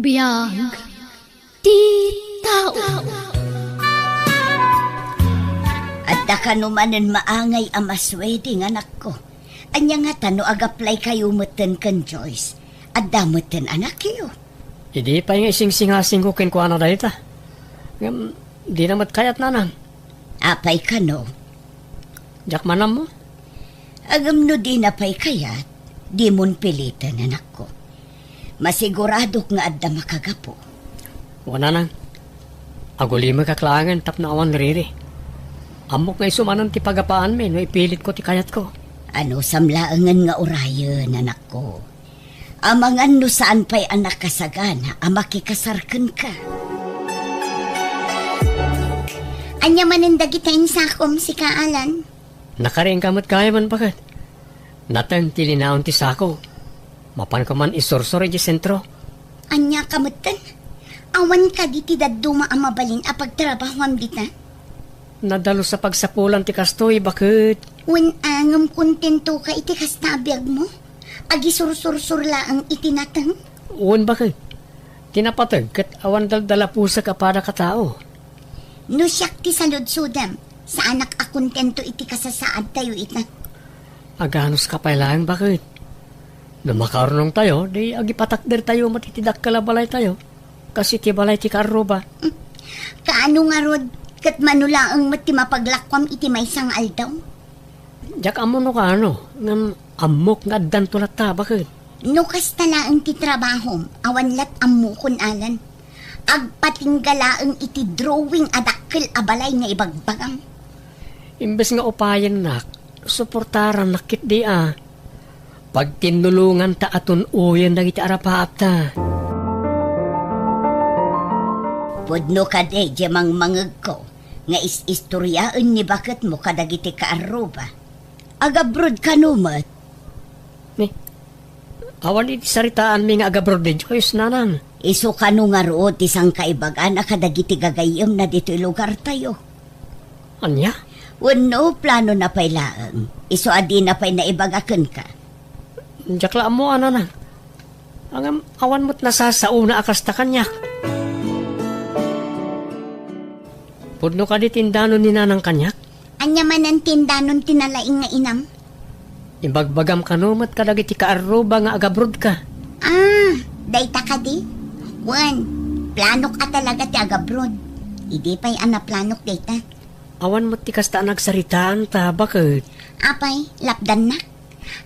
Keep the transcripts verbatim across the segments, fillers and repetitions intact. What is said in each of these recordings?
Biag ti tao. Adda kano manen maangay a masuweding, anakko. Ania ngata no agaplaykayo metten ken Joyce? Adda metten anakyo. Idi pay nga isingsingasingko kenkuana dayta. Ngem, dina met kayat, nanang. Apay kano? Diak manammo. Ngem no dina pay kayat, dimon piliten, anakko. Masiguradok nga adda makagapu. Wen, nanang. Agulimekak laengen tapno awan riri. Ammok nga isu manen ti pagapaanmi no ipilitko ti kayatko. Anusam laengen nga urayen, anakko. Amangan no saan pay a nakasagana a makikasar kenka. Ania manen dagita insakom, sika, Alan? Nakariingka met gayamen, baket. Nateng ti linaon ti sako. Mapanko man isursor idiay sentro. Ania ka metten? Awan kadi ti dadduma a mabalin a pagtrabahoam dita? Nadalus a pagsapulan ti kastoy, baket. Wen, ngem kontentoka iti kasta a biagmo? Agisursursor laeng iti nateng? Wen, baket. Ti napateg ket awan daldalapusek a padak a tao. No siak ti saludsodem, saanak a kontento iti kasasaadtayo ita. Aganuska pay laeng, baket. No makaurnongtayo, di agipatakdertayo met iti dakkel a balaytayo, kas iti balay ti kaarruba. Hmm. Kaano ngarud, ket mano laeng met ti mapaglakoam iti maysa nga aldaw? Diak ammo no kaano, ngem ammok nga addanto latta, baket. No kasta laeng ti trabahom, awan lat ammokon, Alan. Agpatingga laeng iti drawing a dakkel a balay nga ibagbagam. Imbes nga upayennak, suportarannak ketdi a. Pagtinnulonganta a tun-oyen dagiti arapaapta. Pudno kadi diay mangmangegko nga is-istoriaen ni baketmo kadagiti kaarruba. Agabroad kano met? Ni, awan iti saritaanmi nga agabroad ni Joyce, nanang. Isu kano ngarud ti sangkaibagana kadagiti gagayyemna ditoy lugartayo? Ania? Wenno, planona pay laeng. Isu a dina pay naibaga kenka. Diak la ammo, a, nanang. Ngem awan met nasasaona a kasta kaniak. Pudno kadi ti indanon ni nanang kaniak? Ania manen ti indanon ti nalaing nga inam? Ibagbagam kano met kadagiti kaarruba nga agabrodka. Ah, dayta kadi? Wen, planok a talaga ti agabroad. Idi pay a naplanok dayta. Awan met ti kasta a nagsaritaanta, baket. Apay, lapdannak?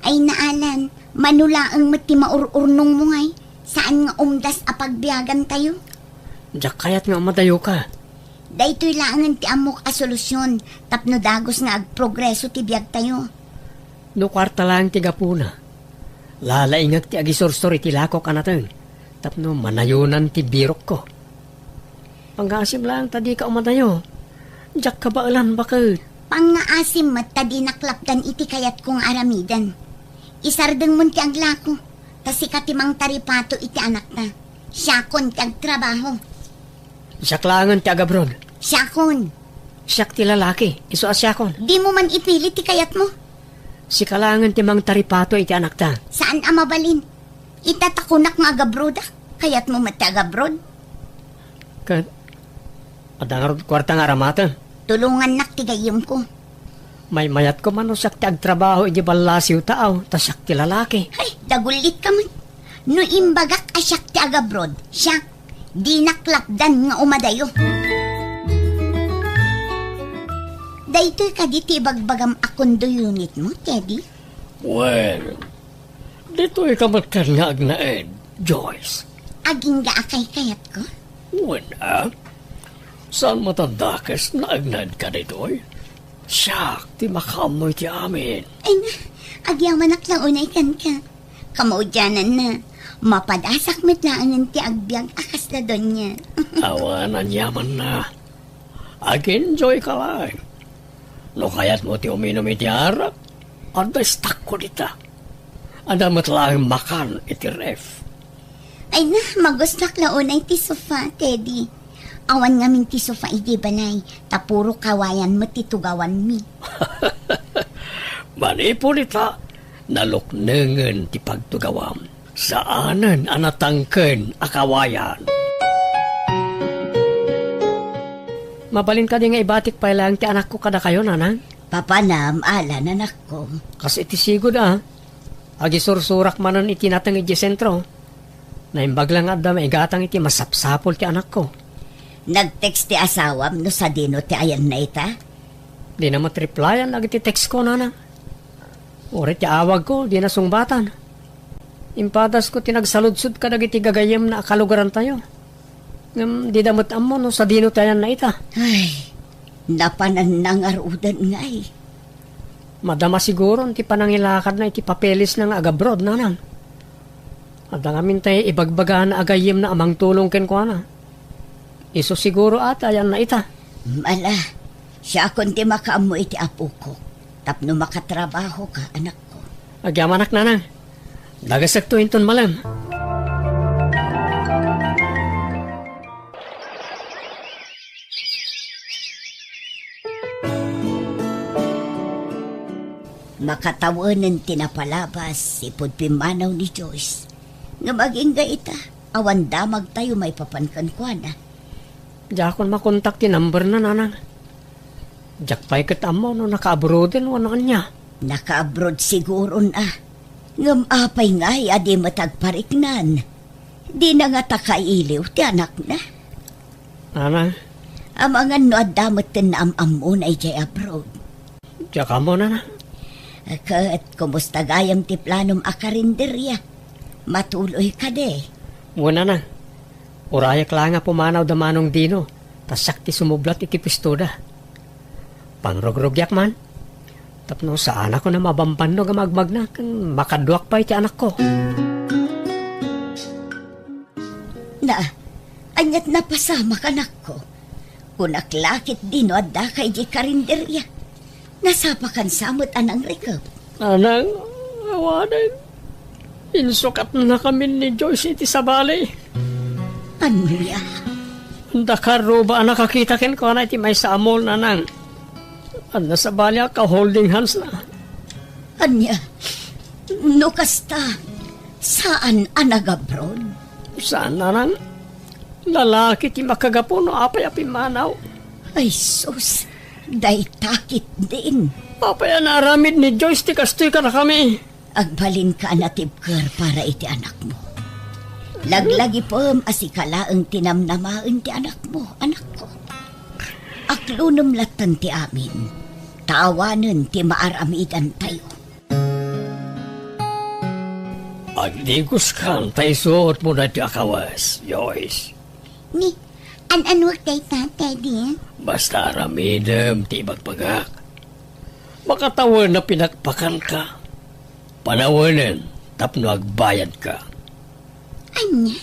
Ay, naalan, mano laeng met ti maur-urnongmo ngay, saan nga umdas a pagbiagantayo? Diak kayat nga umadayoka. Daytoy laengen ti ammok a solusion tapno dagus nga agprogreso ti biagtayo. No kuarta laeng ti gapuna, lalaingek ti agisursor iti lakok a nateng tapno manayonan ti birokko. Pangngaasim laeng ta dika umadayo. Diak kabaelan, baket. Pangngaasim met ta dinak lapdan iti kayatko nga aramiden. Isardengmon ti aglako, ta sika ti mangtaripato iti anakta. Siakon ti agtrabaho. Siak laengen ti agabroad. Siakon. Siak ti lalaki, isu a siakon. Dimo man ipili ti kayatmo. Sika laengen ti mangtaripato iti anakta. Saan a mabalin. Ita ta kunak nga agabrodak, kayatmo met ti agabroad? Ket, adda ngarud kuarta nga aramaten? Tulongannak ti gayyemko. Maymayatko man no siak ti agtrabaho iti ballasiw taaw, ta siak ti lalaki. Ay, dagullitka met. No imbagak a siak ti agabroad, siak, dinak lapdan nga umadayo. Daytoy kadi ti ibagbagam a condo unit mo, Teddy? Well, ditoy ka met kadi nga agnaed, Joyce. Agingga a kaykayatko? Wen a. Saan met a dakes nga agnaedka ditoy? Siak ti makaammo iti amin. Ay na, agyamanak la unay kenka. Kamaudiananna, mapadasak met laengen ti agbiag a kasla donia. Awan, aniamanna. Ag-enjoy ka laeng. No kayatmo ti uminum iti arak, adda istakko dita. Adda met laeng makan iti ref. Ay na, magustuak la unay ti sofa, Teddy. Awan ngamin ti sofa idi balay, ta puro kawayan met ti tugawanmi. Manipud ita, naluknengen ti pagtugawam. Saanen a natangken a kawayan. Mabalin kadi nga ibatik pay laeng ti anakko kadakayo, nanang? Papanam, Alan, anakko. Kas iti sigud a, agisursurak manen iti nateng iti sentro. Naimbag la nga adda maigatang iti masapsapul ti anakko. Nag-text ti asawam no sadino ti ayanna ita? Dina met replyan dagiti text ko, nanang. Uray ti awagko, dina sungbatan. Impadasko ti nagsaludsod kadagiti gagayyemna a kalugarantayo. Ngem dida met ammo no sadino ti ayanna ita. Ay, napananna ngaruden ngay. Madama siguron ti panangilakadna iti papelesna nga agabroad, nanang. Adda ngamin tay ibagbagana a gayyemna a mangtulong kenkuana. Isu siguro a ti ayanna ita. Ala, siakon ti makaammo iti apokok tapno makatrabahoka, anakko. Agyamanak, nanang. Dagasekto inton malem. Makatawenen ti napalabas ipud pimmanaw ni Joyce. Ngem agingga ita, awan damagtayo maipapan kenkuana. Diakon makontak ti numberna, nanang. Diak pay ket ammo no nakaabroaden wenno ania. Nakaabroad siguron a. Ngem apay ngay a di met agpariknan? Dina ngata kailiw ti anakna? Nanang. Amangan no adda metten naam-ammona idiay abroad. Diak ammo, nanang. Ket kumusta gayam ti planom a karinderya? Matuloy kadi? Wen, nanang. Urayek laeng a pumanaw da Manong Dino, ta siak ti sumublat iti puestoda. Pangrugrugiak man, tapno saanakon a mabambannog a magmagna ken makaduak pay ti anakko. Na, aniat napasamak, anakko? Kunak la ketdi no addaka idiay karinderya. Nasapakan sa met a nangrikep. Nanang, awanen. Insukatnakamin ni Joyce iti sabali. Ania? Dakar ruba a nakakita kenkuana iti maysa a mall, nanang. Adda sabali a ka-holding hands na. Ania? No kasta, saan a nagabroad? Saan, nanang. Lalaki ti makagapu no apay a pimmanaw. Ay sus, dayta ketdin. Apay a naaramid ni Joyce ti kastoy kadakami? Agbalinka a natibker para iti anakmo. Laglagipem a sika laeng ti namnamaen ti anakmo, anakko. Aklonem latten ti amin, ta awanen ti maaramidantayo. Agdigoskan ta isuotmo daytoy a kawes, Joyce. Ni, an-anuak dayta, Teddy? Basta aramidem ti ibagbagak. Makatawen a pinakpakanka, panawenen tapno agbayadka. Ania?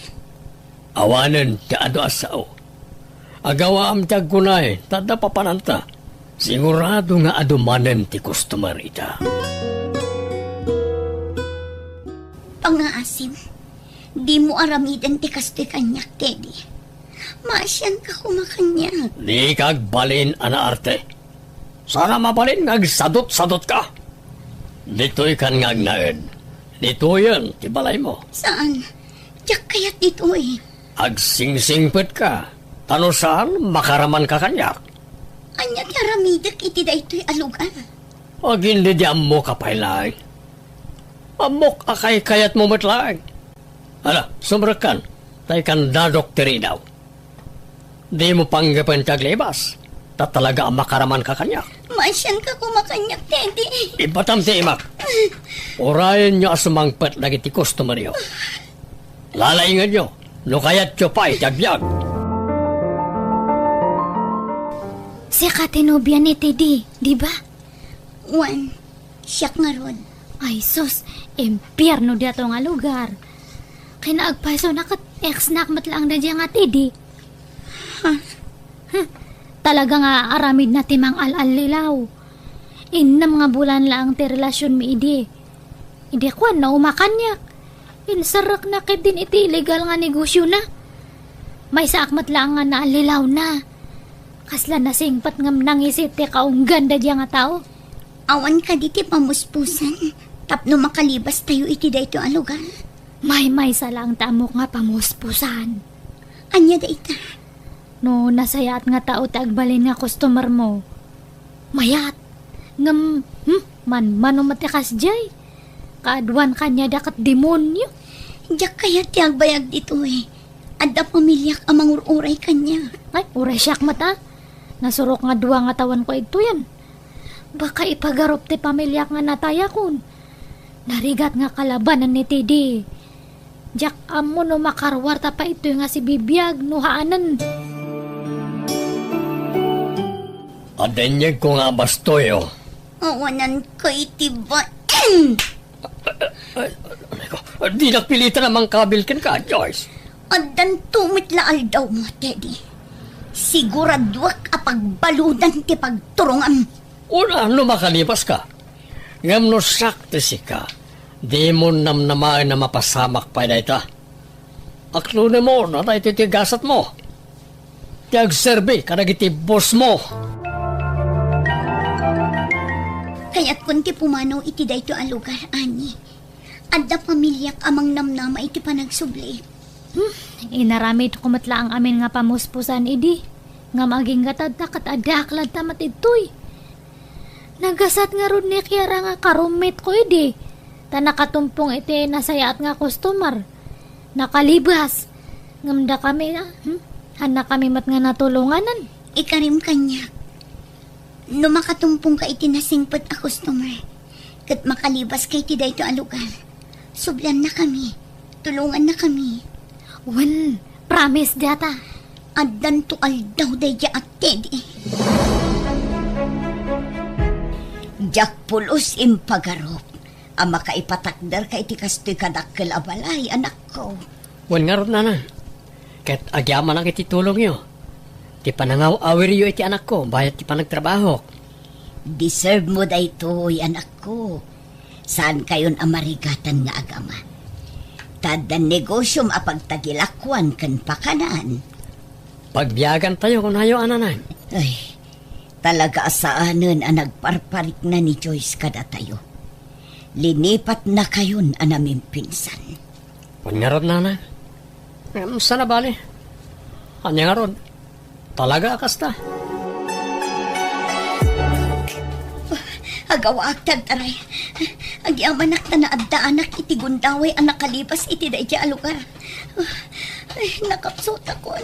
Awanen ti adu a sao. Agawaam ti agkunay, ta adda papananta. Sigurado nga adu manen ti customer ita. Pangaasim, dimo aramiden ti kastoy kaniak, Teddy. Maasianka koma kaniak. Dika agbalin a naarte. Saan a mabalin nga agsadot-sadotka. Ditoykan nga agnaed. Ditoyen ti balaymo. Saan? Diak kayat ditoy. Agsingsingpetka, ta no saan, makaramanka kaniak. Ania ti aramidek iti daytoy a lugar? Agin-, di, di ammok a pay laeng. Ammok a kaykayatmo met laeng. Ala, sumrekkan, ta ikandadok ti ridaw. Dimo panggepen ti aglibas, ta talaga a makaramanka kaniak. Maasianka koma kaniak, Teddy. Ibatam ti imak. Urayenyo a sumangpet dagiti customeryo. Lalaingenyo, no kayatyo pay ti agbiag. Sika ti nobia ni Teddy, di ba? Wen, siak ngarud. Ay sus, impierno diato nga lugar. Kinaagpaysona ket ex-nak met laeng daydiay nga Teddy. Ha? Huh, talaga nga aramidna ti mangal-allilaw. Innem nga bulan laeng ti relasionmi idi. Idi kuan, nauma kaniak. Inserrekna ketdin iti illegal nga negosiona. Maysaak met laeng nga naallilawna. Kasla nasingpet ngem nangisit ti kaunggan daydiay nga tao. Awan kadi ti pamuspusan tapno makalibastayo iti daytoy a lugar? Maymaysa laeng ti ammok nga pamuspusan. Ania dayta? No nasayaat nga tao ti agbalin nga customer mo, mayat. Ngem, hmm, manmano met ti kasdiay. Kaaduan kaniada ket demonio. Diak kayat ti agbayag ditoy. Adda pamiliak a mangur-uray kaniak. Ay, uray siak met a. Nasurok nga dua nga tawenko ditoyen. Baka ipagarup ti pamiliak nga natayakon. Narigat nga kalabanan ni Teddy. Diak ammo no makaruarta pay itoy nga sibibiag no haanen. Adda inyegko nga abastoyo. Awanan ko iti bain! Ay, ay, ay, ko, dinak pilitan a mangkabil kenka, Joyce. Addanto met la aldawmo, Teddy. Siguraduak a pagbaludan ti pagturongam. Una, no makalibaska. Ngem no siak ti sika, dimo namnamaen a mapasamak pay dayta. Aklonem no ania daytoy ti gasatmo. Ti agserbi kadagiti bossmo. Kayatkon ti pumanaw iti daytoy a lugar, Ani. Adda pamiliak a mangnamnama iti panagsubli. Hmm, inaramidko met laeng amin nga pamuspusan idi. Ngem agingga ta ket addaak latta met ditoy. Nagasat ngarud ni Kiara nga karumitko idi, ta nakatumpong iti nasayaat nga customer. Nakalibas. Ngem dakami, ah, hmm? Hannakami met nga natulonganan. Ikarim kaniak. No makatumpongka iti nasingpet a customer, ket makalibaska iti daytoy a lugar, subliannakami, tulongannakami. Wen, promise dayta. Addanto aldaw daydiay a Teddy. Diak pulos impagarup a makaipatakderka iti kastoy kadakkel a balay, anakko. Wen ngarud, nana. Ket agyamanak iti tulongyo. Ti panangaw-awiryo iti anakko, bayat ti panagtrabahok. Deserve mo daytoy, anakko. Saankayon a marigatan nga agama. Ta addan negosiom a pagtagilakuan ken pakanan. Pagbiagantayo, kunayo, a nana. Ay, talaga a saanen a nagparparikna ni Joyce kadatayo. Linipatnakayon a namimpinsan. Wen ngarud, nana. Ngem saan a bale. Ania ngarud? Talaga a kasta. Agawaak ti agtaray. Agyamanak ta naaddaanak iti gundaway a nakalibas iti daydiay a lugar. Ay, nakapsutakon.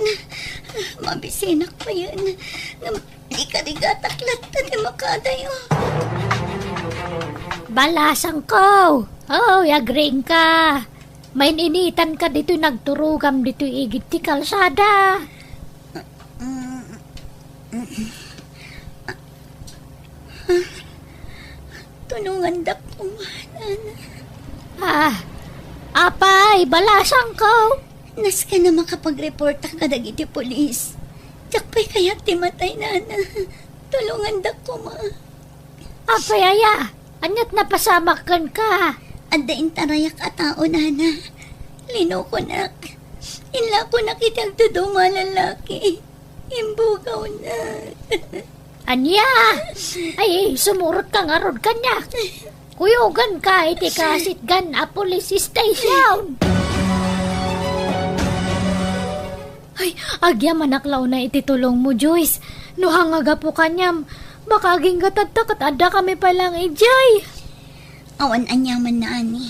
Mabisinak payen. Ngem ikarigatak latta ti makadayo. Balasangko! Oy, agriingka! Main-initanka ditoy nagturogam ditoy igid ti kalsada. Tulongandak koma, nana. Ah, apay, balasangko! Nasken a makapagreportak kadagiti pulis. Diak pay kayat ti matay, nana. Tulongandak koma. Apay aya, ania't napasamak kenka? Adda intarayak a tao, nana. Linokonak. Inlakonak iti agduduma a lalaki. Imbugawnak. Ania? Ay, sumurotka ngarud kaniak. Kuyoganka iti kasitgan a police station. Ay, agyamanak la unay iti tulongmo, Joyce. No hangagapu kaniam, baka agingga tatta ket addakami pay laeng idiay. Awan aniaman, nana.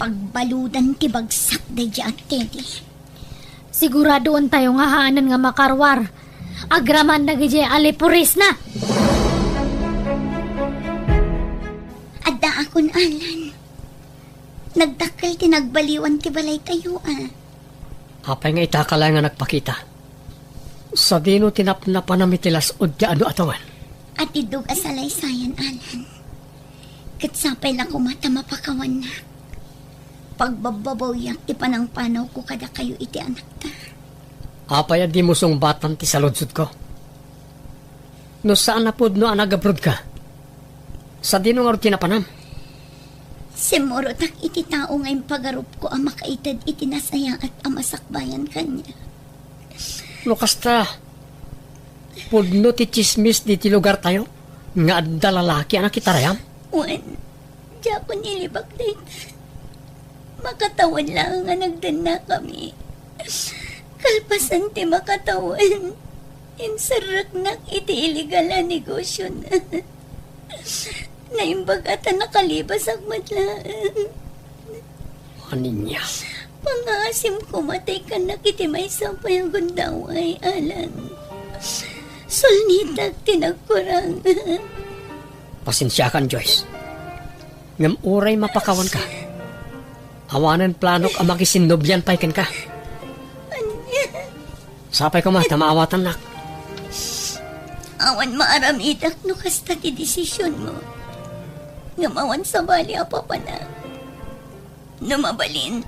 Pagbaludan ti bagsak daydiay a Teddy. Siguradoentayo nga haanen nga makaruar. Agraman dagidiay a lipurisna. Addaakon, Alan. Nagdakkel ti nagbaliwan ti balaytayo, a. Apay nga itaka laeng nga nagpakita? Sadino ti napnapanam iti las-od ti adu a tawen? Atiddog a salaysayan, Alan. Ket sapay la koma ta mapakawannak. Pagbabbabawiak ti panangpanawko kadakayo iti anakta. Apay a dimo sungbatan ti saludsodko? No saan a pudno a nagabrodka, sadino ngarud ti napanam? Simmurotak iti tao nga impagarupko a makaited iti nasayaat a masakbayan kaniak. No kasta, pudno ti tsismis ditoy lugartayo nga adda lalaki a nakitarayam? Wen, diakon ilibak dayta. Makatawen laeng a nagdennakami. Kalpasan ti makatawen, inserreknak iti illegal a negosiona. Naimbag a ta nakalibasak met laeng. Ania? Pangaasim koma ta ikkannak iti maysa pay a gundaway, Alan. Sulnitak ti nagkurang. Pasensiakan, Joyce. Ngem uray mapakawanka, awanen planok a makisinnobian pay kenka. Ania? Sapay koma ta maawatannak. Awan maaramidak no kasta ti desisionmo. Ngem awan sabali a papanak. No mabalin,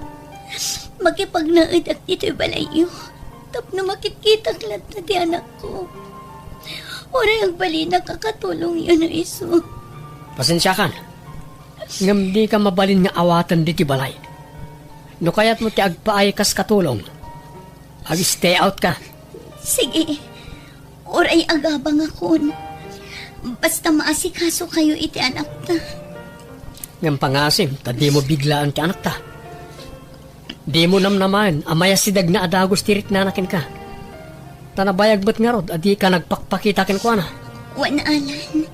makipagnaedak ditoy balayyo tapno makitkitak latta ti anakko. Uray agbalinak a katulongyo no isu. Pasensiakan. Ngem dika mabalin nga awaten ditoy balay. No kayatmo ti agpaay kas katulong, ag-stay out ka. Sige, uray agabangakon. Basta maasikasokayo iti anakta. Ngem pangaasim ta dimo biglaan ti anakta. Dimo namnamaen a mayasidegna a dagus ti riknana kenka. Ta nabayag met ngarud a dika nagpakpakita kenkuana. Wen, Alan,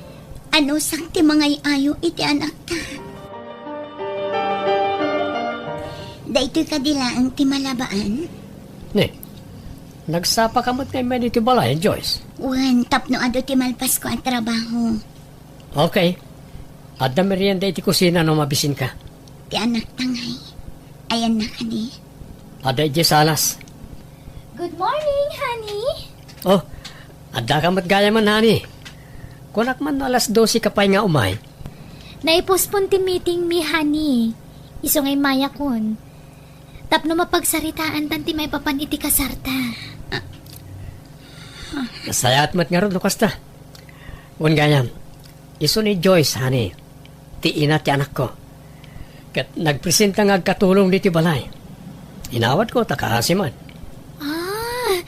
anusak ti mangay-ayo iti anakta. Daytoy kadi laeng ti malabaan? Ne, nagsapaka met nga immay ditoy balay, Joyce? Wen, tapno adu ti malpasko a trabaho. Okay. Adda merienda iti kusina no mabisinka. Ti anakta ngay, ayanna kadi? Adda idiay salas. Good morning, honey. Oh, addaka met gayamen, honey. Kunak man no alas dose ka pay nga umay. Naipospon ti meeting mi, honey. Isu nga immayakon. Tapno mapagsaritaantan ti maipapan iti kasarta. Nasayaat met ngarud no kasta. Wen gayam, isu ni Joyce, honey, ti ina ti anakko. Ket nagpresenta nga agkatulong ditoy balay. Inawatko ta kaasi met. Ah,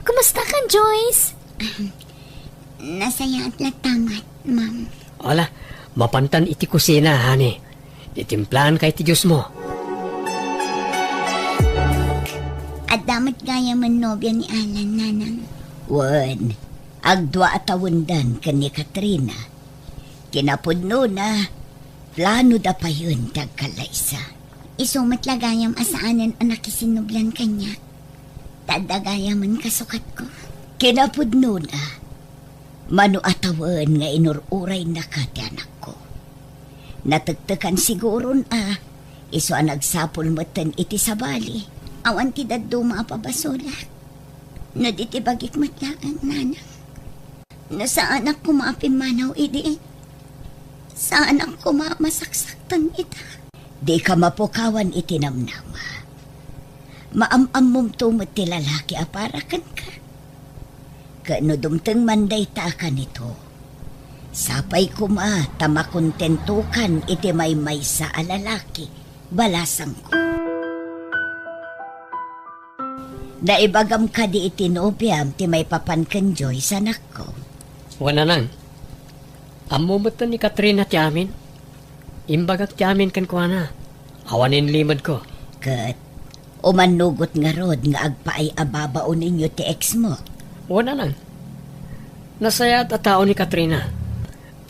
kumusta ka, Joyce? Nasayaat latta met, ma'am. Ala, mapantan iti kusina, honey. Titimplaanka iti juice mo. Adda met gayamen nobia ni Alan, nanang. Wen, agdua a tawendan ken ni Katrina. Kinapudnona, planoda payen ti agkallaysa. Isu met la gayam a saanen a nakisinnobian kaniak. Ta adda gayamen kasukatko. Kinapudnona, mano a tawen nga inur-uraynaka ti anakko. Natektekan siguron a isu a nagsapul metten iti sabali. Awan ti dadduma a pabasolak. No di ti bagik met laeng, nanang. No saanak koma a pimmanaw idi, saanak koma a masaksaktan ita. Dika mapukawan iti namnama. Maam-ammomto met ti lalaki a para kenka. Ket no dumteng man dayta a kanito, sapay koma ta makontentokan iti maymaysa a lalaki, balasangko. Naibagam kadi iti nobiam ti maipapan ken Joyce, anakko? Wen, nanang. Ammo metten ni Katrina ti amin. Imbagak ti amin kenkuana. Awanen limedko. Ket umannugot ngarud nga agpaay a babaonenyo ti ex mo? Wen, nanang. Nasayaat a tao ni Katrina.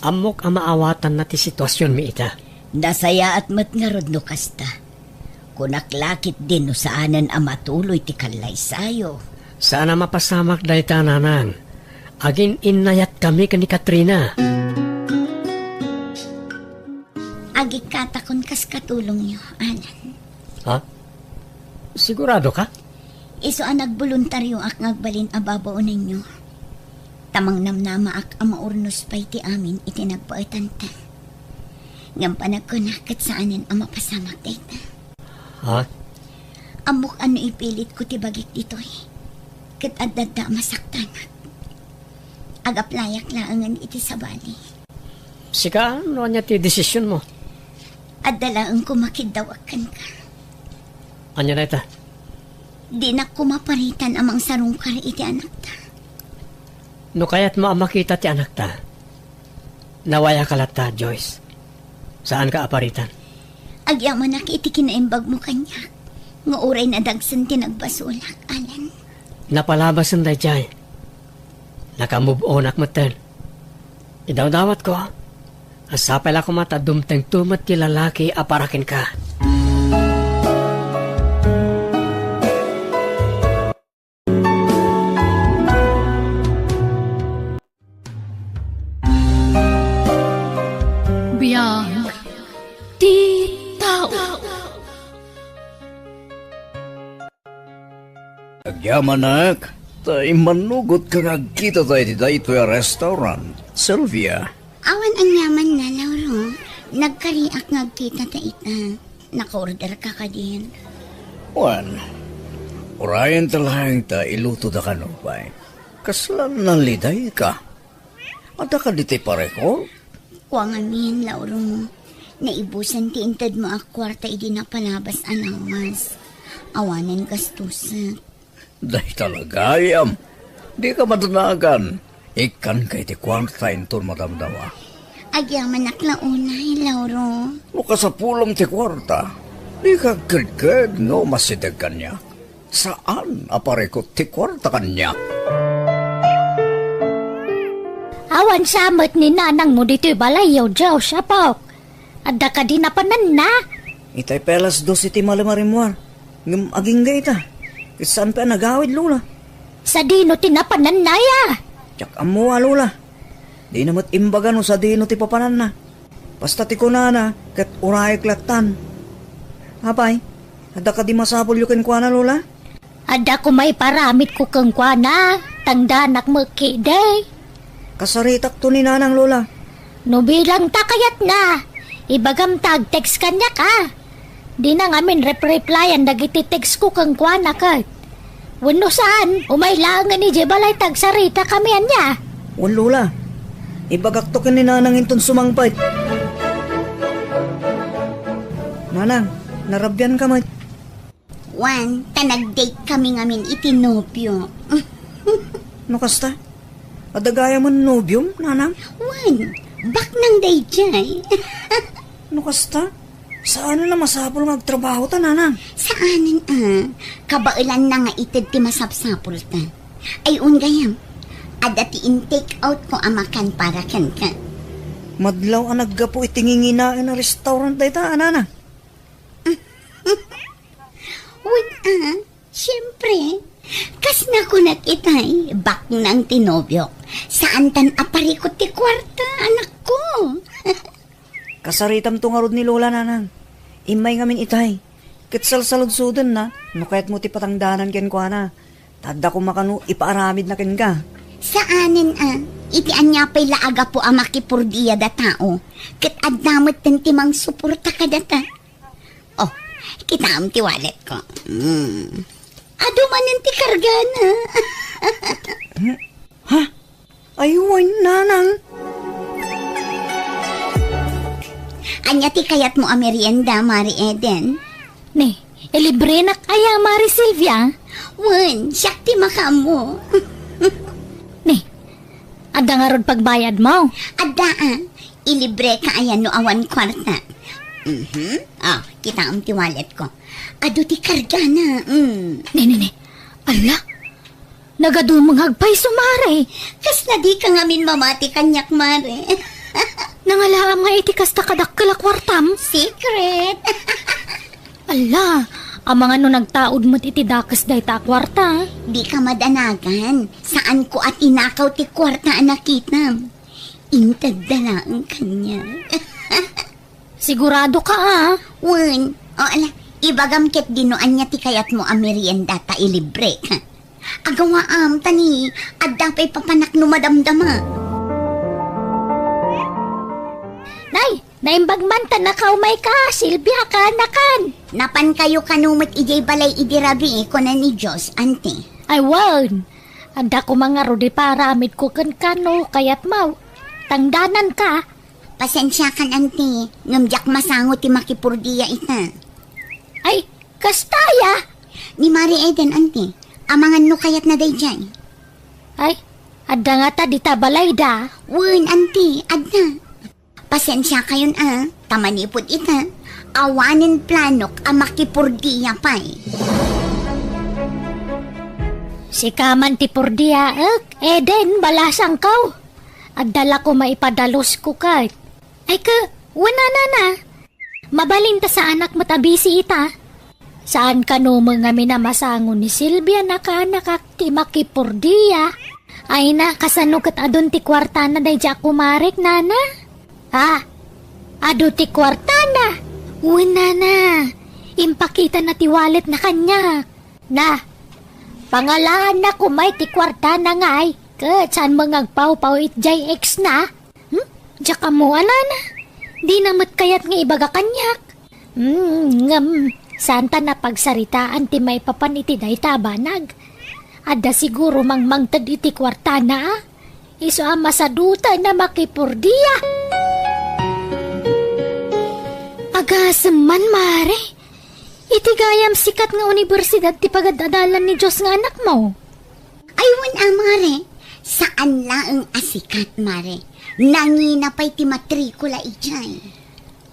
Ammok a maawatanna ti situasionmi ita. Nasayaat met ngarud no kasta. Kunak la ketdi no saanen a matuloy ti kallaysayo. Saan a mapasamak dayta, nanang. Agin-innayatkami ken ni Katrina. Agikkatakon kas katulongyo, Alan. Ha? Sigurado ka? Isu a nagboluntarioak nga agbalin a babaonenyo. Ta mangnamnamaak a maurnos pay ti amin iti nagbaetanta. Ngem panagkuna ket saanen a mapasamak dayta. Ha? Ammok a no ipilitko ti bagik ditoy, ket adda a masaktanak. Agaplayak laengen iti sabali. Sika, no ania ti desisionmo? Adda laeng koma kiddawak kenka. Ania dayta? Dinak koma paritan a mangsarungkar iti anakta. No kayatmo a makita ti anakta, nawayaka latta, Joyce. Saanka a paritan. Agyamanak iti kinaimbagmo kaniak, nga uray nadagsen ti nagbasolak, Alan. Napalabasen daydiay. Nakamove onak metten. Idawdawatko, a sapay la koma ta dumtengto met ti lalaki a para kenka. Biag ti tao. Agyamanak, ta immanugotka nga agkitata iti daytoy a restaurant, Sylvia. Awan aniamanna, Lauro. Nagkariak nga agkitata ita. Naka-orderka kadin? Wen, urayenta laeng ta ilutoda kano pay. Kasla nalidayka? Adda kadi ti parekol? Kua ngamin, Lauro. Naibusan ti intedmo a kuarta idi napalabas a lawas. Awanen gastusak. Dayta la gayam. Dika madanagan. Ikkanka iti kuarta inton madamdama. Agyamanak la unay, Lauro. No kasapulem ti kuarta, dika agkedked no masideg kaniak. Saan a parikut ti kuarta kaniak. Awan sa met ni nanangmo ditoy balayyo, Dios, apok. Adda kadi napananna? Itay pay alas dos iti malem a rimmuar. Ngem agingga ita. Ket saan pay a nagawid, Lola. Sadino ti napananna, ya? Diak ammo a, Lola. Dina met imbaga no sadino ti papananna. Basta ti kunana, ket urayek lattan. Apay, adda kadi masapulyo kenkuana, Lola? Adda koma iparamidko kenkuana, tangdanak met ketdi. Kasaritakto ni Nanang, Lola. No bilang ta kayatna, ibagam ta ag-text kaniak, a. Dina ngamin rep-replyan dagiti text ko kenkuana ket. Wenno saan, umay laengen idiay balay ta agsaritakami ania. Wen, Lola. Ibagakto ken ni Nanang inton sumangpet. Nanang, narabianka met. Wen, ta nag-date kami ngamin iti nobio. No kasta? Adda gayamen nobiom, Nanang? Wen, baknang daydiay. No kasta? Saanen a masapul nga agtrabahota, Nanang? Saanen a. Kabaelanna nga ited ti masapsapulta. Ay, wen gayam. Adda ti in-take out ko a makan para kenka. Madlaw a naggapu iti nginginaen a restaurant dayta, a, Nanang? Wen a, siempre. Kas nakunak itay, baknang ti nobiok. Saantan a parikut ti kuarta, anakko. Kasaritamto ngarud ni Lola, Nanang. Immay ngamin itay. Ket salsaludsodenna, no kayatmo ti patangdanan kenkuana. Ta adda koma kano ipaaramidna kenka. Saanen a, iti ania pay la a gapu a makipurdia datao, ket adda metten ti mangsuporta kadata. Oh, kitaem ti walletko. Hmm. Adu manen ti kargana. Hmm? Ha? Ay, wen, Nanang. Ania ti kayatmo a merienda, Mari Eden? Ne, ilibrenak aya, Mari Silvia? Wen, siak ti makaammo. Ne, adda ngarud pagbayadmo? Adda a. Ilibreka aya no awan kuarta? Mhm. Ah, kitaem ti walletko. Adu ti kargana. Mm. Ne, ne, ne. Ala, nagadumengag pay isu, Mare. Kasla dika ngamin mamati kaniak, Mare. Nangalaam nga iti kasta kadakkel a kuartam? Secret. Ala, amangan no nagtaud met iti dakes dayta a kuarta. Dika madanagan. Saanko a tinakaw ti kuarta a nakitam. Intedda laeng kaniak. Sigurado ka, a? Wen. O, ala, ibagam ketdi no ania ti kayatmo a merienda ta ilibre. Agawaam, ta ni, adda pay papanak no madamdama. Nay, naimbag man ta nakaumayka, Silvia, kaanakan. Napankayo kano met idiay balay idi rabii, kuna ni Dios, anti. Ay, wen. Adda koma ngarud ipaaramidko kenka no kayatmo. Tangdananka. Pasensiakan, anti, ngem diak masango ti makipurdia ita. Ay, kasta aya? Ni Mari Eden, anti, amangan no kayatna daydiay. Ay, adda ngata dita balayda? Wen, anti, adda. Pasensiakayon a, ta manipud ita, Awanen planok a makipurdia pay. Sika man ti purdiaek, Eden, balasangko. Adda la koma ipadalusko ket. Ay ka, wen a, nana. Mabalin ta saanak met a bisi ita. Saan kano met ngamin a masango ni Silvia nakaanakak ti makipurdia. Ay na, kasano ket adun ti kuartana daydi a kumarek, nana? Ah, adu ti kuartana? Wen, nana. Impakitana ti walletna kaniak. Na, pangalaanna koma iti kuartana ngay, ket saan met nga agpawpaw iti ex na? Hmm? Diak ammo, nana. Dina met kayat nga ibaga kaniak. Hmm, ngem, saanta napagsaritaan ti maipapan iti dayta a banag. Adda siguro mangmangted iti kuartana, a? Isu a masadutana makipurdia. Agasem man, mare. Iti gayam sikat nga universidad ti pagad-adalan ni Dios nga anakmo. Ay, wen a, mare. Saan laeng a sikat, mare. Nangina pay ti matrikula idiay.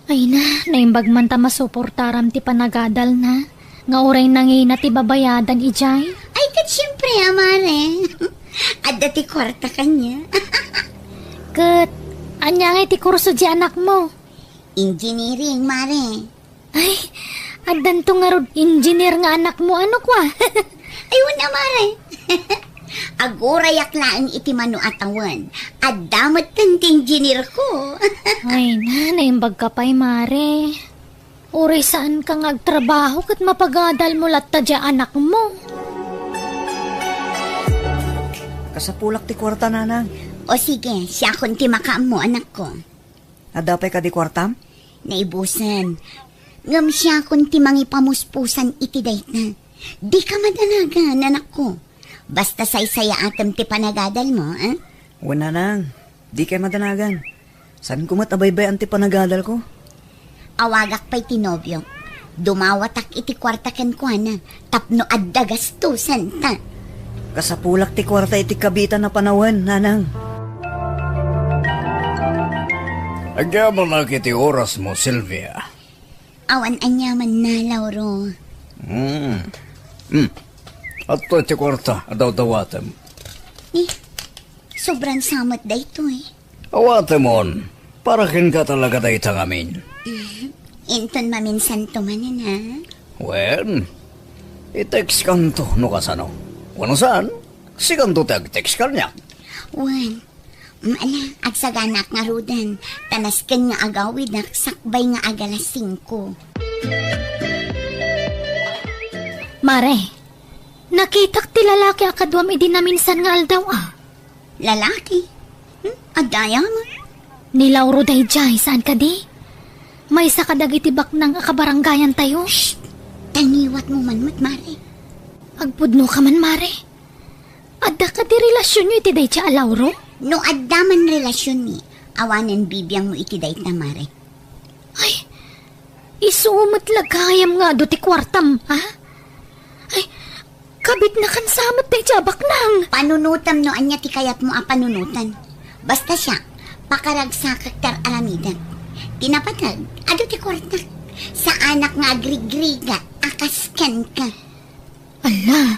Ay na, naimbag man ta masuportaram ti panagadalna, nga uray nangina ti babayadan idiay. Ay, ket siempre a, mare. Adda ti kuarta kaniak. Ket, ania ngay ti kurso di anakmo? Engineering, mare. Ay, addanto ngarud engineer nga anakmo, ano kua? Ay, wen a, mare. Agurayak laeng iti mano a tawen. Adda metten ti engineer ko. Ay na, naimbag ka pay, mare. Uray saan ka nga agtrabaho ket mapagadalmo latta di anakmo. Kasapulak ti kuarta, nanang. O sige, siakon ti makaammo, anakko. Adda pay kadi kuartam? Naibusen. Ngem siakon ti mangipamuspusan iti dayta. Dika madanagan, anakko. Basta saysayaatem ti panagadalmo, eh? Wen, nanang. Dikay madanagan. Saanko met a baybay-an ti panagadalko. Awagak pay ti nobiok. Dumawatak iti kuarta kenkuana tapno adda gastusanta. Kasapulak ti kuarta iti kabiitan a panawen, nanang. Agyamanak iti orasmo, Silvia. Awan aniamanna, Lauro. Hmm. Hmm. Adtoy ti kuarta a dawdawatem. Eh, sobran sa met daytoy. Awatemon, para kenka talaga dayta ngamin. Inton maminsanto manen, ha? Wen, i-textkanto no kasano. Wenno saan, sikanto ti ag-text kaniak. Wen, mm, ala, agsaganak ngaruden, ta nasken nga agawidak sakbay nga agalas singko. Mare, nakitak ti lalaki a kaduam idi naminsan nga aldaw, a. Lalaki? Hmm? Adda aya met? Ni Lauro daydiay, saan kadi? Maysa kadagiti baknang a kabarangayantayo. Shh! Ta ngiwatmo man met, mare. Agpudno ka man, mare. Adda kadi relasionyo iti daydiay a Lauro? No adda man relasionmi, awanen bibiangmo iti dayta, mare. Ay, isu met la gayam nga adu ti kuartam, a? Ay, kabitna kan sa met daydiay a baknang. Panunotam no ania ti kayatmo a panunotan. Basta siak, pakaragsakak ti ar-aramidek. Ti napateg, adu ti kuartak. Saanak nga agrigrigat a kas kenka. Ala,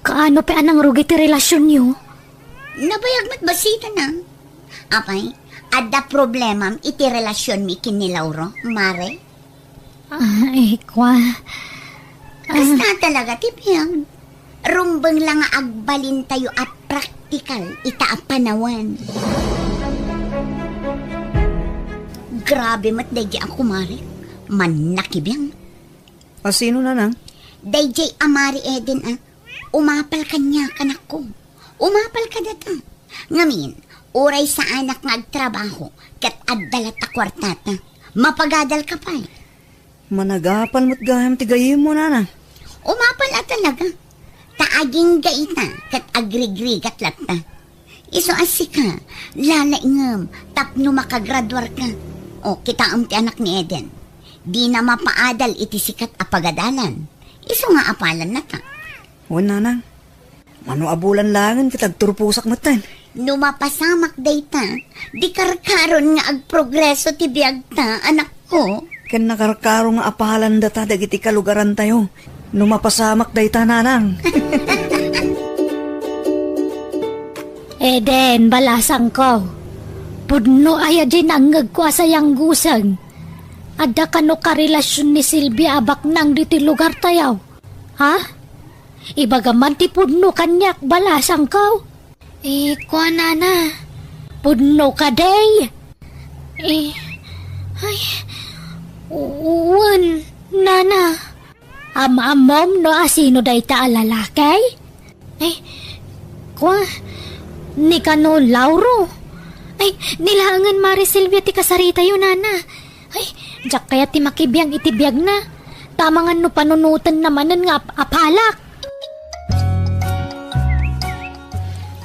kaano pay a nangrugi ti relasionyo? Nabayag met bassit, a. Apay, adda problemam iti relasionmi ken ni Lauro, mare? Ah, eh, kua. Ah. Kasta talaga ti biag. Rumbeng la nga agbalintayo a praktikal ita a panawen. Grabe met daydiay a kumarek. Mannakibiang. A sino, nanang? Daydiay a Mari Eden, a. Umapal kaniak, anakko. Umapal kadata. Ngamin, uray saanak nga agtrabaho, ket adda latta kuartata. Mapagadal ka pay. Managapal met gayam ti gayyemmo, nana. Umapal a talaga. Ta agingga ita, ket agrigrigat latta. Isu a sika, lalaingem, tapno makagraduarka. O, kitaem ti anak ni Eden. Dina mapaadal iti sikat a pagadalan. Isu nga apalannata. Wen, nanang. Mano a bulan laengen ket agturposak metten. No mapasamak dayta, di karkaron nga agprogreso ti biagta, anakko. ken nakarkaro nga apalandata dagiti kalugarantayo no mapasamak dayta, nanang. Eden, balasangko. Pudno aya diay nangngegko a sayangguseng. Adda kano karelasion ni Silvia a baknang ditoy lugartayo? Ha? Ibagam man ti pudno kaniak, balasangko. Eh, kua, nana. Pudno kadi? Eh, ay, u-, wen, nana. Am-ammom no asino dayta a lalaki? Eh, kua, ni kano Lauro? Ay, ni laengen Mare Silvia ti kasaritayo, nana. Ay, diak kayat ti makibiag iti biagna. Ta amangan no panunotenna manen nga ap-, apalak.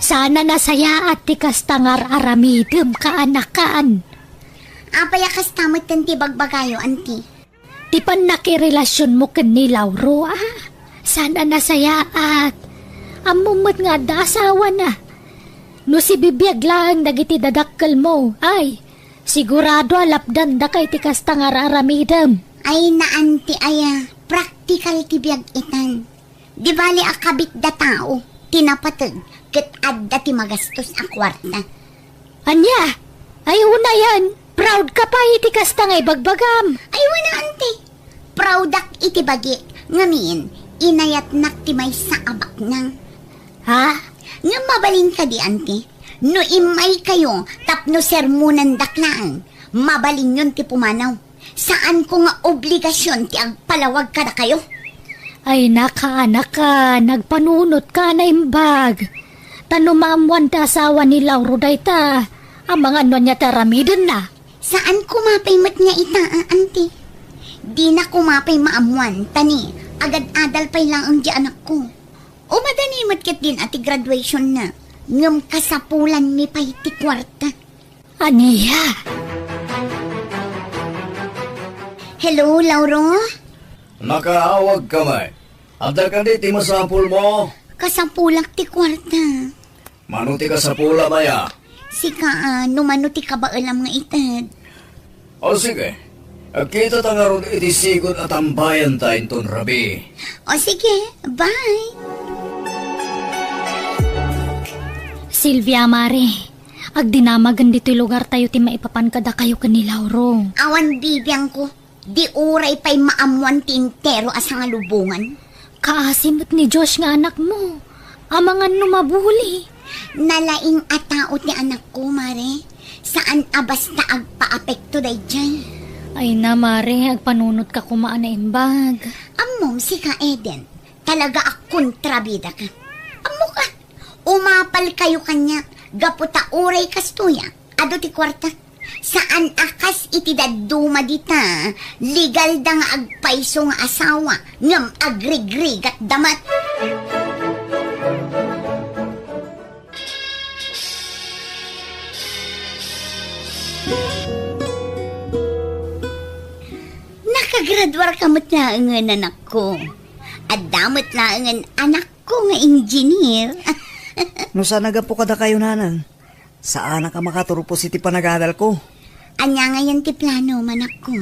Saan a nasayaat ti kasta nga ar-aramidem, kaanakan. Apay a kasta metten ti bagbagayo, anti? Ti pannakirelasionmo ken ni Lauro, a, saan a nasayaat. Ammom met nga adda asawana. No sibibiag laeng dagiti dadakkelmo, ay, sigurado a lapdandaka iti kasta nga ar-aramidem. Ay, naan ti aya, praktikal ti biag itan. Di bali a kabitda tao ti napateg ket adda ti magastos a kuarta. Ania? Ay, unayen, proud ka pay iti kasta nga ibagbagam. Ay, wen a, anti. Proudak iti bagik, ngamin, inayatnak ti maysa a baknang. Ha? Ngem mabalin kadi, anti? No immaykayo tapno sermonandak laeng, mabalinyon ti pumanaw. Saanko nga obligasion ti agpalawag kadakayo. Ay, nakaanakan, agpanunotka a naimbag. Ta no maammoan ti asawa ni Lauro dayta, amangan no ania ti aramidenna. Saan koma pay met nga ita, a, anti. Dina koma pay maammoan, ta ni, agad-adal pay laeng di anakko. Umadani met ketdin a ti graduationna, ngem kasapulanmi pay ti kuarta. Ania? Hello, Lauro? Nakaawagka met. Adda kadi ti masapulmo? Kasapulak ti kuarta. Mano ti kasapulam aya? Sika, a, no mano ti kabaelam nga ited. O sige, agkitata ngarud iti sigud a tambayanta inton rabii. O sige, bye. Silvia, Mare, agdinamagen ditoy lugartayo ti maipapan kadakayo ken ni Lauro. Awan bibiangko. Di uray pay maammoan ti entero a sangalubongan. Kaasi met ni Josh nga anakmo. Amangan no mabuli. Nalaing a tao ti anakko, Mare. Saan a basta agpaapekto daydiay. Ay na, Mare, agpanunotka koma a naimbag. Ammom, sika, Eden. Talaga a kontrabidaka. Ammoka, umapalkayo kaniak gapu ta uray kastoy a, adu ti kuarta. Saan a kas iti dadduma dita, legalda nga agpayso nga asawa, ngem agrigrigatda met. Nakagraduarka met laengen, anakko. Adda met laengen anakko nga engineer. No saan a gapu kadakayo, nanang, saanak a makaturpos iti panagadalko. Ania ngayen ti plano, manakko?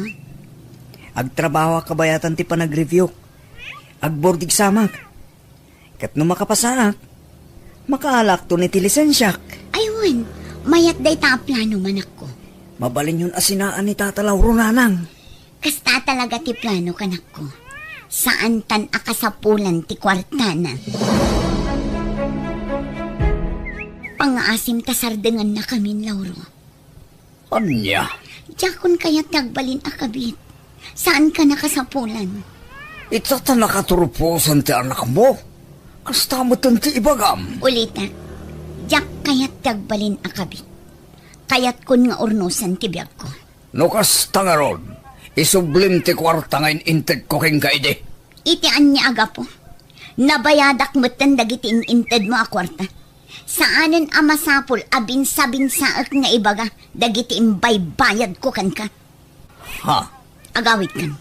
Agtrabahoak kabayatan ti panagreviewk. Agboard examak. Ket no makapasaak, makaalakton iti lisensiak. Ay wen, mayat dayta a plano, manakko. Mabalinyon a sinaan ni Tata Lauro, nanang. Kasta talaga ti plano, kanakko. Saantan a kasapulan ti kuartana. Pangngaasim ta sardengannakamin, Lauro. Ania? Diakon kayat ti agbalin a kabit. Saanka a kasapulan. Ita ta nakaturposan ti anakmo. Kasta metten ti ibagam. Ulitek, diak kayat ti agbalin a kabit. Kayatkon nga urnosen ti biagko. No kasta ngarud, isublim ti kuarta nga in-intedko kenka idi. Iti ania a gapu? Nabayadak metten dagiti in-intedmo a kuarta. Saanen a masapul a binsa-binsaek nga ibaga dagiti imbaybayadko kenka. Ha? Agawidkan.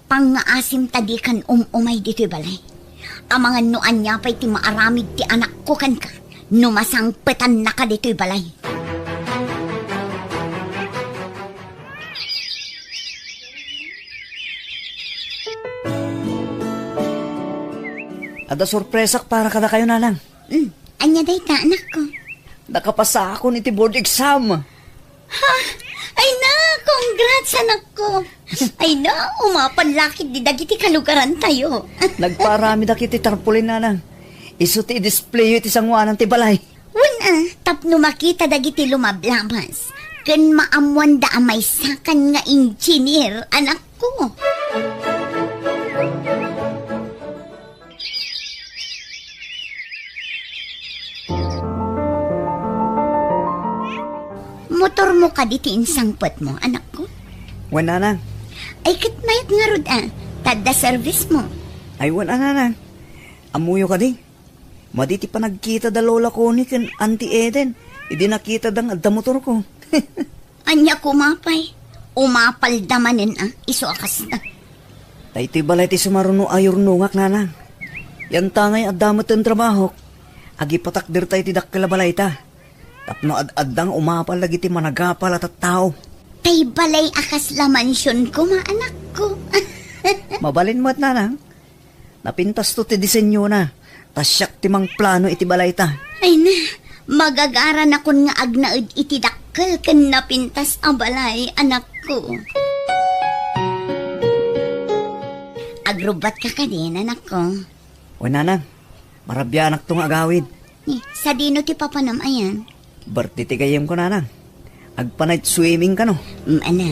Pangngaasim ta dikan um-umay ditoy balay. Amangan no ania pay ti maaramid ti anakko kenka no masangpetannaka ditoy balay. Adda sorpresak para kadakayo, nanang. Hmm, ania dayta, anakko? Nakapasakon iti board exam. Ha? Ay na, congrats, anakko. Ay na, umapal la ketdi dagiti kalugarantayo. Nagpaaramidak iti tarpaulin, nanang. Isu ti i-displayo iti sangoanan ti balay. Wen a, tapno makita dagiti lumablabas, ken maammoanda a maysakan nga engineer, anakko. Motormo kadi ti insangpetmo, anakko? Wen, nanang. Ay, ket mayat ngarud a, ta adda service mo. Ay, wen, nanang. Ammoyo kadi? Madi ti panagkita da Lola Connie ken Auntie Eden idi nakitada nga adda motorko. Ania koma pay? Umapalda manen a, isu a kasta. Daytoy balay ti sumaruno a yurnongak, nanang. Yantangay adda met ti trabahok, agipatakderta iti dakkel a balayta. Tapno ad-adda nga umapal dagiti managapal a tattao. Tay balay a kasla mansion koma, anakko. Mabalin met, nanang. Napintasto ti disenyona, ta siak ti mangplano iti balayta. Ay na, magagaranakon nga agnaed iti dakkel ken napintas a balay, anakko. Agrubbatka kadi, anakko? Wen, nanang, marabiaanakto nga agawid. Ni, sadino ti papanam ayan? Birthday ti gayyemko, nanang. Agpa-night swimming kano. Mm, ala,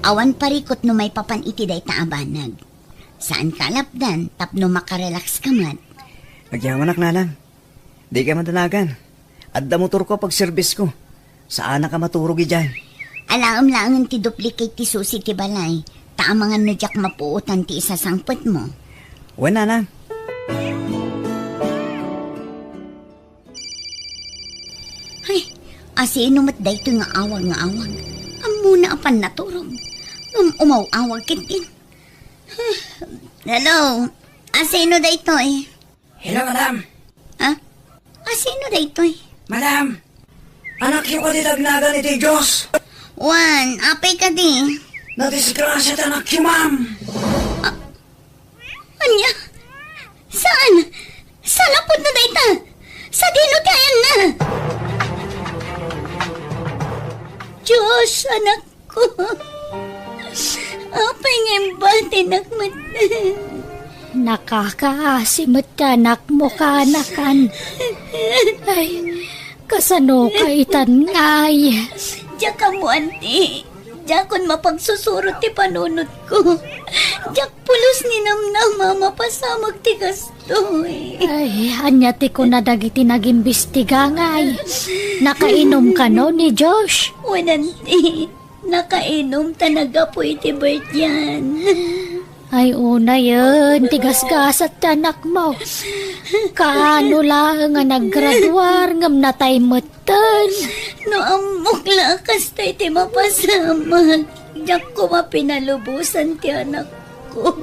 awan parikut no maipapan iti dayta a banag. Saanka a lapdan tapno makarelax ka met. Agyamanak, nanang. Dika madanagan. Adda motorko a pagserbisko. Saanak a maturog idiay. Alaem laengen ti duplicate ti susi ti balay, ta amangan no diak mapuotan ti isasangpetmo. Wen, nanang. Ay, asino met daytoy nga awag nga awag? Ammona a pannaturog. Ngem umaw-awag ketdin. Hello, asino daytoy? Hello, madam. Ha? Asino daytoy? Madam, anakyo kadi dagnagan iti Diyos? Wen, apay kadi? Nadisgrasya ti anakyo, ma'am. Ania? Saan? Saan a pudno dayta? Sadino ti ayanna? Diyos, anakko. Apay nga imbatinak met? Nakakaasi met ti anakmo, kaanakan. Ay, kasano ka itan ngay? Diak ammo, anti. Diakon mapagsusurot ti panunotko. Diak pulos ni namnama a mapasamak ti kastoy. Ay, ania ti kuna dagiti nagimbestiga ngay? Nakainom kano ni Josh? Wen, anti. Nakainom ta naggapu iti birthday-an. Ay, unayen, ti gasgasat ti anakmo. Kaano laeng a naggraduar ngem natay metten. No ammok la a kasta ti mapasamak, diak koma pinalubosan ti anakko.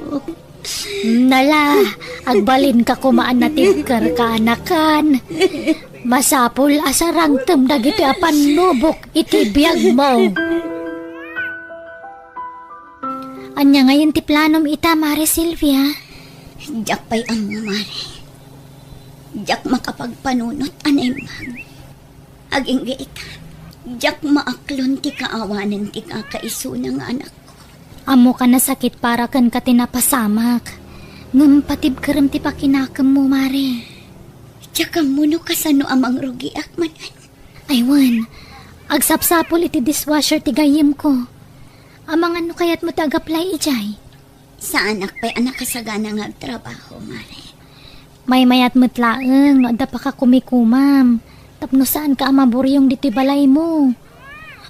Nala, agbalinka koma a natibker, kaanakan. Masapul a sarangtem dagiti a pannubok iti biagmo. Ania ngayen ti planom ita, Mare Silvia? Diak pay ammo, Mare. Diak makapagpanunot a naimbag. Agingga ita, diak maaklon ti kaawanen ti kakaisuna nga anakko. Ammoka a sakit para kenka ti napasamak. Ngem patibkerem ti pakinakemmo, Mare. Diak ammo no kasano a mangrugiak manen. Ay wen, agsapsapul iti dishwasher ti gayyemko. Amangan no kayatmo ti ag-apply idiay. Saanak pay a nakasagana nga agtrabaho, Mare. Maymayat met laeng no adda pakakumikomam tapno saanka a maburiong ditoy balaymo.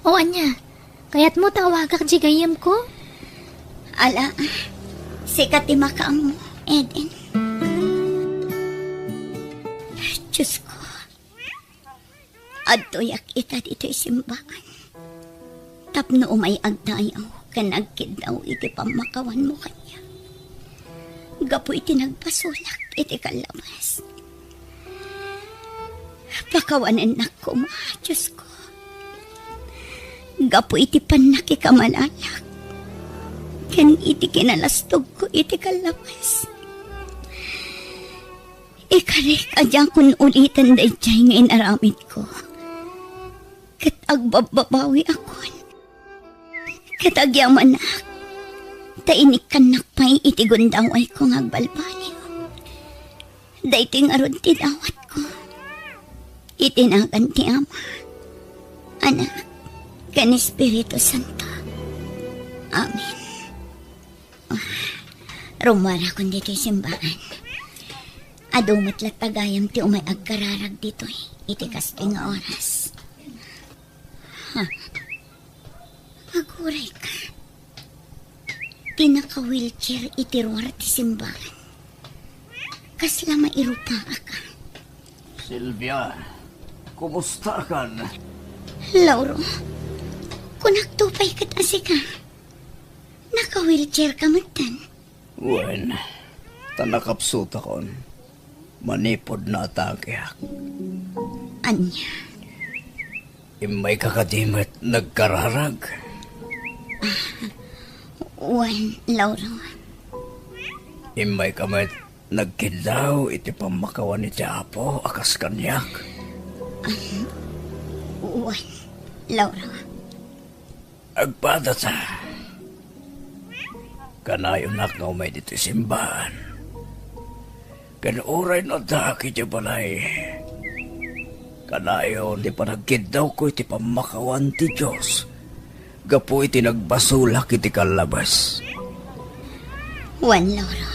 O ania, kayatmo ta awagak diay gayyemko? Ala, sika ti makaammo, Eden. Diosko, adtoyak ita ditoy simbaan tapno umay agdayaw ken agkiddaw iti pammakawanmo kaniak. Gapu iti nagpasolak iti kallabas, pakawanennak koma, Diosko, gapu iti pannakikamalalak ken iti kinalastogko iti kallabas. Karik a diakon uliten daydiay nga inaramidko. Ket agbabbabawiakon. Ket agyamanak, ta inikkannak pay iti gundawayko nga agbalbaliw. Daytoy ngarud ti dawatko. Iti nagan ti Ama, Anak, ken Espiritu Santo. Amen. Ah, rummuarakon ditoy simbaan. Adu met latta gayam ti umay agkararag ditoy iti kastoy nga oras. Ha? Agurayka. Ti naka-wheelchair iti ruar ti simbaan. Kasla mairupaak. Sylvia, kumustakan? Lauro, kunakto pay ket a sika. Naka-wheelchair ka metten. Wen, ta nakapsutakon. Manipud naatakeak. Ania? Immayka kadi met nagkararag? Wen, Lauro. Immayka met nagkiddaw iti pammakawan iti Apo a kas kaniak? Wen, Lauro. Agpadata. Kanayonak nga umay ditoy simbaan. Ken uray no addaak idiay balay, kanayon ti panagkiddawko iti pammakawan ti Dios gapu iti nagbasolak iti kallabes. Wen, Lauro.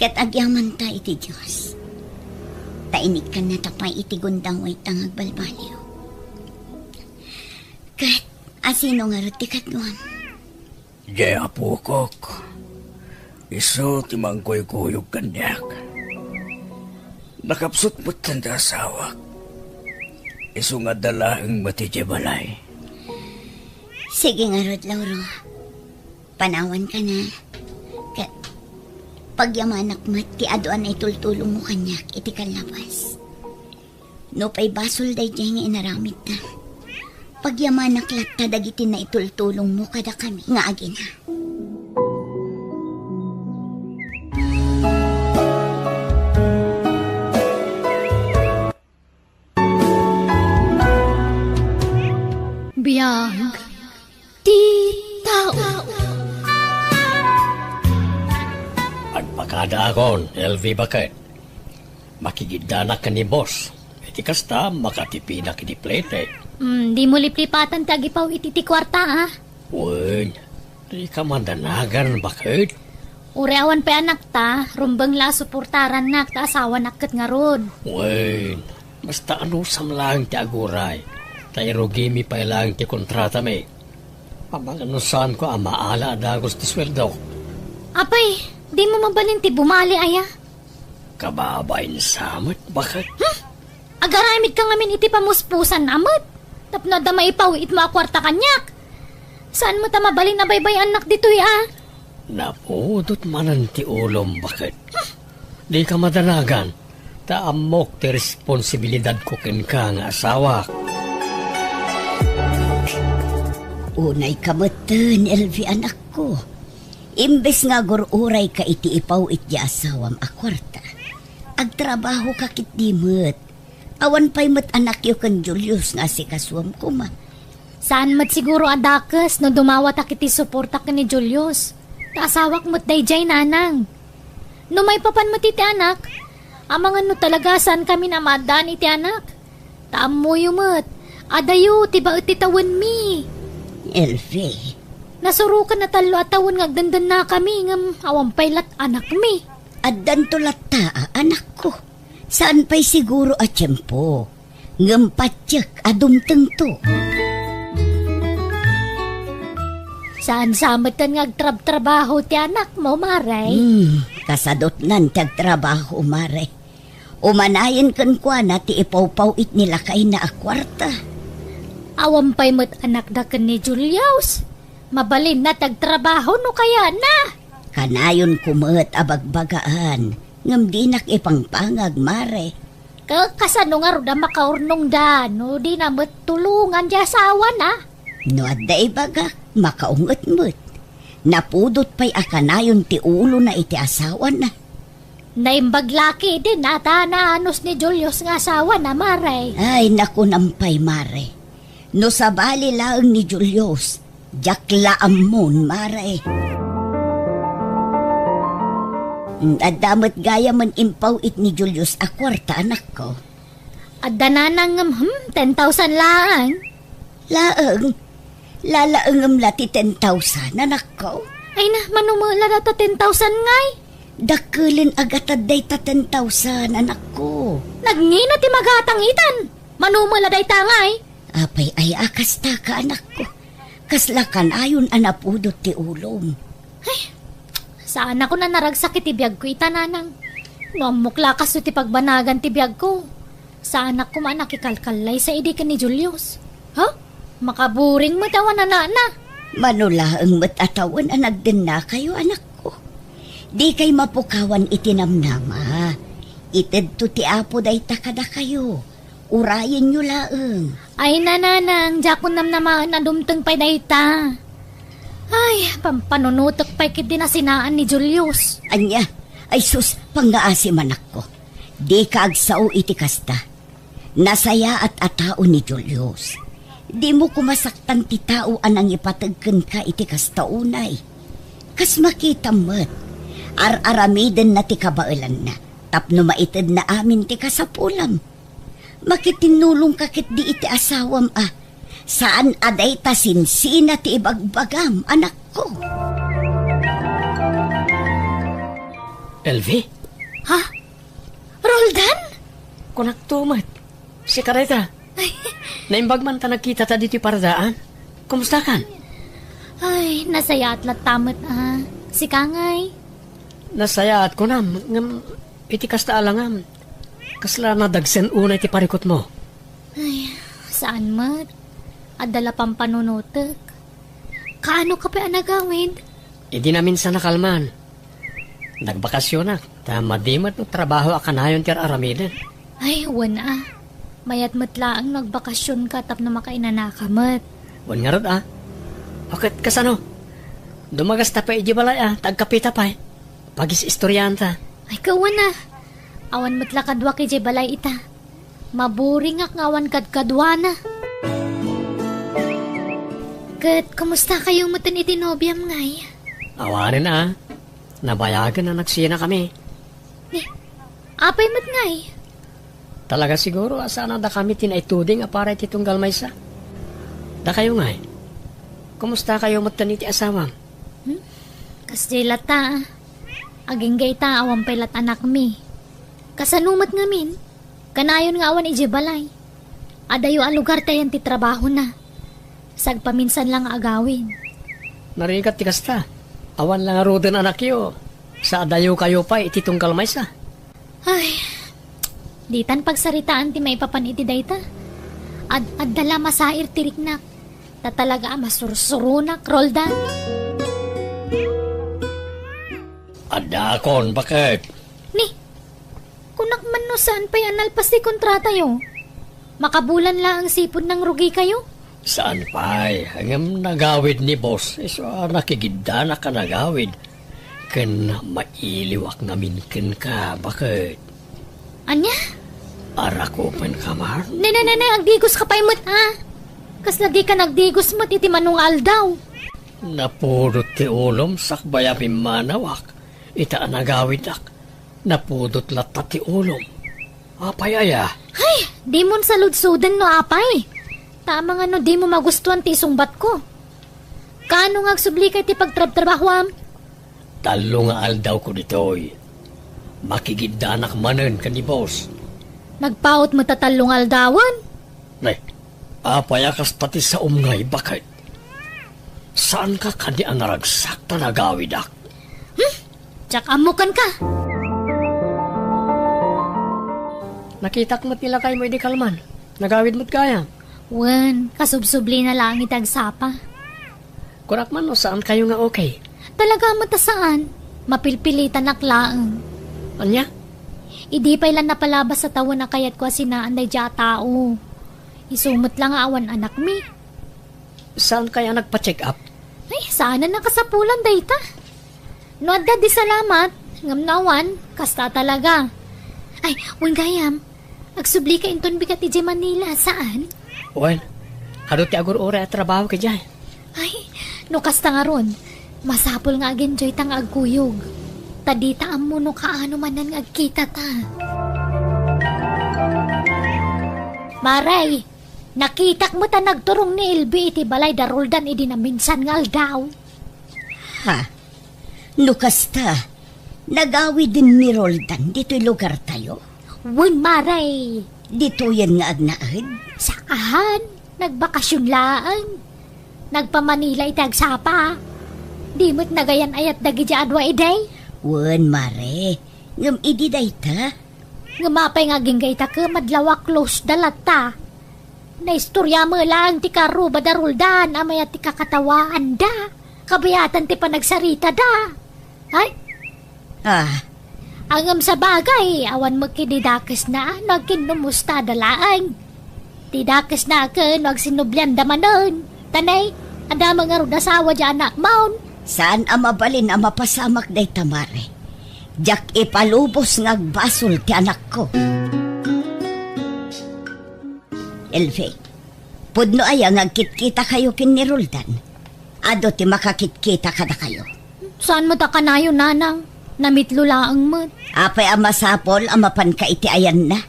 Ket agyamanta iti Dios. Ta inikkannata pay iti gundawayta nga agbalbaliw. Ket asino ngarud ti kaduam? Diay apokok. Isu ti mangkuykuyog kaniak. Nakapsut metten ti asawak. Isu nga adda laeng met idiay balay. Sige ngarud, Lauro. Panawanka na. Ket pagyamanak met ti adu a naitultulongmo kaniak iti kallabes. Nupay basol daydiay nga inaramidta, pagyamanak latta dagiti naitultulongmo kadakami nga agina. Biag ti tao. Agpakadaakon, L V, baket. Makigiddanak ken ni boss. Iti kasta, makatipinak iti plete. Hmm, dimo liplipatan ti agipaw iti ti kuarta, ah. Wen, dika madanagan, baket. Uray awan pay anakta, rumbeng la a suportarannak ta asawanak ket ngarud. Wen, basta anusam laeng ti aguray, ta irugimi pay laeng ti kontratami. Amangan no saanko a maala a dagus ti sueldok. Apay, dimo mabalin ti bumali aya? Kababain sa met, baket. Hmm? Agaramidka ngamin iti pamuspusan a met. Tapno adda maipaw-itmo a kuarta kaniak. Saan met a mabalin a baybay-annak ditoy, a? Napudot manen ti ulom, baket. Dika madanagan, ta ammok ti responsibilidadko kenka nga asawak. Unayka metten, L V, anakko. Imbes nga agur-urayka iti ipaw-it ti asawam a kuarta, agtrabahoka ketdi met. Awan pay met anakyo ken Julius nga asikasuam koma. Saan met siguro a dakes no dumawatak iti suporta ken ni Julius. Ta asawak met daydiay, nanang. No maipapan met iti anak, amangan no talaga saankami a maaddaan iti anak. Ta ammoyo met, adayo ti baet ti tawenmi. L V. Nasurokan a tallo a tawen nga agdendennakami, ngem awan pay lat anakmi. Addanto latta a anakko. Saan pay siguro a tiempo, ngem patiek a dumtengto. Saan sa metten nga agtrabtrabaho ti anakmo, Mare? Hmm, kasadutnan ti agtrabaho, Mare. Umanayen kenkuana ti ipawpaw-it ni lakayna a kuarta. Awan pay met anakda ken ni Julius. Mabalinna ti agtrabaho no kayatna. Kanayonko met a bagbagaan, ngem dinak ipangpangag, Mare. Ka-, kasano ngarud a makaurnongda no dina met tulongan ti asawana? No adda ibagak, makaunget met. Napudot pay a kanayon ti ulona iti asawana. Naimbag la ketdin a ta naanus ni Julius nga asawana, mare. Ay, nakunam pay, mare. No sabali laeng ni Julius, diak la ammon, mare. Mm, adda met gayamen impaw-it ni Julius a kuarta, anakko. Adda, nanang, ngem, hmm, ten thousand laeng. Laeng? Lalaengem la ti ten thousand, anakko? Ay na, mano met la data ten thousand ngay? Dakelen a gatad dayta ten thousand, anakko. Nagngina ti magatang itan. Mano met la dayta ngay? Apay aya a kasta ka, anakko? Kasla kanayon a napudot ti ulom. Ay, saanakon a naragsak iti biagko ita, nanang. No ammok la kastoy ti pagbanagan ti biagko, saanak koma a nakikalkallaysa idi ken ni Julius. Ha? Makaburing met awan anakna. Mano laeng met a tawen a nagdennakayo, anakko. Dikay mapukawan iti namnama. Itedto ti Apo dayta kadakayo. Urayenyo laeng. Ay, nanang, diakon namnamaen a dumteng pay dayta. Ay, pampanunotek pay ketdi nasinaan ni Julius. Ania? Ay sus, pangngaasim, anakko. Dika agsao iti kasta. Nasayaat a tao ni Julius. Dimo koma saktan ti tao a nangipateg kenka iti kasta unay. Kas makitam met, ar-aramidenna ti kabaelanna tapno maitedna amin ti kasapulam. Makitinnulongka ketdi iti asawam a saan a dayta sinsina ti ibagbagam, anakko. Elvi? Ha? Roldan? Kunakto met. Sika dayta. Ay. Naimbag man ta nagkitata ditoy paradaan. Kumustakan? Ay, nasayaat latta met a. Sika ngay? Nasayaat kunam, ngem iti kasta a langam, kasla nadagsen unay ti parikutmo. Ay, saan met. Adda la pampanunotek. Kaano ka pay a nagawid? Idi naminsan a kalman. Nagbakasionak, ta madi met no trabaho a kanayon ti ar-aramiden. Ay, wen a. Mayat met laeng no agbakasionka tapno makainanaka met. Wen ngarud a. O ket kasano? Dumagasta pay idiay balay a, ta agkapita pay. Pagis-istorianta. Ay, kawen a. Awan met la kaduak idiay balay ita. Maburingak nga awan kadkaduana. Ket kumusta kayo metten iti nobiam ngay? Awanen a. Nabayagen a nagsinakami. Ni, apay met ngay? Talaga siguro a saan a dakami ti naituding a para iti tunggal maysa. Dakayo ngay? Kumusta kayo metten iti asawam? Hmm? Kasdiay latta a. Agingga ita awan pay lat anakmi. Kasano met ngamin? Kanayon nga awan idiay balay. Adayo a lugar tayan ti trabahona. Sagpaminsan la nga agawid. Narigat ti kasta. Awan la ngaruden anakyo. Sa adayo kayo pay iti tunggal maysa. Ay, ditan pagsaritaan ti maipapan iti dayta. Ad-adda la masair ti riknak. Ta talaga a masursuronak, Roldan. Addaakon, baket. Ni, kunak man no saan pay a nalpas ti kontratayo. Makabulan laeng sipud nangrugi kayo? Saan pay, ngem nagawid ni boss. Isu a nakigiddanak a nagawid. Ken mailiwak ngamin kenka, baket. Ania? Arakupenka man? Ne, ne, ne, ne, agdigoska pay met, a. Kasla dika nagdigos met iti mano nga aldaw. Napudot ti ulom sakbay a pimmanawak. Ita a nagawidak, napudot latta ti ulom. Apay aya? Ay, dimon saludsoden no apay. Ta amangan no dimo magustuan ti isungbatko. Kaano nga agsublika iti pagtrabtrabahoam? Tallo nga aldawko ditoy. Makigiddanak manen ken ni boss. Nagpaut met a tallo nga aldawen? Ne, apay a kasta ti saom ngay, baket? Saanka kadi a naragsak ta nagawidak? Hmm? Diak ammo kenka. Nakitak met ni lakaymo idi kalman. Nagawid met gayam. Wen, kasubsublina laeng iti agsapa. Kunak man no saan kayo nga okay. Talaga met a saan. Mapilpilitanak laeng. Ania? Idi pay la napalabas a tawen a kayatko a sinaan daydiay a tao. Isu met la nga awan anakmi. Saan kaya nagpa-check up? Ay, saan a nakasapulan dayta. No adda di salamat, Ngem no awan, kasta talaga. Ay, wen gayam, agsubli ka inton bigat idiay Manila, saan? Wen, adu ti agur-uray a trabaho idiay. Ay, no kasta ngarud, masapul nga agenjoy ta nga agkuyog. Ta dita ammo no kaano manen nga agkita ta. Mare, nakitak met a nagturong ni Elvi iti balay da Roldan idi naminsan nga aldaw. Ha? No kasta, nagawiden ni Roldan ditoy lugartayo? Wen, mare. Ditoyen nga agnaed? Saan, nagbakasyon laeng. Nagpa-Manila iti agsapa. Di met nagayan-ayat dagiti adua idi? Wen, mare. Ngem idi dayta? Ngem apay nga agingga ita ket madlaw a close da latta. Naistorya met laeng ti karuba da Roldan a mayat ti kakatawaanda. Kabayatan ti panagsaritada. Ay? Ah. Ngem sabagay, awan met ket ti dakesna no agkinnumustada laeng. Ti dakesna ket no agsinublianda manen. Ta nay, adda met ngarud asawa diay anakmon. Saan a mabalin a mapasamak dayta, mare. Diak ipalubos nga agbasol ti anakko. Elvi, pudno aya nga agkitkitakayo ken ni Roldan? Adu ti makakitkita kadakayo. Saan met a kanayon, nanang? Namitlo laeng met. Apay a masapul a mapanka iti ayanna?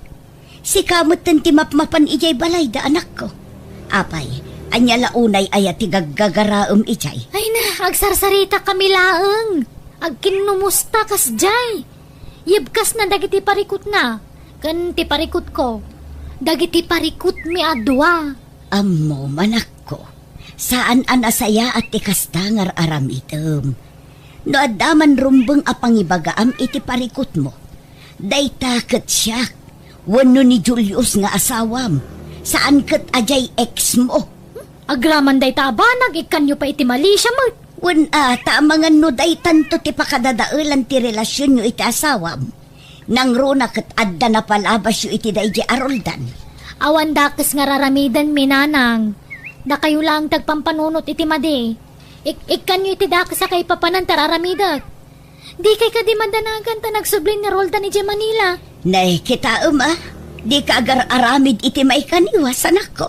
Sika metten ti mapmapan idiay balayda, anakko. Apay, ania la unay aya ti gaggagaraem idiay? Ay na, agsarsaritaka laeng. Agkinnumusta kasdiay. Yebkasna dagiti parikutna, ken ti parikutko, dagiti parikutmi a dua. Ammom, anakko, saan a nasayaat ti kasta nga ar-aramidem. No adda man rumbeng a pangibagaam iti parikutmo, dayta ket siak, wenno ni Julius nga asawam, saan ket a diay ex mo. Agraman dayta a banag, ikkanyo pay iti Malaysia met. Wen a, ta amangan no daytanto ti pakadadaelan ti relasionyo iti asawam. Nangruna ket adda napalabasyo iti daydi a Roldan. Awan dakes nga ar-aramidenmi, nanang. Dakayo laeng ti agpampanunot iti madi. Ik-, ikkanyo iti dakes a kaipapanan ti ar-aramidek. Dikay kadi madanagan ta nagsubli ni Roldan idiay Manila? Nay, kitaem a, dika agar-aramid iti maikaniwas, anakko.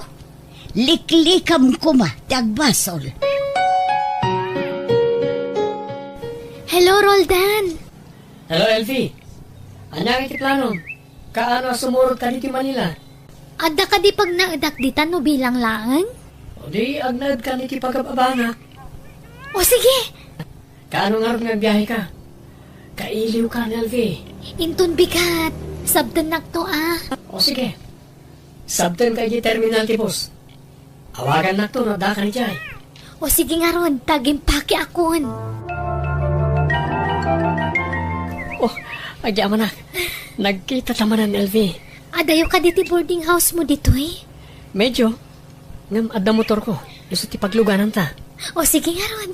Liklikam koma ti agbasol. Hello, Roldan. Hello, Elvi. Ania ngay ti planom? Kaano a sumurot ka ditoy Manila? Adda kadi pagnaedak ditan no bilang laeng? O di, agnaedkan iti pagab-abanak. O sige! Kaano ngarud nga agbiahe ka? Kailiw ka, Elvi. Inton bigat, sabtennakto a. O sige. Sabtenka idiay terminal ti bus. Awagannakto no adda ka idiay. O sige ngarud, ta agimpake akon. Oh, agyamanak. Nagkita ta manen, Elvi. Adayo kadi ti boarding house mo ditoy? Medyo. Ngem adda motorko. Isu ti paglugananta. O sige ngarud.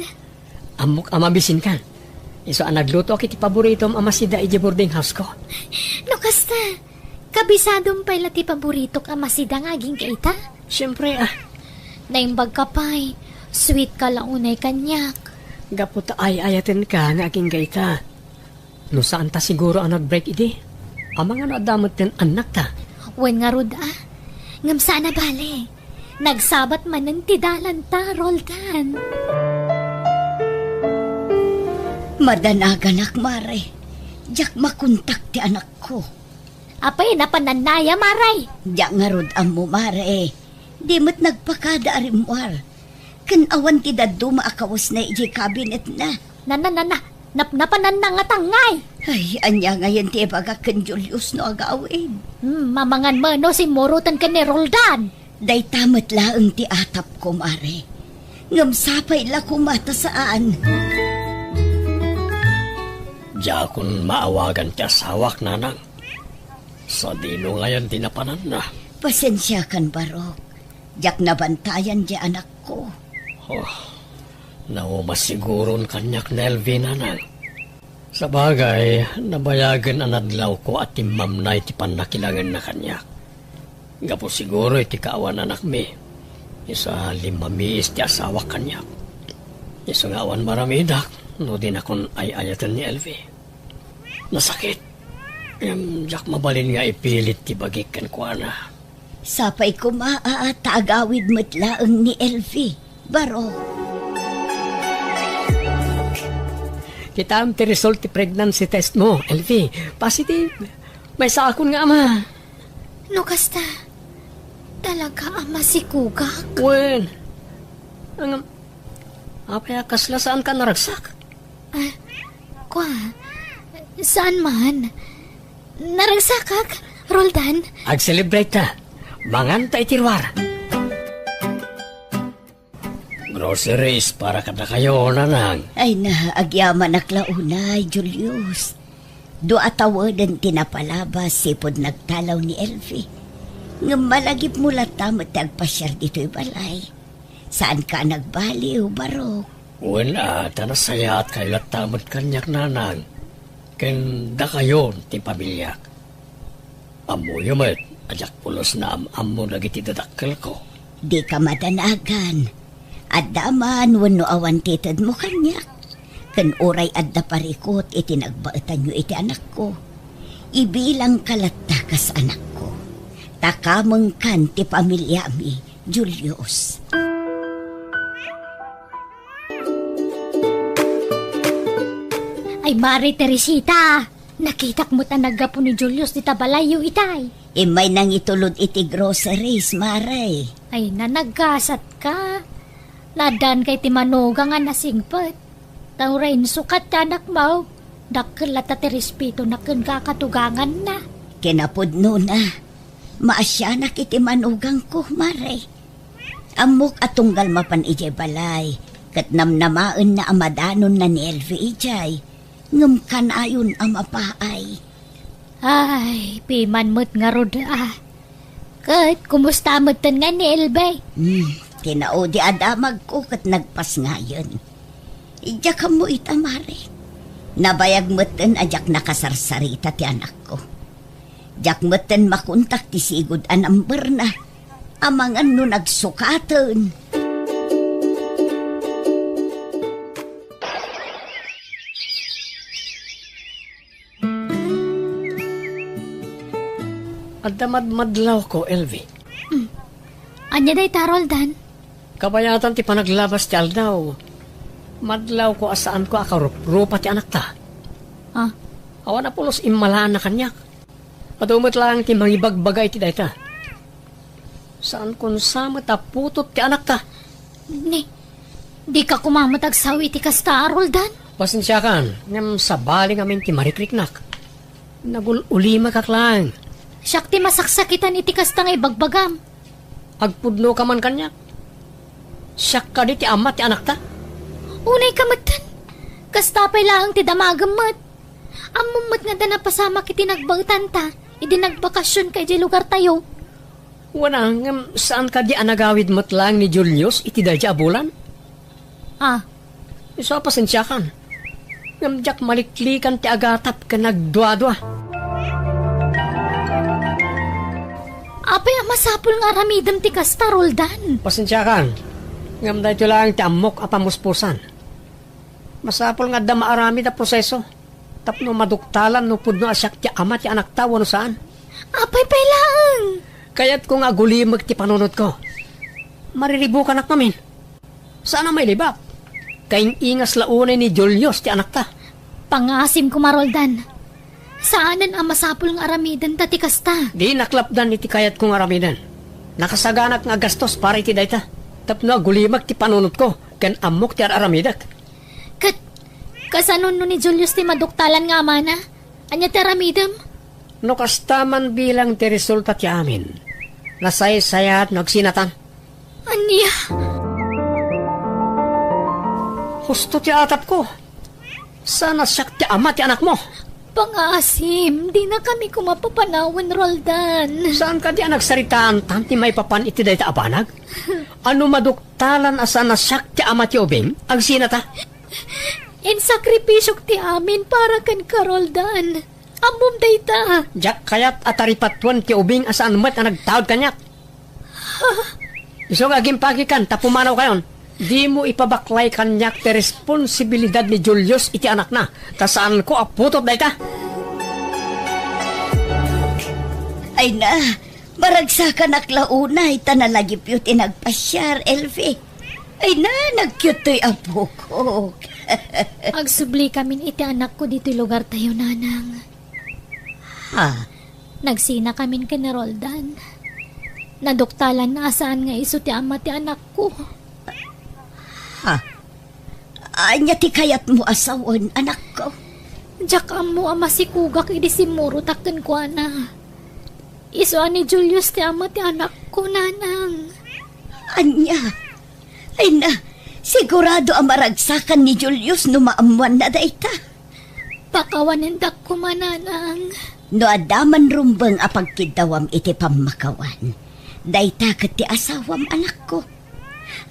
Ammok a mabisinka. Isu a naglutoak iti paboritom a masida idiay boarding house ko. No kasta, kabisadom pay la ti paboritok a masida nga agingga ita? Siempre, ah. Naimbag ka pay, sweet ka la unay kaniak. Gapu ta ay-ayatenka nga agingga ita. No saan ta siguro a nag-break idi, amangan no adda metten annakta. Wen ngarud a, ngem saan a bale. Nagsabat manen ti dalanta, Roldan. Madanaganak, mare. Diak makontak ti anakko. Apay, napananna aya, mare? Diak ngarud ammo, mare. Di met nagpakada a rimmuar. Ken awan ti dadduma a kawesna idiay kabinetna. Nana, nana, nap-, napananna nga tangngay. Ay, ania ngayen ti ibagak ken Julius no agawid? Hmm, mamangan mo no simmuroten ken ni Roldan. Dayta met laeng ti atapko, mare. Ngem sapay la koma ta saan. Diakon maawagan ti asawak, nanang. Sadino ngayen ti napananna? Pasensiakan, Barok. Diak nabantayan diay anakko. Oh, nauma siguron kaniak ni Elvi, nanang. Sabagay, nabayagen a nadlawko a timmamnay ti pannakilangenna kaniak. Gapu siguro iti kaawan anakmi, isu a limmamiis ti asawak kaniak. Isu nga awan maramidak no dinakon ay-ayaten ni Elvi. Nasakit. Ngem diak mabalin nga ipilit ti bagik kenkuana. Sapay koma a ta agawid met laeng ni Elvi. Baro. Kitaem ti result ti pregnancy test mo, Elvi. Positive. Maysakon nga ama. No kasta, talaga a masikugak? Wen. Ang, apay a kasla saanka naragsak? Ah, kua, saan man. Naragsakak, Roldan. Ag-celebrate ta. Manganta iti ruar. Groceries para kadakayo, Nanang. Ay na, agyamanak la unay, Julius. Dua a taweden ti napalabas sipud nagtalaw ni Elvi. Ngem malagipmo latta met ti agpasiar ditoy balay. Saanka a nagbaliw, Barok? Wen a, ta nasayaatkayo latta met kaniak, Nanang, ken dakayon ti pamiliak. Ammoyo met a diak pulos naam-ammo dagiti dadakkelko. Dika madanagan. Adda man wenno awan ti itedmo kaniak. Ken uray adda parikut iti nagbaetanyo iti anakko, ibilangka latta kas anakko. Ta kamengkan ti pamiliami, Julius. Ay, Mare Teresita, nakitak met a naggapu ni Julius dita balayyo itay. Immay nangitulod iti groceries, Mare. Ay, nanagkasatka. Naaddaanka iti manugang a nasingpet. Ta uray insukat ti anakmo, dakkel latta ti respetona kenka a katuganganna. Kinapudnona, maasianak iti manugangko, Mare. Ammok a tunggal mapan idiay balay, ket namnamaenna a madanonna ni Elvi idiay, ngem kanayon a mapaay. Ay, piman met ngarud a. Ket kumusta metten nga ni Elvi? Hmm, kinaudi a damagko ket nagpasngayen. Diak ammo ita, Mare. Nabayag metten a diak nakasarsarita ti anakko. Diak metten makontak ti sigud a numberna. Amangan no nagsukaten. Adda madmadlawko, Elvi. Hmm. Ania dayta, Roldan? Kabayatan ti panaglabas ti aldaw, madlawko a saanko a karuprupa ti anakta. Ah. Awan a pulos immalaanna kaniak. Adu met laeng ti mangibagbaga iti dayta. Saankon sa met a putot ti anakta. Ni, dika koma met agsao iti kasta, Roldan? Pasensiakan, ngem sabali ngamin ti marikriknak. Nagul-ulimakak laeng. Siak ti masaksakitan iti kasta nga ibagbagam. Agpudnoka man kaniak. Siak kadi ti ama ti anakta? Unayka metten. Kasta pay laeng ti damagem met. Ammom met nga adda napasamak iti nagbaetanta idi nagbakasionka idiay lugartayo. Wen a, ngem saan kadi a nagawid met laeng ni Julius iti daydiay a bulan? Ah. Isu a pasensiakan. Ngem diak maliklikan ti agatap ken nagduadua. Apay a masapul nga aramidem ti kasta, Roldan? Pasensiakan. Ngem daytoy laeng ti ammok a pamuspusan. Masapul nga adda maaramid a proseso tapno maduktalan no pudno a siak ti ama ti anakta wenno saan. Apay pay laeng? Kayatko nga agulimek ti panunotko. Mariribukanak ngamin. Saan a mailibak. Kaing-ingas la unay ni Julius ti anakta. Pangaasim koma, Roldan. Saanen a masapul nga aramidenta ti kasta. Dinak lapdan iti kayatko nga aramiden. Nakasaganak nga agastos para iti dayta. Tapno agulimek ti panunotko ken ammok ti ar-aramidek. Ket, kasano no ni Julius ti maduktalan nga amana? Ania ti aramidem? No kasta man bilang ti resulta ti amin, nasaysayaat no agsinatan. Ania? Husto ti atapko. Saan a siak ti ama ti anakmo? Pangaasim, dinakami koma papanawen, Roldan. Saan kadi a nagsaritaan tan ti maipapan iti dayta a banag? Ano maduktalan a saan a siak ti ama ti ubing? Agsinata? Insakripisiok ti amin para kenka, Roldan. Ammom dayta. Diak kayat a taripatuen ti ubing a saan met a nagtaud kaniak. Isu nga agimpakikan ta pumanawkayon. Dimo ipabaklay kaniak ti responsibilidad ni Julius iti anakna, ta saanko a putot dayta. Ay na, maragsakanak la unay ta nalagipyo ti nagpasiar, Elvie. Ay na, nagkiuttoy apokok. Agsubli kamin iti anakko ditoy lugar tayo, Nanang. Ha? Nagsina kamin ken ni Roldan. Naduktalan na a saan nga isu ti ama ti anakko. Ha? Ania ti kayatmo a sawen, anakko? Diak ammo a masikugak idi simmurotak kenkuana. Isu a ni Julius ti ama ti anakko, Nanang. Ania? Ay na, sigurado a maragsakan ni Julius no maammoanna dayta. Pakawanendak koma, Nanang. No adda man rumbeng a pagkiddawam iti pammakawan, dayta ket ti asawam, anakko.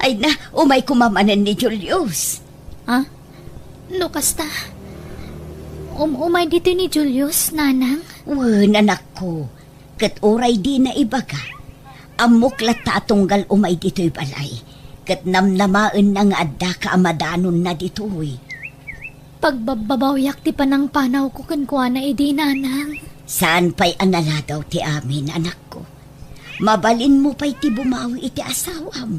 Ay na, umay koma manen ni Julius. Ah? No kasta, um-, umay ditoy ni Julius, Nanang? Wen, anakko. Ket uray dina ibaga, ammok latta a tunggal umay ditoy balay, ket namnamaenna nga addaka a madanonna ditoy. Pagbabbabawiak ti panangpanawko kenkuana idi, Nanang. Saan pay a naladaw ti amin, anakko. Mabalinmo pay ti bumawi iti asawam.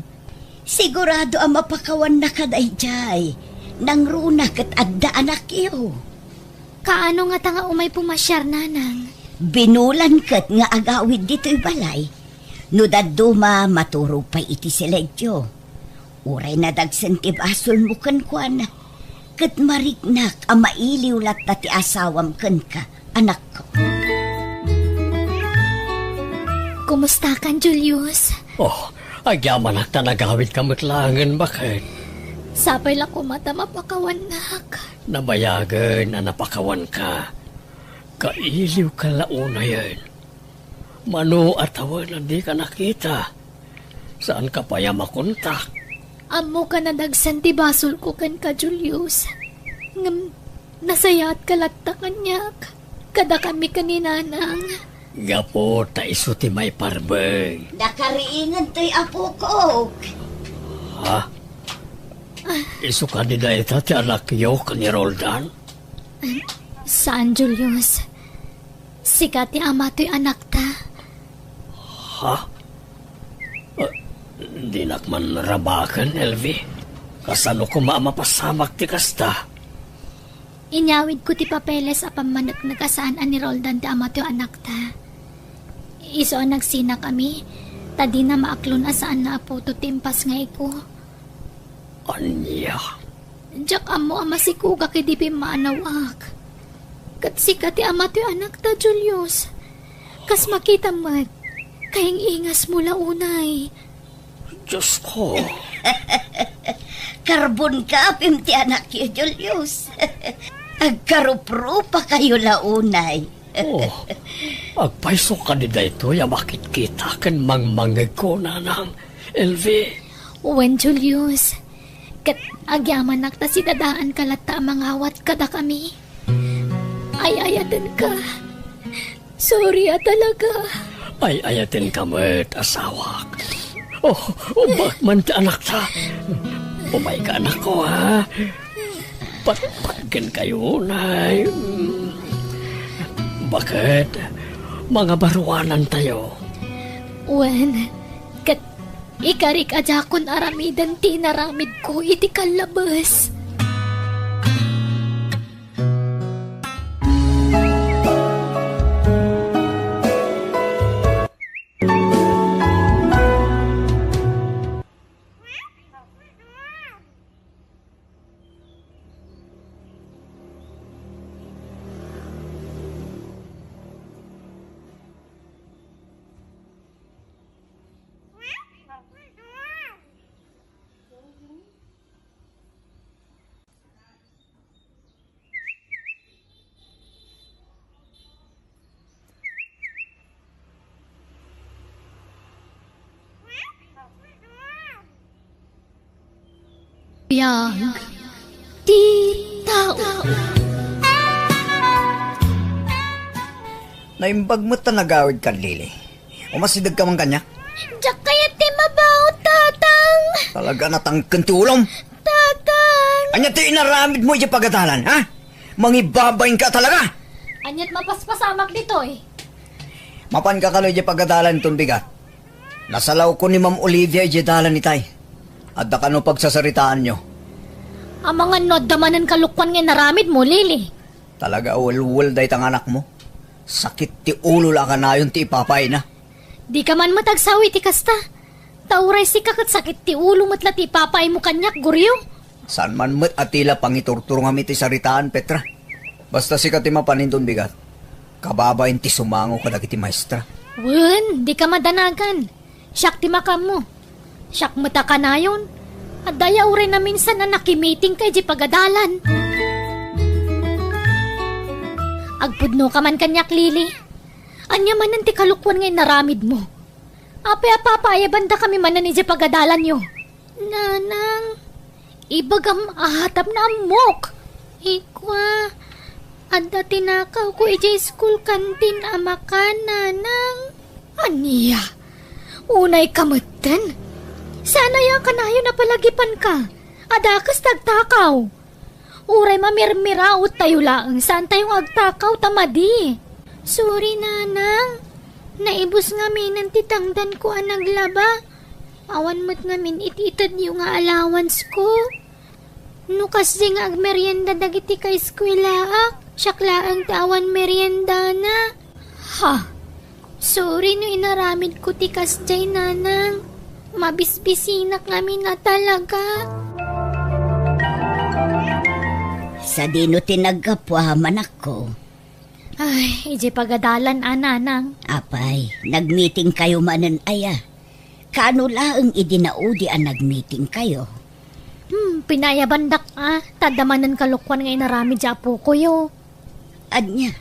Sigurado a mapakawanna kadaydiay. Nangruna ket adda anakyo. Kaano ngata nga umay pumasiar, Nanang? Binulan ket nga agawid ditoy balay. No dadduma, maturog pay iti siledio. Uray nadagsen ti basolmo kenkuana, ket mariknak a mailiw latta ti asawam kenka, anakko. Kumustakan, Julius? Oh, agyamanak ta nagawidka met laengen, baket. Sapay la koma ta mapakawannak. Nabayagen a napakawanka. Kailiwka la unayen. Mano a tawen a dika nakita? Saanka pay a makontak? Ammok a nadagsen ti basolko kenka, Julius. Ngem nasayaatka latta kaniak. Kadakami ken ni Nanang. Gapu ta isu ti maiparbeng. Nakariingen toy apokok. Ha? Isu kadi dayta ti anakyo ken ni Roldan? Saan, Julius. Sika ti ama toy anakta. Ha? Ah, dinak man rabaken, Elvie. Kasano koma a mapasamak ti kasta? Inyawidko ti papeles a pammaneknek a saan a ni Roldan ti ama toy anakta. Isu a nagsinakami, ta dina maaklon a saan nga aputo ti impas nga iko. Ania? Diak ammo a masikugak idi pimmanawak. Ket sika ti ama toy anakta, Julius. Kas makitam met, kaing-ingasmo la unay. Diosko. Karbon ka, apim ti anakyo, Julius. Agkaruprupakayo la unay. Oh, agpayso kadi daytoy a makitkita ken mangmangngegko, Nanang Elvie? Wen, Julius. Ket agyamanak ta sidadaanka latta a mangawat kadakami. Ay-ayatenka. Sorry a talaga. Ay-ayatenka met, asawak. Oh, ubbak man ti anakta. Umayka, anakko, ha? Patpatgenkayo, nay. Baket, mangabaruanantayo. Wen, ket ikarik a diakon aramiden ti inaramidko iti kallabes. Biag ti tao. Naimbag met ta nagawidka, Lily. Umasidegka man kaniak? Diak kayat ti mabaw, Tatang. Talaga, natangken ti ulom. Tatang! Ania ti inaramidmo iti pagadalan, ha? Mangibabainka talaga! Aniat mapaspasamak ditoy? Mapanka kano idiay pagadalan ton bigat? Nasalawko ni Ma'am Olivia idiay dalan itay. Adda kano pagsasaritaanyo? Amangan no adda manen kalokuan nga inaramidmo, Lily. Talaga a welwel dayta nga anakmo. Sakit ti ulo la a kanayon ti ipapaayna. Dika man met agsaw iti kasta. Ta uray sika ket sakit ti ulo met la ti ipapaaymo kaniak, Goryo. Saan man met a ti la pangiturturongam iti saritaan, Petra. Basta sika ti mapan inton bigat. Kababain ti sumango kadagiti maestra. Wen, dika madanagan. Siak ti makaammo. Siak met a kanayon. Adda aya uray naminsan a nakimitingka idiay pagadalan. Agpudnoka man kaniak, Lily. Ania manen ti kalokuan nga inaramidmo? Apay a papaayabandakami manen idiay pagadalanyo? Nanang, ibagam a tapno ammok. Ikua, adda tinakawko idiay school canteen a makan, Nanang. Ania? Unayka metten? Saan aya a kanayon a palagipanka? Adda kas ti agtakaw? Uray mamirmiraottayo laeng, saantayo nga agtakaw ta madi. Sorry, Nanang. Naibus ngaminen ti tangdanko a naglaba. Awan met ngamin it itedyo nga allowance ko. No kasdi nga agmerienda dagiti kaeskuelaak, siak laeng ti awan meriendana. Ha? Sorry no inaramidko ti kasdiay, Nanang. Mabisbisinak ngamin a talaga. Sadino ti naggapu, a, manakko? Ay, idiay pagadalan a, Nanang. Apay, nagmitingkayo manen aya? Kaano laeng idi naudi a nagmitingkayo? Hmm, pinaayabandak a, ta adda manen kalokuan nga inaramid ti apokoyo. Ania?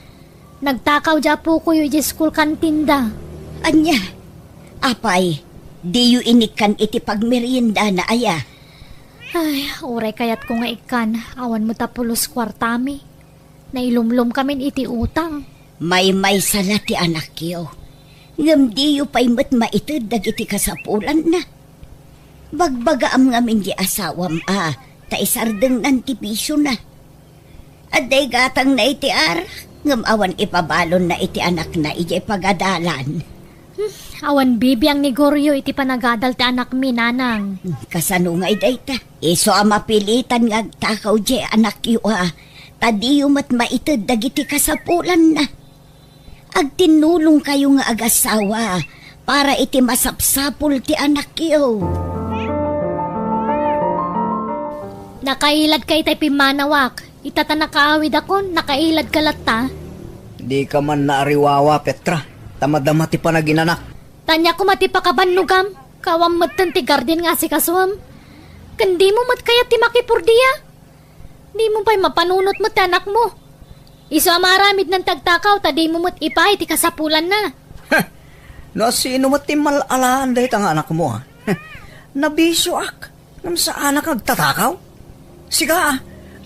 Nagtakaw ti apokoyo idiay school canteen da. Ania? Apay, diyo inikkan iti pagmeriendana aya? Ay, uray kayatko nga ikkan, awan met a pulos kuartami. Nailumlomkamin iti utang. Maymaysa la ti anakyo. Ngem diyo pay met maited dagiti kasapulanna. Bagbagaam ngamin ti asawam a, ta isardengnan ti bisiona. Adda igatangna iti arak, ngem awan ipabalonna iti anakna idiay pagadalan. Hmm, awan bibiang ni Goryo iti panagadal ti anakmi, Nanang. Hmm, kasano ngay dayta? Isu a mapilitan nga agtakaw diay anakyo a, ta diyo met maited dagiti kasapulanna. Agtinnulongkayo nga agasawa para iti masapsapul ti anakyo. Nakailadka itay pimmanawak. Ita ta nakaawidakon, nakailadka latta. Dika man naariwawa, Petra, ta madama ti panaginanak. Ania koma ti pakabannogam, kawan metten ti garden nga asikasuem. Ken dimo met kayat ti makipurdia? Dimo pay mapanunot met ti anakmo. Isu a maaramidnan ti agtakaw ta dimo met ipaay ti kasapulanna. Heh! No asino met ti mal-alaan dayta nga anakmo, a? Heh! Nabisioak. Ngem saanak nga agtatakaw? Sika, a,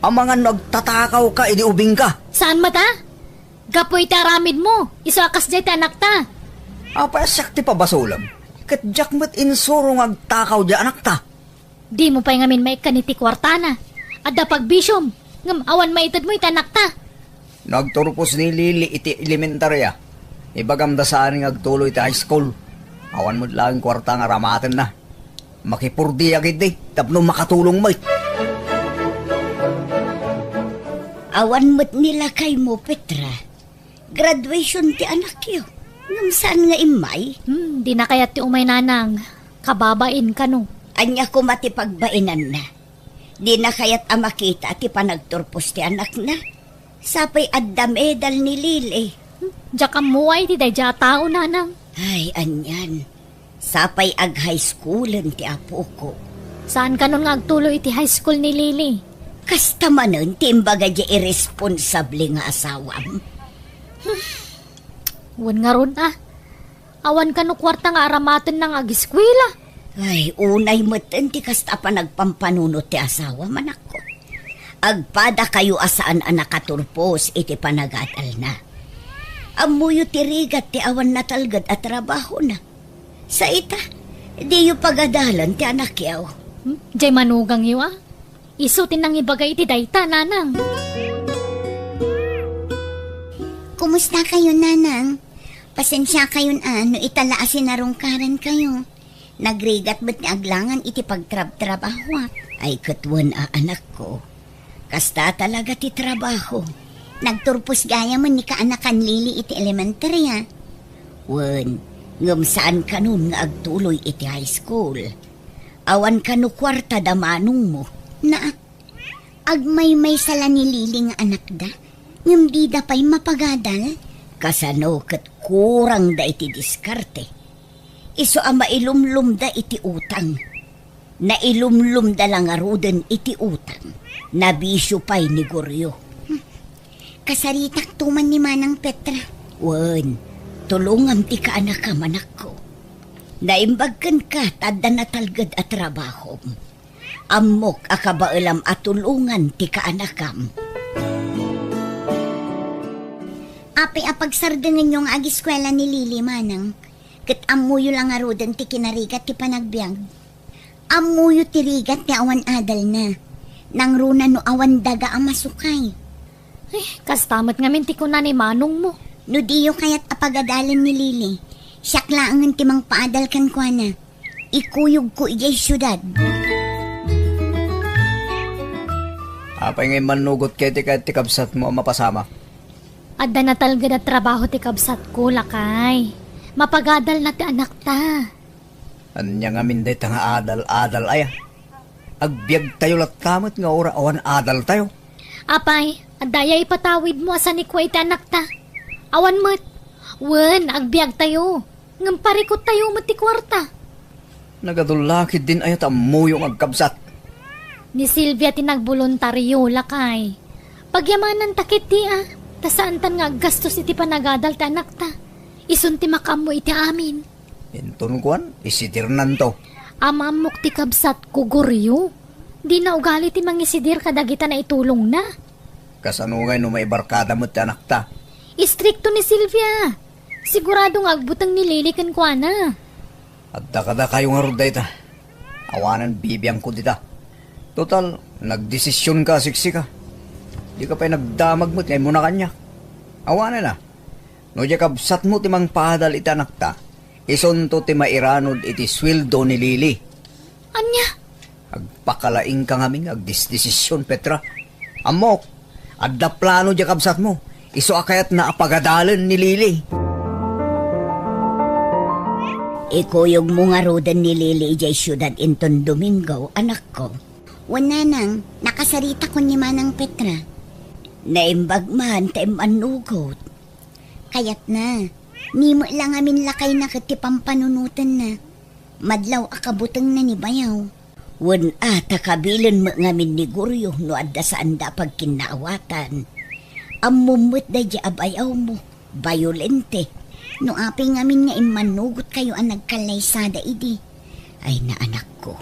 amangan no agtatakawka idi ubingka. Saan met a? Gapu iti aramidmo, isu a kasdiay ti anakta. Apay a siak ti pabasolem? Ket diak met insuro nga agtakaw diay anakta. Dimo pay ngamin maikkan iti kuartana. Adda pagbisiom, ngem awan maitedmo iti anakta. No agturpos ni Lily iti elementaria, ibagam ta saan nga agtuloy iti high school. Awan met laeng kuarta nga aramatenna. Makipurdiak idi tapno makatulong met. Awan met ni lakaymo, Petra. Graduation ti anakyo. Ngem saan nga immay? Hmm, dina kayat ti umay, Nanang. Kababain kano. Ania koma ti pagbainanna? Dina kayat a makita ti panagturpos ti anakna? Sapay adda medal ni Lily. Hmm, diak ammo iti daydiay a tao, Nanang. Ay, anian. Sapay ag-high schoolen ti apoko. Saan kanon nga agtuloy iti high school ni Lily? Kasta manen ti imbaga diay irresponsable nga asawam. Wen ngarud, a. Awan kano kuarta nga aramatenna nga agiskuela. Ay, unay metten ti kasta a panagpampanunot ti asawa, manakko. Agpadakayo a saan a nakaturpos iti panagadalna. Ammoyo ti rigat ti awan natalged a trabahona. Sa ita, diyo pagadalan ti anakyo. Hmm? Diay manugangyo, a? Isu ti nangibaga iti dayta, Nanang. Kumusta kayo, Nanang? Pasensiakayon a no ita la a sinarungkarankayo. Nagrigat met ti aglangan iti pagtrabtrabahuak. Ay, ket wen a, anakko. Kasta talaga ti trabaho. Nagturpos gayamen ni kaanakan Lily iti elementarya. Wen, ngem saan kanon nga agtuloy iti high school. Awan kano kuarta da manongmo. Na, agmaymaysa la ni Lily nga anakda, ngem dida pay mapagadal. Kasano ket kurangda iti diskarte. Isu a mailumlumda iti utang. Nailumlumda la ngaruden iti utang. Nabisio pay ni Goryo. Hmm. Kasaritakto man ni Manang Petra. Wen, tulongam ti kaanakam, anakko. Naimbag kenka ta adda natalged a trabahom. Ammok a kabaelam a tulongan ti kaanakam. Apay a pagsardengenyo nga agiskuela ni Lily, Manang, ket ammoyo la ngaruden ti kinarigat ti panagbiag. Ammoyo ti rigat ti awan adalna. Nangruna no awan daga a masukay. Eh, kasta met ngamin ti kuna ni manongmo. No diyo kayat a pagadalen ni Lily, siak laengen ti mangpaadal kenkuana. Ikuyogko idiay siudad. Apay nga immannugot ket ti kayat ti kabsatmo a mapasamak? Adda natalged a trabaho ti kabsatko, lakay. Mapagadalna ti anakta. Ania ngamin dayta nga adal-adal aya? Agbiagtayo latta met nga ura awan adaltayo. Apay, adda aya ipatawidmo a sanikua iti anakta? Awan met. Wen, agbiagtayo. Ngem parikuttayo met ti kuarta. Nagadu la ketdin aya ta ammoyo nga agkabsat. Ni Silvia ti nagboluntario, lakay. Pagyamananta ketdi a, ta saantan nga aggastos iti panagadal ti anakta. Isun ti makaammo iti amin. Inton kuan, isidernanto. Amaammok ti kabsatko, Goryo. Dina ugali ti mangisidir kadagita naitulongna. Kasano ngay no maibarkada met ti anakta? Istrikto ni Silvia. Sigurado nga agbuteng ni Lily kenkuana. Adda kadakayo ngarud dayta. Awanen bibiangko dita. Total, nagdesisionka a siksika. Dika pay nagdamag met nga immuna kaniak. Awanen a. No diay kabsatmo ti mangpaadal iti anakta, isunto ti mairanod iti sueldo ni Lily. Ania? Agpakalaingka ngamin nga agdesdesision, Petra. Ammok, adda plano diay kabsatmo. Isu a kayatna a pagadalen ni Lily. Ikuyogmo ngaruden ni Lily idiay siudad inton Domingo, anakko. Wen, nanang, nakasaritakon ni Manang Petra. Naimbag man ta immannugot. Kayatna, ni met la ngamin lakayna ket ti pampanunotenna. Madlaw a kabutengna ni bayaw. Wen a, ta kabilen met ngamin ni Goryo no adda saanda a pagkinnaawatan. Ammom met daydiay a bayawmo, bayolente. No apay ngamin nga immannugotkayo a nagkallaysada idi. Ay, naanakko,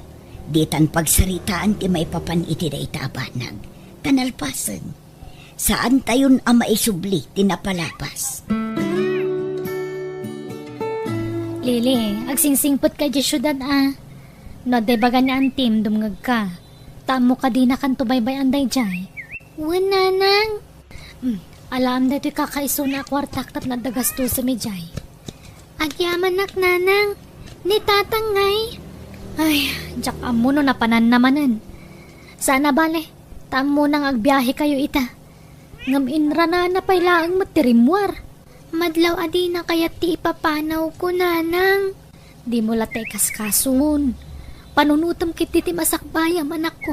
ditan pagsaritaan ti maipapan iti dayta a banag. Ta nalpasen. Saantayon a maisubli ti napalabas. Lily, agsingsingpet ka idiay siudad a. No adda ibaga ni antim, dumngegka. Ta ammok a dinakanto baybay-an daydiay. Wen, nanang. Hmm, alaem daytoy kakaisuna a kuartak tapno adda gastosem idiay. Agyamanak, nanang. Ni tatang ngay? Ay, diak ammo no napananna manen. Saan a bale, ta ammona nga agbiahekayo ita. Ngem inranana pay laeng met ti rimmuar. Madlaw a dina kayat ti ipapanawko, nanang. Dimo latta ikaskason. Panunotem ketdi ti masakbayam, anakko.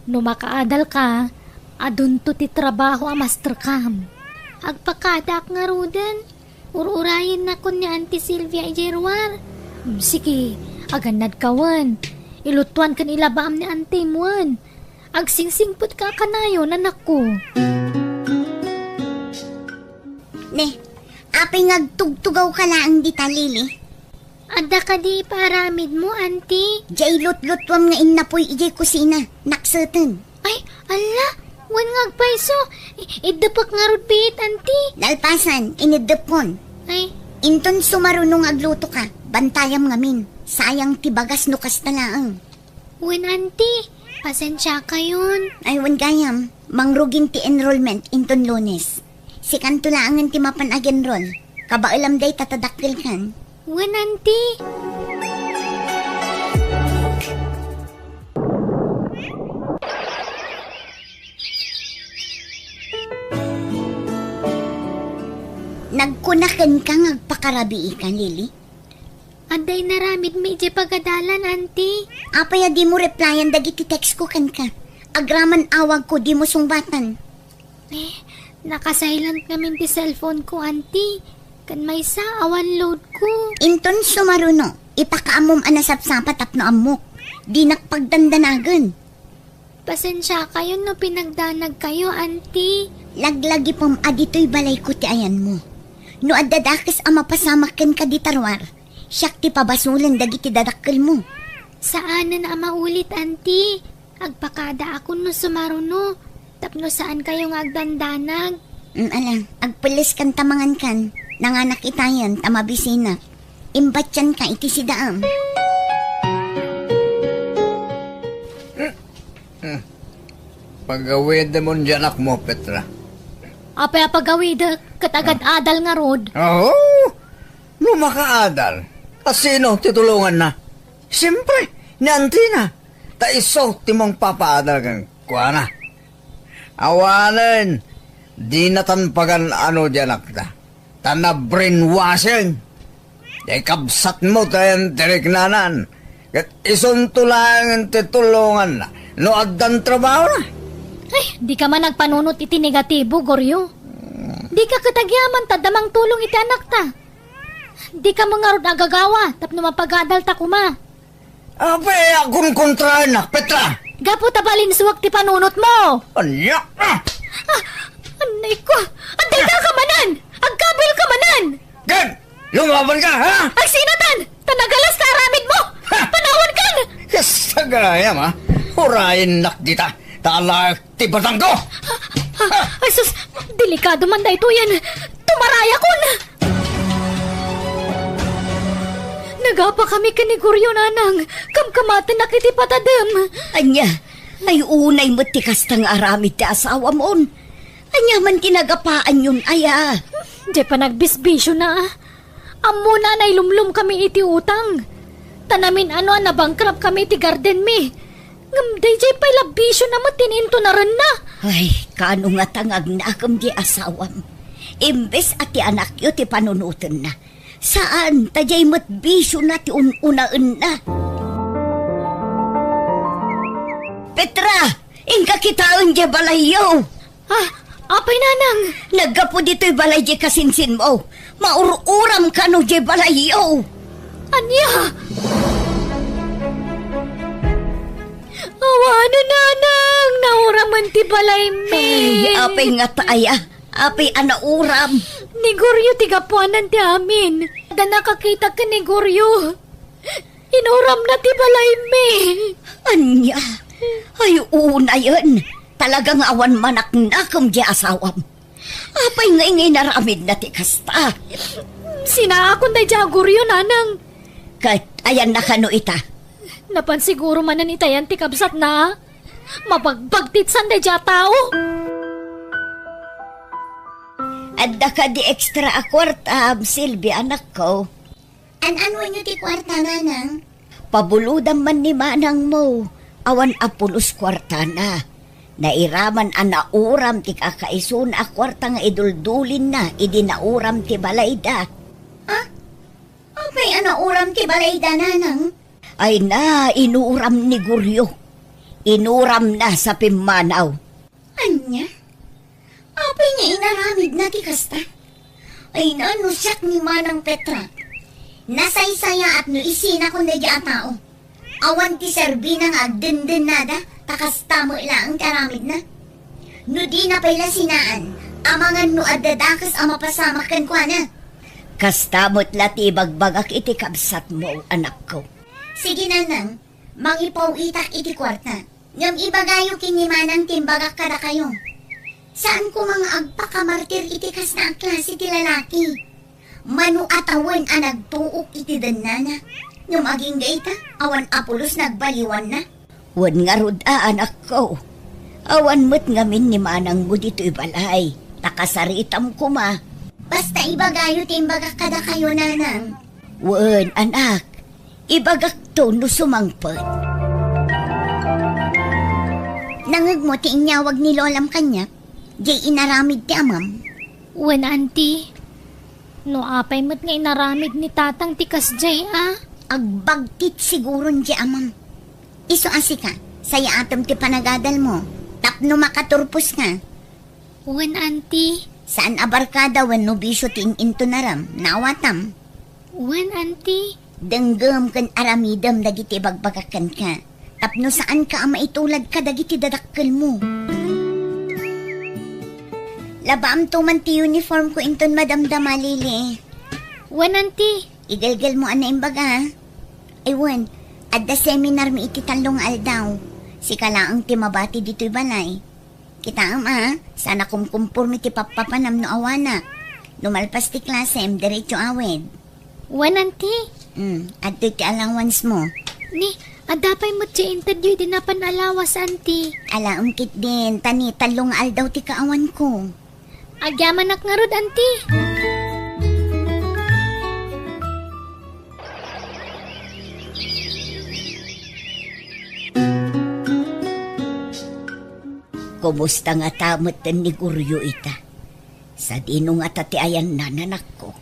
No makaadalka, adunto ti trabaho a masterkam. Agpakadaak ngaruden. Ur-urayennakon ni Auntie Sylvia idiay ruar. Mm, sige, agannadka wen. Ilutuan ken ilabaam ni antim wen. Agsingsingpetka a kanayon, anakko. Ne, apay nga agtugtugawka laeng dita, Lily? Adda kadi ipaaramidmo, Auntie? Diay lutlutuam nga innapoy idiay kusina, nakseten. Ay, alla, wen nga agpayso. I-, iddepek ngarud biit, Auntie. Nalpasan, ineddepkon. Ay. Inton sumaruno nga aglutoka, bantayam ngamin. Sayang ti bagas no kasta laeng. Wen, Auntie, pasensiakayon. Ay, wen gayam, mangrugin ti enrollment inton Lunes. Sikanto laengen ti mapan ag-enroll. Kabaelam dayta ta dakkelkan? Wen, Auntie. Nagkuna kenka nga agpakarabiika, Lily? Adda inaramidmi idiay pagadalan, Auntie. Apay a dimo replyan dagiti text ko kenka? Agraman awagko, dimo sungbatan. Eh, naka-silent ngamin ti cellphone ko, Auntie. Ken maysa, awan load ko. Inton sumaruno, ipakaammom a nasapsapa tapno ammok. Dinak pagdandanagen. Pasensiakayon no pinagdanagkayo, Auntie. Laglagipem a ditoy balayko ti ayanmo. No adda dakes a mapasamak kenka dita ruar, siak ti pabasolen dagiti dadakkelmo. Saanen a maulit, Auntie. Agpakadaakon no sumaruno, tapno saankayo nga agdandanag. Mm, ala, agpelleskan ta mangankan. Nanganak itayen ta mabisinak. Imbatianka iti sidaam. Hmm. Pagawidemon ti anakmo, Petra. Apay a pagawidek, ket agad-adal ngarud. Oo. No makaadal, a sino ti tulonganna? Siyempre, ni antina. Ta isu ti mangpapaadal kenkuana. Awanen, dinatan pagan-ano ti anakta. Ta na-brainwashing. Diay kabsatmo ti ayan ti riknanan. Ket isunto laeng ti tulonganna no addan trabahona. Ay, dika man agpanunot iti negatibo, Goryo. Dika ket agyaman ta adda mangtulong iti anakta. Dika met ngarud agagawa tapno mapagadalta koma. Apay a kunkontraennak, Petra? Gapu ta balinsuak ti panunotmo. Ania? Ah! Ah, anay ko. Adda ka manen! Agkabilka manen! Ken, lumabanka, ha? Agsinatan! Ta nagalas ta aramidmo! Ha? Panawankan! Kasta gayam, ha? Urayennak dita. Ta ala ti batangko! Ah, ah, ay sus, delikado man daytoyen. Tumarayakon! Nagapakami ken ni Goryo, Nanang. Kamkamatennak iti patadem. Ania? Ay, unay met ti kasta nga aramid ti asawamon. Ania man ti nagapaanyon aya? Diay panagbisbisiona. Ammona a nailumlomkami iti utang. Ta namin-ano a nabankrupt kami iti gardenmi. Ngem daydiay pay la bisiona met ti naintunarenna. Ay, kaano ngata nga agnakem diay asawam? Imbes a ti anakyo ti panunotenna. Saan, ta diay met bisiona ti un-unaenna. Petra, inka kitaen diay balayyo. Ah, apay, Nanang? Naggapu ditoy balay diay kasinsinmo. Maur-uram kano diay balayyo. Ania? Awanen, Nanang, nauramen ti balaymi. Ay, apay ngata aya? Apay a nauram? Ni Goryo ti gapuanan ti amin. Adda nakakita ken ni Goryo. Inuramna ti balaymi. Ania? Ay, unayen. Talaga nga awan manaknakem diay asawam. Apay nga inaramidna ti kasta? Sinaakon daydiay a Goryo, Nanang. Ket ayanna kano ita? Napan siguro manen itayan ti kabsatna. Mabagbagtitsan daydiay a tao. Adda kadi extra a kuarta, Silvia, anakko? An-anuenyo ti kuarta, Nanang? Pabulodam man ni manangmo, awan a pulos kuartana. Nairaman a nauram ti kakaisuna a kuarta nga iduldulinna idi nauram ti balayda. Ah? Apay a nauram ti balayda, Nanang? Ay na, inuram ni Goryo. Inuramna sa pimmanaw. Ania? Apay nga inaramidna ti kasta? Ay na, no siak ni Manang Petra, nasaysayaat no isinakon daydiay a tao. Awan ti serbina nga agdendennada, ta kasta met laeng ti aramidna. No dina pay la sinaan, amangan no adda dakes a mapasamak kenkuana. Kasta met la ti ibagbagak iti kabsatmo, anakko. Sige, Nanang, mangipaw-itak iti kuarta. Ngem ibagayo ken ni Manang ti imbagak kadakayo. Saan koma nga agpakamartir iti kasta a klase ti lalaki. Mano a tawen a nagtuok iti dennana, ngem agingga ita, awan a pulos nagbaliwanna. Wen ngarud a, anakko, awan met ngamin ni manangmo ditoy balay, ta kasaritam koma. Basta ibagayo ti imbagak kadakayo, Nanang. Wen, anak. Ibagakto no sumangpet. Nangegmo ti inyawag ni Lolam kaniak, jay inaramid ti amam? Wen, Auntie. No apay met nga inaramid ni Tatang ti kasjay a? Agbagtit siguron jay amam. Isu a sika, sayaatem ti panagadalmo, tapno makaturposka. Wen, Auntie. Saan a barkada wenno bisio ti in-intunaram, naawatam? Wen, Auntie. Denggem ken aramidem dagiti ibagbagak kenka, tapno saanka a maitulad kadagiti dadakkelmo. Labaamto man ti uniform ko inton madamdama, Lily. Wen, Auntie. Igelgelmo a naimbaga. Ay wen, adda seminar mi iti tallo nga aldaw. Sika laeng ti mabati ditoy balay. Kitaem a, saan a kumkumpormi ti pappapanam no awanak. No malpas ti klasem, diretso awid. Wen, Auntie? Hmm, adtoy ti allowance mo. Ni, adda pay met ti intedyo iti napan a lawas, Auntie. Alaem ketdin, ta ni tallo nga aldaw ti kaawan ko. Agyamanak ngarud, Auntie. Kumusta ngata metten ni Goryo ita? Sadino ngata ti ayanna, anakko?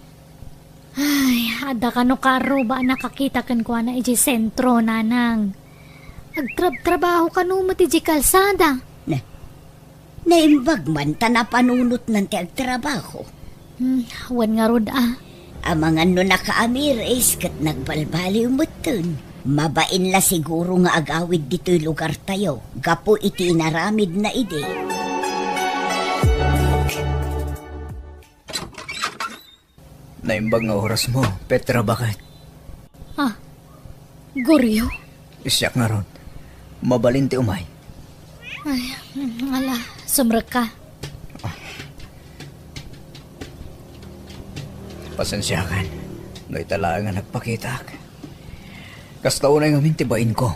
Ay, adda kano kaarruba a nakakita kenkuana idiay sentro, Nanang. Agtrabtrabaho kano met idiay kalsada. Na, naimbag man ta napanunotnan ti agtrabaho. Hmm, wen ngarud a. Amangan no nakaamiris ket nagbalbaliw metten. Mabain la siguro nga agawid ditoy lugartayo gapu iti inaramidna idi. Naimbag nga orasmo, Petra, baket? Ah, Goryo? Siak ngarud. Mabalin ti umay. Ay, mm, ala, sumrekka. Pasensiakan, no ita laeng nga nagpakitak. Kasta unay ngamin ti bainko,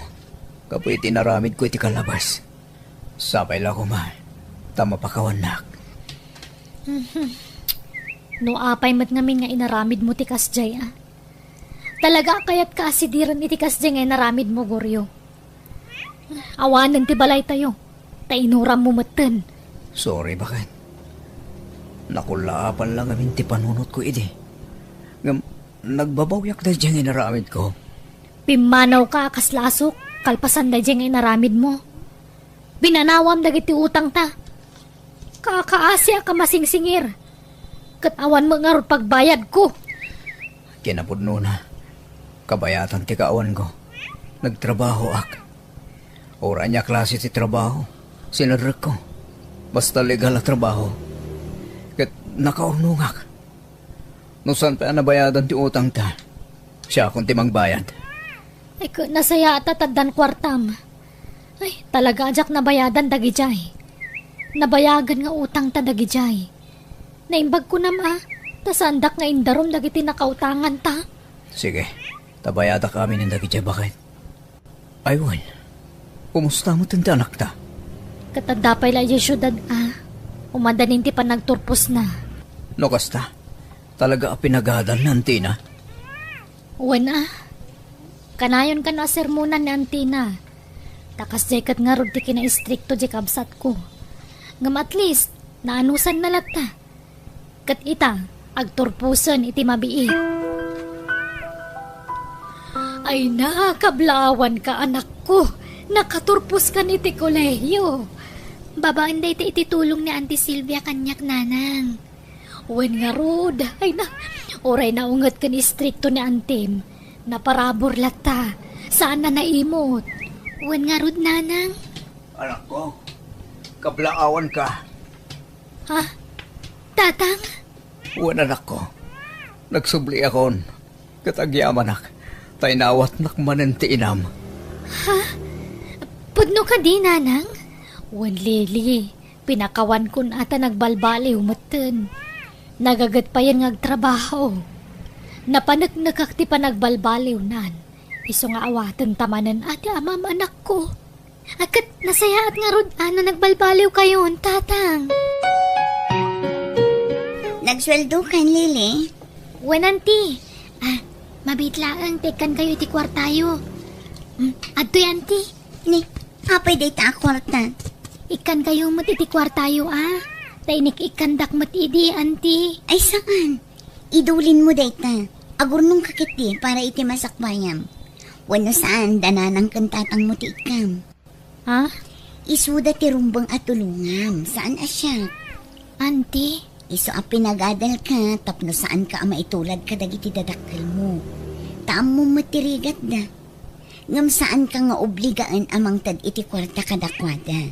gapu iti inaramidko iti kalabas. Sapay la koma, ta mapakawannak. Mhm. No apay met ngamin nga inaramidmo ti kasjay a. Talaga a kayatka a sidiren iti kasjay nga inaramidmo, Goryo. Awanen ti balaytayo, ta inurammo metten. Sorry, baket. Nakullaapan la ngamin ti panunotko idi. Ngem, nagbabawiak daydiay nga inaramidko. Pimmanawka a kas lasok, kalpasan daydiay nga inaramidmo. Binanawam dagiti utangta. Kaakaasiak a masingsingir, ket awan met ngarud pagbayadko. Kinapudnona, kabayatan ti kaawanko. Nagtrabahoak. Uray ania klase ti trabaho, sinedrekko. Basta legal a trabaho. Ket nakaurnongak. No saan pay a nabayadan ti utangta, siakon ti mangbayad. Ay, ku-, nasayaat ta addan kuartam. Ay, talaga a diak nabayadan dagidiay. Nabayagan nga utangta dagidiay. Naimbag kunam a, ta saandak nga indarum dagiti nakautanganta. Sige, ta bayadak aminen dagidiay, baket. Ay wen, kumusta met ti anakta? Ket adda pay la idiay siudad a, umadanin ti panagturposna. No kasta, talaga a pinagadal ni antina? Wen a, kanayon kano a sermonan ni antina. Ta kasdiay ket ngarud ti kinaistrikto ti kabsatko. Ngem at least, naanusanna latta. Ket ita, agturposen iti mabiit. Ay na, kablaawanka, anakko. Nakaturposkan iti kolehiyo. Babaen dayta iti tulong ni Auntie Silvia kaniak, Nanang. Wen ngarud, ay na, uray naunget ken istrikto ni Antim, naparabur latta, saan a naimot. Wen ngarud, Nanang. Anakko, kablaawanka. Ha? Tatang? Wen, anakko. Nagsubliakon. Ket agyamanak, ta inawatnak manen ti inam. Ha? Pudno kadi, Nanang? Wen, Lily, pinakawankon a ta nagbalbaliw metten. Nagaget payen nga agtrabaho. Napaneknekak ti panagbalbaliwnan. Isu nga awatenta manen a ti amam, anakko. A, ket nasayaat ngarud a no nagbalbaliwkayon, Tatang. Agsueldokan, Lily? Wen, Auntie. Ah, mabiit laeng ta ikkankayo iti kuartayo. Mm, adtoy, Auntie. Ni, apay dayta a kuarta? Ikkankayo met iti kuartayo, a. Ta inik-ikkandak met idi, Auntie. Ay, saan? Idulinmo dayta. Agurnongka ketdi para iti masakbayam. Wenno saan, da nanang ken tatangmo ti ikkam. Ha? Isuda ti rumbeng a tulongam, saan a siak. Auntie? Isu a pinagadalka tapno saanka a maitulad kadagiti dadakkelmo. Ta ammom met ti rigatda. Ngem saanka nga obligaen a mangted iti kuarta kadakuada.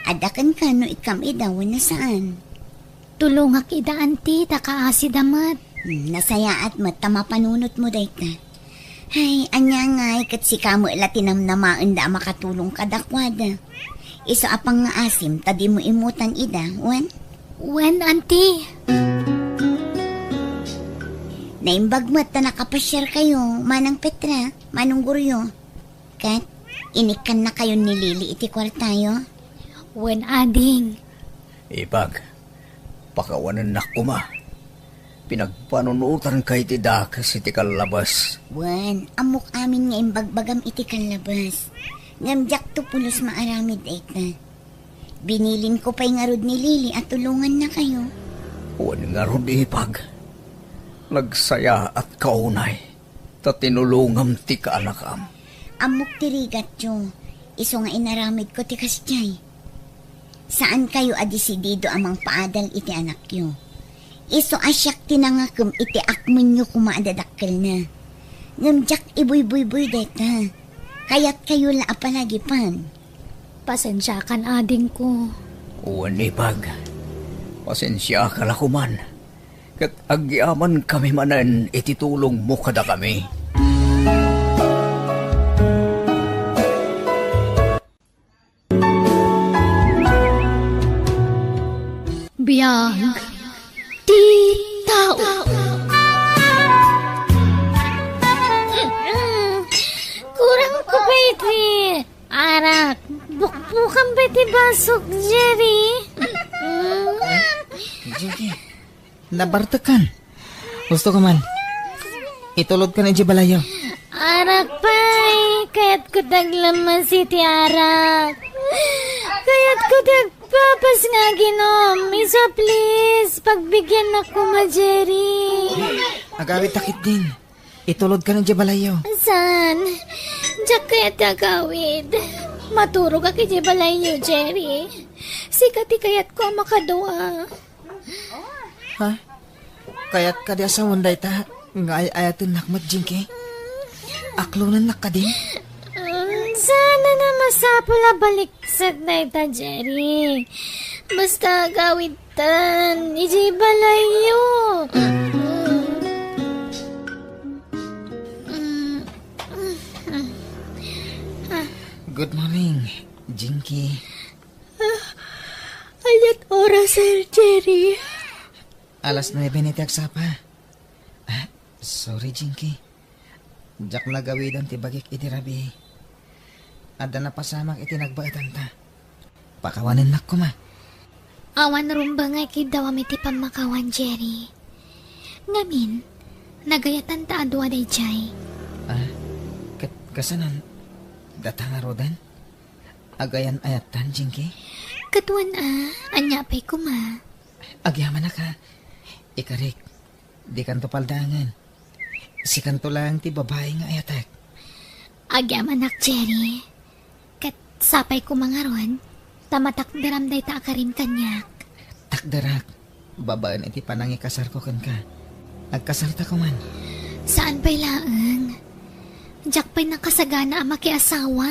Adda kenka no ikkam ida wenno saan. Tulongak ida, Auntie, ta kaasida met. Hmm, nasayaat met ta mapanunotmo dayta. Hay, ania ngay, ket sika met la ti namnamaenda a makatulong kadakuada. Isu a pangngaasim ta dimo immutan ida, wen? Wen, Auntie. Naimbag met ta nakapasiarkayo, Manang Petra, Manong Goryo. Ket, inikkannakayon ni Lily iti kuartayo? Wen, ading. Ipag, pakawanennak koma. Pinagpanunotanka iti dakes iti kallabes. Wen, ammok amin nga imbagbagam iti kallabes. Ngem diakto pulos maaramid dayta. Binilinko pay ngarud ni Lily a tulongannakayo. Wen ngarud, Ipag. Nagsayaatka unay ta tinulongam ti kaanakam. Ammok ti rigatyo, isu nga inaramidko ti kasdiay. Saankayo a desidido a mangpaadal iti anakyo. Isu a siak ti nangakem iti akmenyo koma a dadakkelna. Ngem diak ibuybuyboy dayta. Kayatkayo la a palagipan. Pasensiakan, adingko. Wen, Ipag. Pasensiaka la koman. Ket agyamankami manen iti tulongmo kadakami. Biag ti tao. Kurang ko pa iti arak. Bukbukan pa iti basok, Jerry. Jackie, nabartekkan. Gusto ko man. Itulodkan idiay balayyo. Arak pay, kayatko ti aglamas iti arak. Kayatko ti agpapas nga aginom. Isu a please, pagbigiannak koma, Jerry. Agawidta ketdin. Itulodkan idiay balayyo. Saan? Diak kayat ti agawid. Maturogak idiay balayyo, Jerry. Sika ti kayatko a makadua. Ha? Kayat kadi a sawen dayta nga ay-ayatennak met, Jinky? Aklonennak kadi? Mm, saan a masapul a baliksek dayta, Jerry. Basta agawidtan idiay balayyo. Good morning, Jinky. Ania't oras, Sir Jerry? Alas nuebe iti agsapa. Ah, sorry, Jinky. Diak nagawidan ti bagik idi rabii. Adda napasamak iti nagbaetanta. Pakawanennak koma. Awan rumbeng nga ikiddawam iti pammakawan, Jerry. Ngamin, nagayatan ta a dua daydiay. Ah, ket kasanon, data ngaruden? Agayan-ayattan, Jinky? Ket wen a, ania pay koma? Agyamanak a. Ikarik, dikanto paldaangen. Sikanto laeng ti babai nga ayatek. Agyamanak, Jerry. Ket sapay koma ngarud, ta matakderam dayta a karim kaniak. Takderak, babaen iti panangikasarko kenka. Agkasarta koman. Saan pay laeng. Diak pay nakasagana a makiasawa.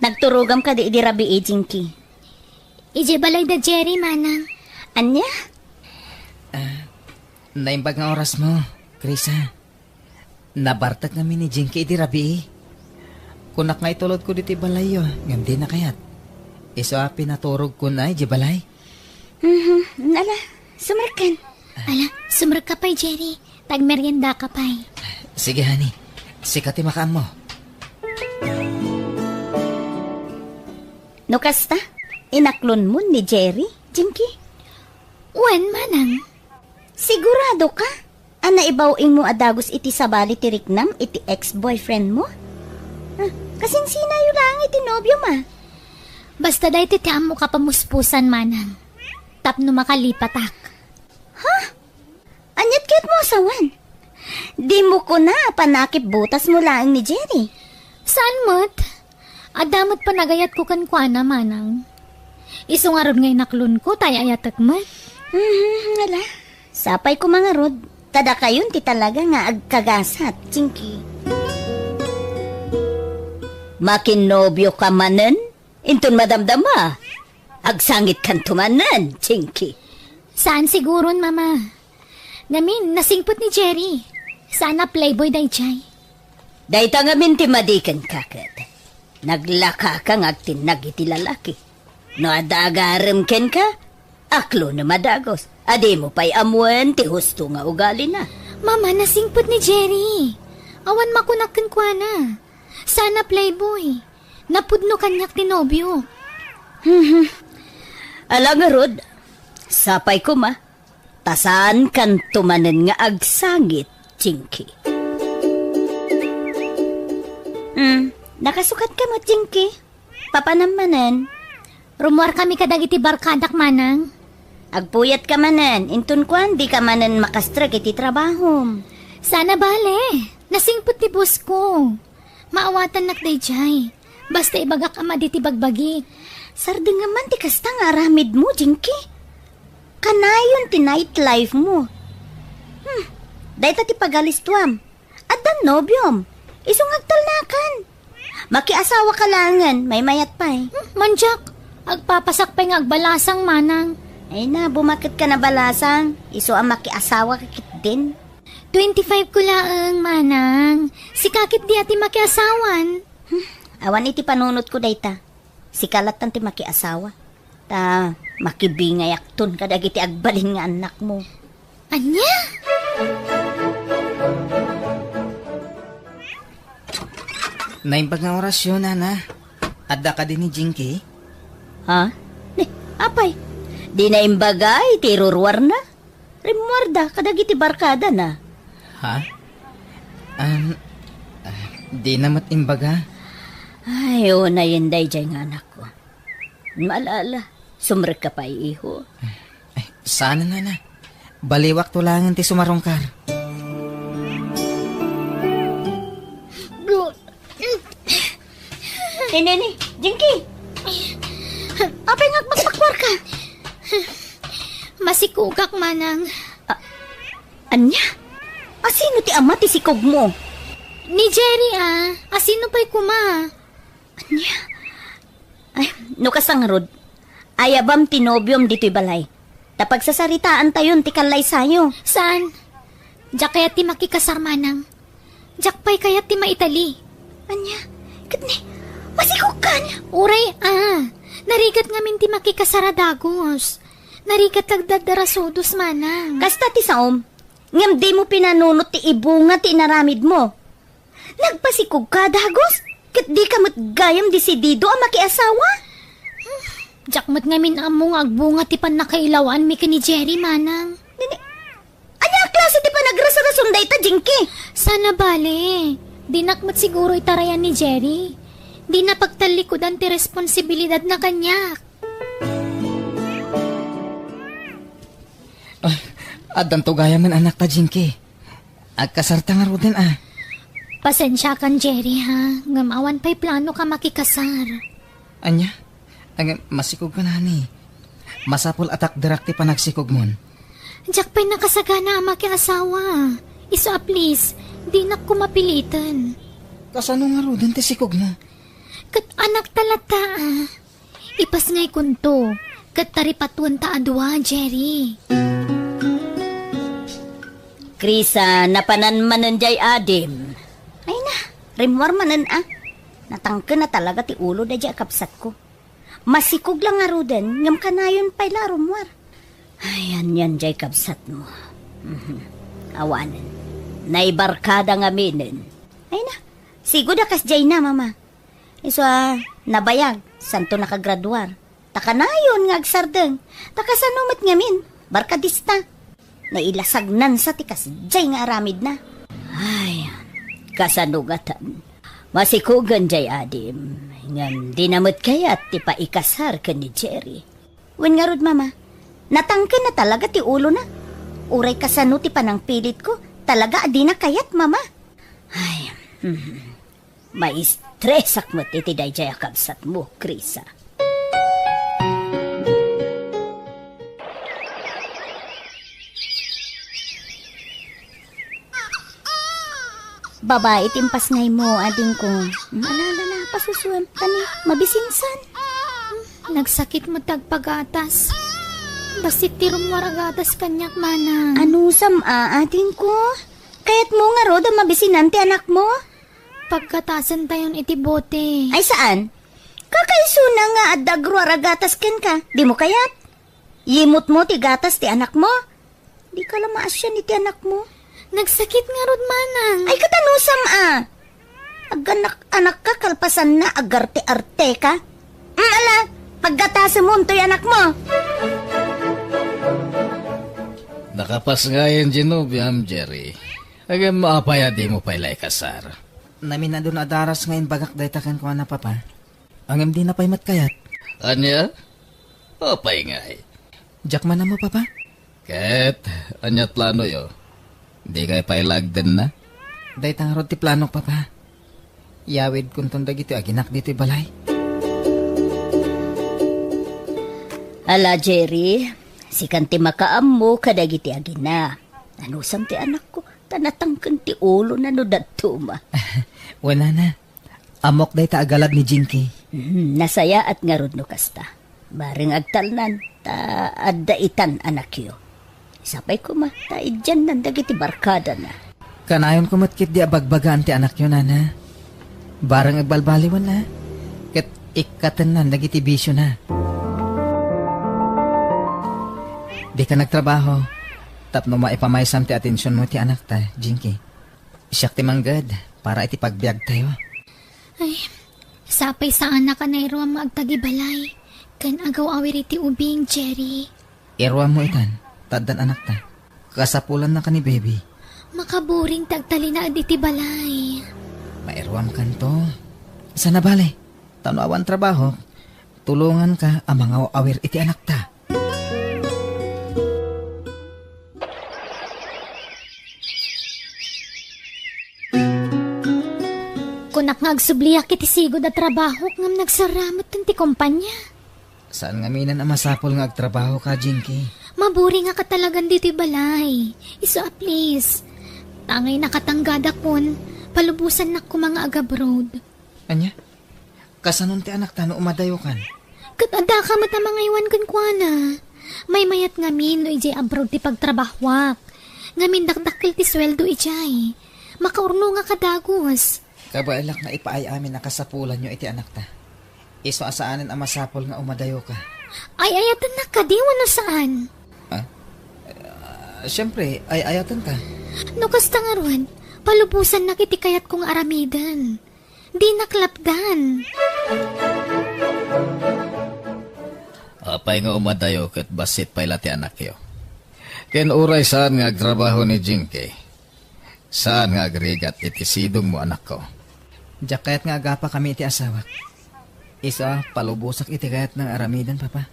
Nagturogam kadi idi rabii, Jinky? Idiay balay da Jerry, manang. Ania? Ah, naimbag nga orasmo, Krisa. Nabartek ngamin ni Jinky idi rabii. Kunak nga itulodko ditoy balayyo, ngem dina kayat. Isu a pinaturogkon idiay balay. Mhm, ala, sumrekkan. Ala, sumrekka pay, Jerry. Tagmeriendaka pay. Sige, honey. Sika ti makaammo. No kasta, inaklonmo ni Jerry, Jinky? Wen, manang. Sigurado ka? A naibaw-ingmo a dagus iti sabali ti riknam iti ex-boyfriendmo? Ah, kasinsinayo laeng iti nobiom a. Basta daytoy ti ammok a pamuspusan, manang. Tapno makalipatak. Ha? Aniat kayatmo a sawen? Dimo kuna a panakip butasmo laeng ni Jerry? Saan met? Adda met panagayatko kenkuana, manang. Isu ngarud nga inaklonko, tay ayatek met. Mhm, ala. Sapay koma ngarud, ta dakayon ti talaga nga agkagasat, Jinky. Makinnobio ka manen? Inton madamdama, agsangitkanto manen, Jinky. Saan siguron, Mama. Ngamin, nasingpet ni Jerry. Saan a playboy dayjay. Dayta ngamin ti madi kenka ket. Naglakaka nga agtinnag iti lalaki. No adda agarem kenka, aklonem a dagus. A dimo pay ammoen ti husto nga ugalina. Mama, nasingpet ni Jerry. Awan makunak kenkuana. Saan a playboy. Napudno kaniak ti nobio. Mhm. Ala ngarud, sapay koma, ta saankanto manen nga agsangit, Jinky. Hmm, nakasukatka met, Jinky? Papanam manen? Rummuarkami kadagiti barkadak, manang. Agpuyatka manen, inton kuan, dika manen makastrek iti trabahom. Saan a bale, nasingpet ti boss ko. Maawatannak dayjay. Basta ibagak a madi ti bagbagik. Sardengam man ti kasta nga aramidmo, Jinky. Kanayon ti night life mo. Hmm, dayta ti pagalistuam. Addan nobiom. Isu nga agtalnakan. Makiasawa ka laengen, maymayat pay. Hmm, mandiak, agpapasak pay nga agbalasang, manang. Ay na, bumaket ka na balasang. Isu a makiasawa ka ketdin. Twenty-five ko laeng, manang. Sika ketdi a ti makiasawan. Hmm, awan iti panunotko dayta. Sika lattan ti makiasawa. Ta makibingayakton kadagiti agbalin nga annakmo. Ania? Naimbag nga orasyo, nana. Adda kadi ni Jinky? Ha? Ni, apay, di naimbagay ti iruruarna? Rimmuarda kadagiti barkadana. Ha? Um, ah, dina met imbaga. Ay, unayen dayjay nga anakko. Maalala, sumrekka pay, iho. Ay, saan, nana? Baliwakto laengen ti sumarungkar. Nini, ni, Jinky! Apay nga agpakpakuarka? Masikogak, manang. A-, ania? Asino ti ama ti sikogmo? Ni Jerry, a. Asino pay koma? Ania? Ay, no kasta ngarud, ayabam ti nobiom ditoy balay. Ta pagsasaritaantayon ti kallaysayo. Saan? Diak kayat ti makikasar, manang. Diak pay kayat ti maitali. Ania? Ket ni, masikogkan? Uray, a. Narigat ngamin ti makikasar a dagus. Narigat lagdaddarasudos, manang. Kasta ti saom. Ngem dimo pinanunot ti ibunga ti inaramidmo. Nagpasikogka, dagus? Ket dika met gayam desidido a makiasawa? Diak met ngamin ammo nga agbunga ti pannakailawanmi ken ni Jerry, manang. Nini, ania a klase ti panagrasrason dayta, Jinky? Saan a bale. Dinak met siguro itarayan ni Jerry. Dina pagtallikudan ti responsibilidadna kaniak. Ah, addanto gayamen anakta, Jinky. Agkasarta ngaruden, a. Pasensiakan, Jerry, ha? Ngem awan pay plano ka makikasar. Ania? Ngem masikog ka nani. Masapul a takderak ti panagsikogmon. Diak pay nakasagana a makiasawa. Isu a please, dinak ko mapiliten. Kasano ngaruden ti sikogmo? Ket anakta latta, a. Ipasngaykonto, ket taripatuenta a dua, Jerry. Krisa, napanan manen jay adim. Ay na, rimmuar manen a. Natangken a talaga ti ulo dayjay a kabsatko. Masikog la ngaruden, ngem kanayon pay la a rummuar. Ay, anian jay kabsatmo. Mhm. Awanen. Naibarkada ngaminen. Ay na, sigud a kasjay na, Mama. Isu a nabayag, Santo nakagraduar. Ta kanayon nga agsardeng. Ta kasano met ngamin, barkadista. Nailasagnansa ti kasdiay nga aramidna. Ay, kasano ngatan? Masikugen jay adim, ngem dina met kayat ti paikasar ken ni Jerry. Wen ngarud, Mama, natangkenna talaga ti ulona. Uray kasano ti panangpilitko, talaga a dina kayat, Mama. Ay, hmm. Maistresak met iti daydiay a kabsatmo, Krisa. Babai ti impasngaymo, adingko. Ala, ala, ala, pasusuem, tani, mabisinsan. Nagsakit met ti agpagatas. Bassit ti rummuar a gatas kaniak, manang. Anusam a, adingko? Kayatmo ngarud a mabisinan ti anakmo? Paggatasentayon iti bote. Ay, saan? Kakaisuna nga adda agruar a gatas kenka. Dimo kayat? Yimutmo ti gatas ti anakmo? Dika la maasian iti anakmo. Nagsakit ngarud, manang. Ay, ket anusam a? Aganak-anakka kalpasanna, agarte-arteka. Mm, ala, paggatasemon toy anakmo. Nakapasngayen ti nobiam, Jerry. Ngem apay a dimo pay la ikasar? Naminadun a daras nga imbagak dayta kenkuana, Papa. Ngem dina pay met kayat. Ania? Apay ngay? Diak man ammo, Papa. Ket, ania planoyo? Dikay pay la agdenna? Dayta ngarud ti planok, Papa. Yawidkonton dagiti aginak ditoy balay. Ala, Jerry, sikan ti makaammo kadagiti agina. Anusam ti anakko, ta natangken ti ulona no dadduma. Wen, Nana. Ammok dayta a galad ni Jinky. Hmm, nasayaat ngarud no kasta. Bareng agtalnan, ta adda itan anakyo. Sapay koma, ta idiannan dagiti barkadana. Kanayonko met ketdi a bagbagaan ti anakyo, Nana. Bareng agbalbaliwanna, ket ikkatennan dagiti bisiona. Dika nagtrabaho, tapno maipamaysam ti atensionmo ti anakta, Jinky. Siak ti mangged para iti pagbiagtayo. Ay, sapay saanak a nairuam nga agtagibalay ken agaw-awir iti ubing, Jerry. Iruammo itan, ta addan anakta. Kasapulannaka ni Baby. Makaburing ti agtalinaed iti balay. Mairuamkanto. Saan a bale, ta no awan trabaho, tulonganka a mangaw-awir iti anakta. Kunak nga agsubliak iti sigud a trabahok ngem nagsarametten ti kompania. Saan ngamin a masapul nga agtrabahoka, Jinky. Maburingaka talagan ditoy balay. Isu a please. Tangay nakatanggadakon, palubosannak koma nga agabroad. Ania? Kasanon ti anakta no umadayokan? Ket addaka met a mangaywan kenkuana. Maymayat ngamin no idiay abroad ti pagtrabahoak. Ngamin dakdakkel ti sueldo idiay. Makaurnongak a dagus. Kabaelak nga ipaay amin a kasapulanyo iti anakta. Isu a saanen a masapul nga umadayoka. Ay-ayatennak kadi wenno saan? Ah? Ah, siempre, ay-ayatenka. No kasta ngarud, palubosannak iti kayatko nga aramiden. Dinak lapdan. Apay nga umadayo ket bassit pay la ti anakyo? Ken uray saan nga agtrabaho ni Jinky, saan nga agrigat iti sidongmo, anakko? Diak kayat nga agapakami iti asawak. Isu a palubosak iti kayatna nga aramiden, Papa.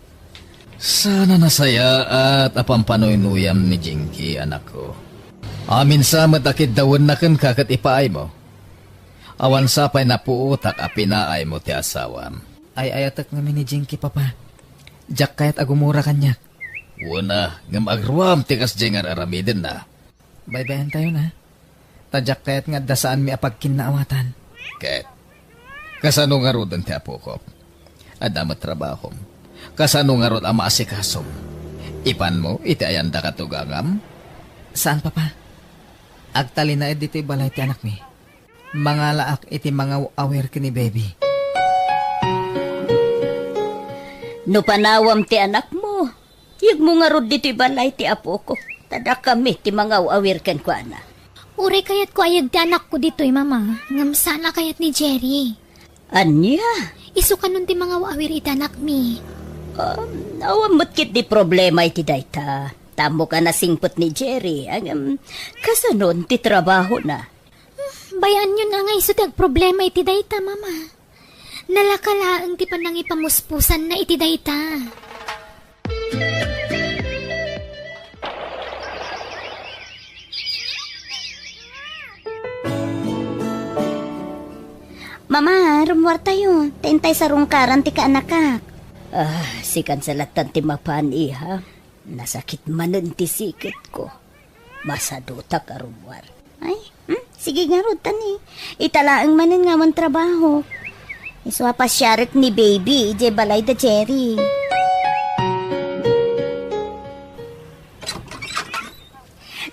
Saan a nasayaat a pampanoynuyam ni Jinky, anakko. Amin sa met a kiddawenna kenka ket ipaaymo. Awan sapay napuotak a pinaaymo ti asawam. Ay-ayatek ngamin ni Jinky, Papa. Diak kayat a gumura kaniak. Wen a, ngem agruam ti kasdiay nga ar-aramidenna. Baybayantayon, a. Ta diak kayat nga adda saanmi a pagkinnaawatan. Ket, kasano ngaruden ti apokok? Adda met trabahom. Kasano ngarud a maasikasom? Ipanmo iti ayandaka tugangam? Saan, Papa. Agtalinaed ditoy balay ti anakmi. Mangalaak iti mangaw-awir ken ni Baby. No panawam ti anakmo, yegmo ngarud ditoy balay ti apoko, ta dakami ti mangaw-awir kenkuana. Uray kayatko a yeg ti anakko ditoy, Mama, ngem saan a kayat ni Jerry. Ania? Isu kanon ti mangaw-awir iti anakmi. Um, awan met ketdi problema iti dayta. Ta ammok a nasingpet ni Jerry, ngem, kasanon ti trabahona? Bay-anyon a nga isu ti agproblema iti dayta, Mama. Nalaka laeng ti panangipamuspusanna iti dayta. Mama, rummuartayo. Ta intay sarungkaran ti kaanakak. Ah, sikan sa lattan ti mapan, iha. Nasakit manen ti siketko. Masadutak a rummuar. Ay, hmm, sige ngarud, tani. Ita laeng manen nga awan trabaho. Isu a pasiarek ni baby, idiay balay da Jerry.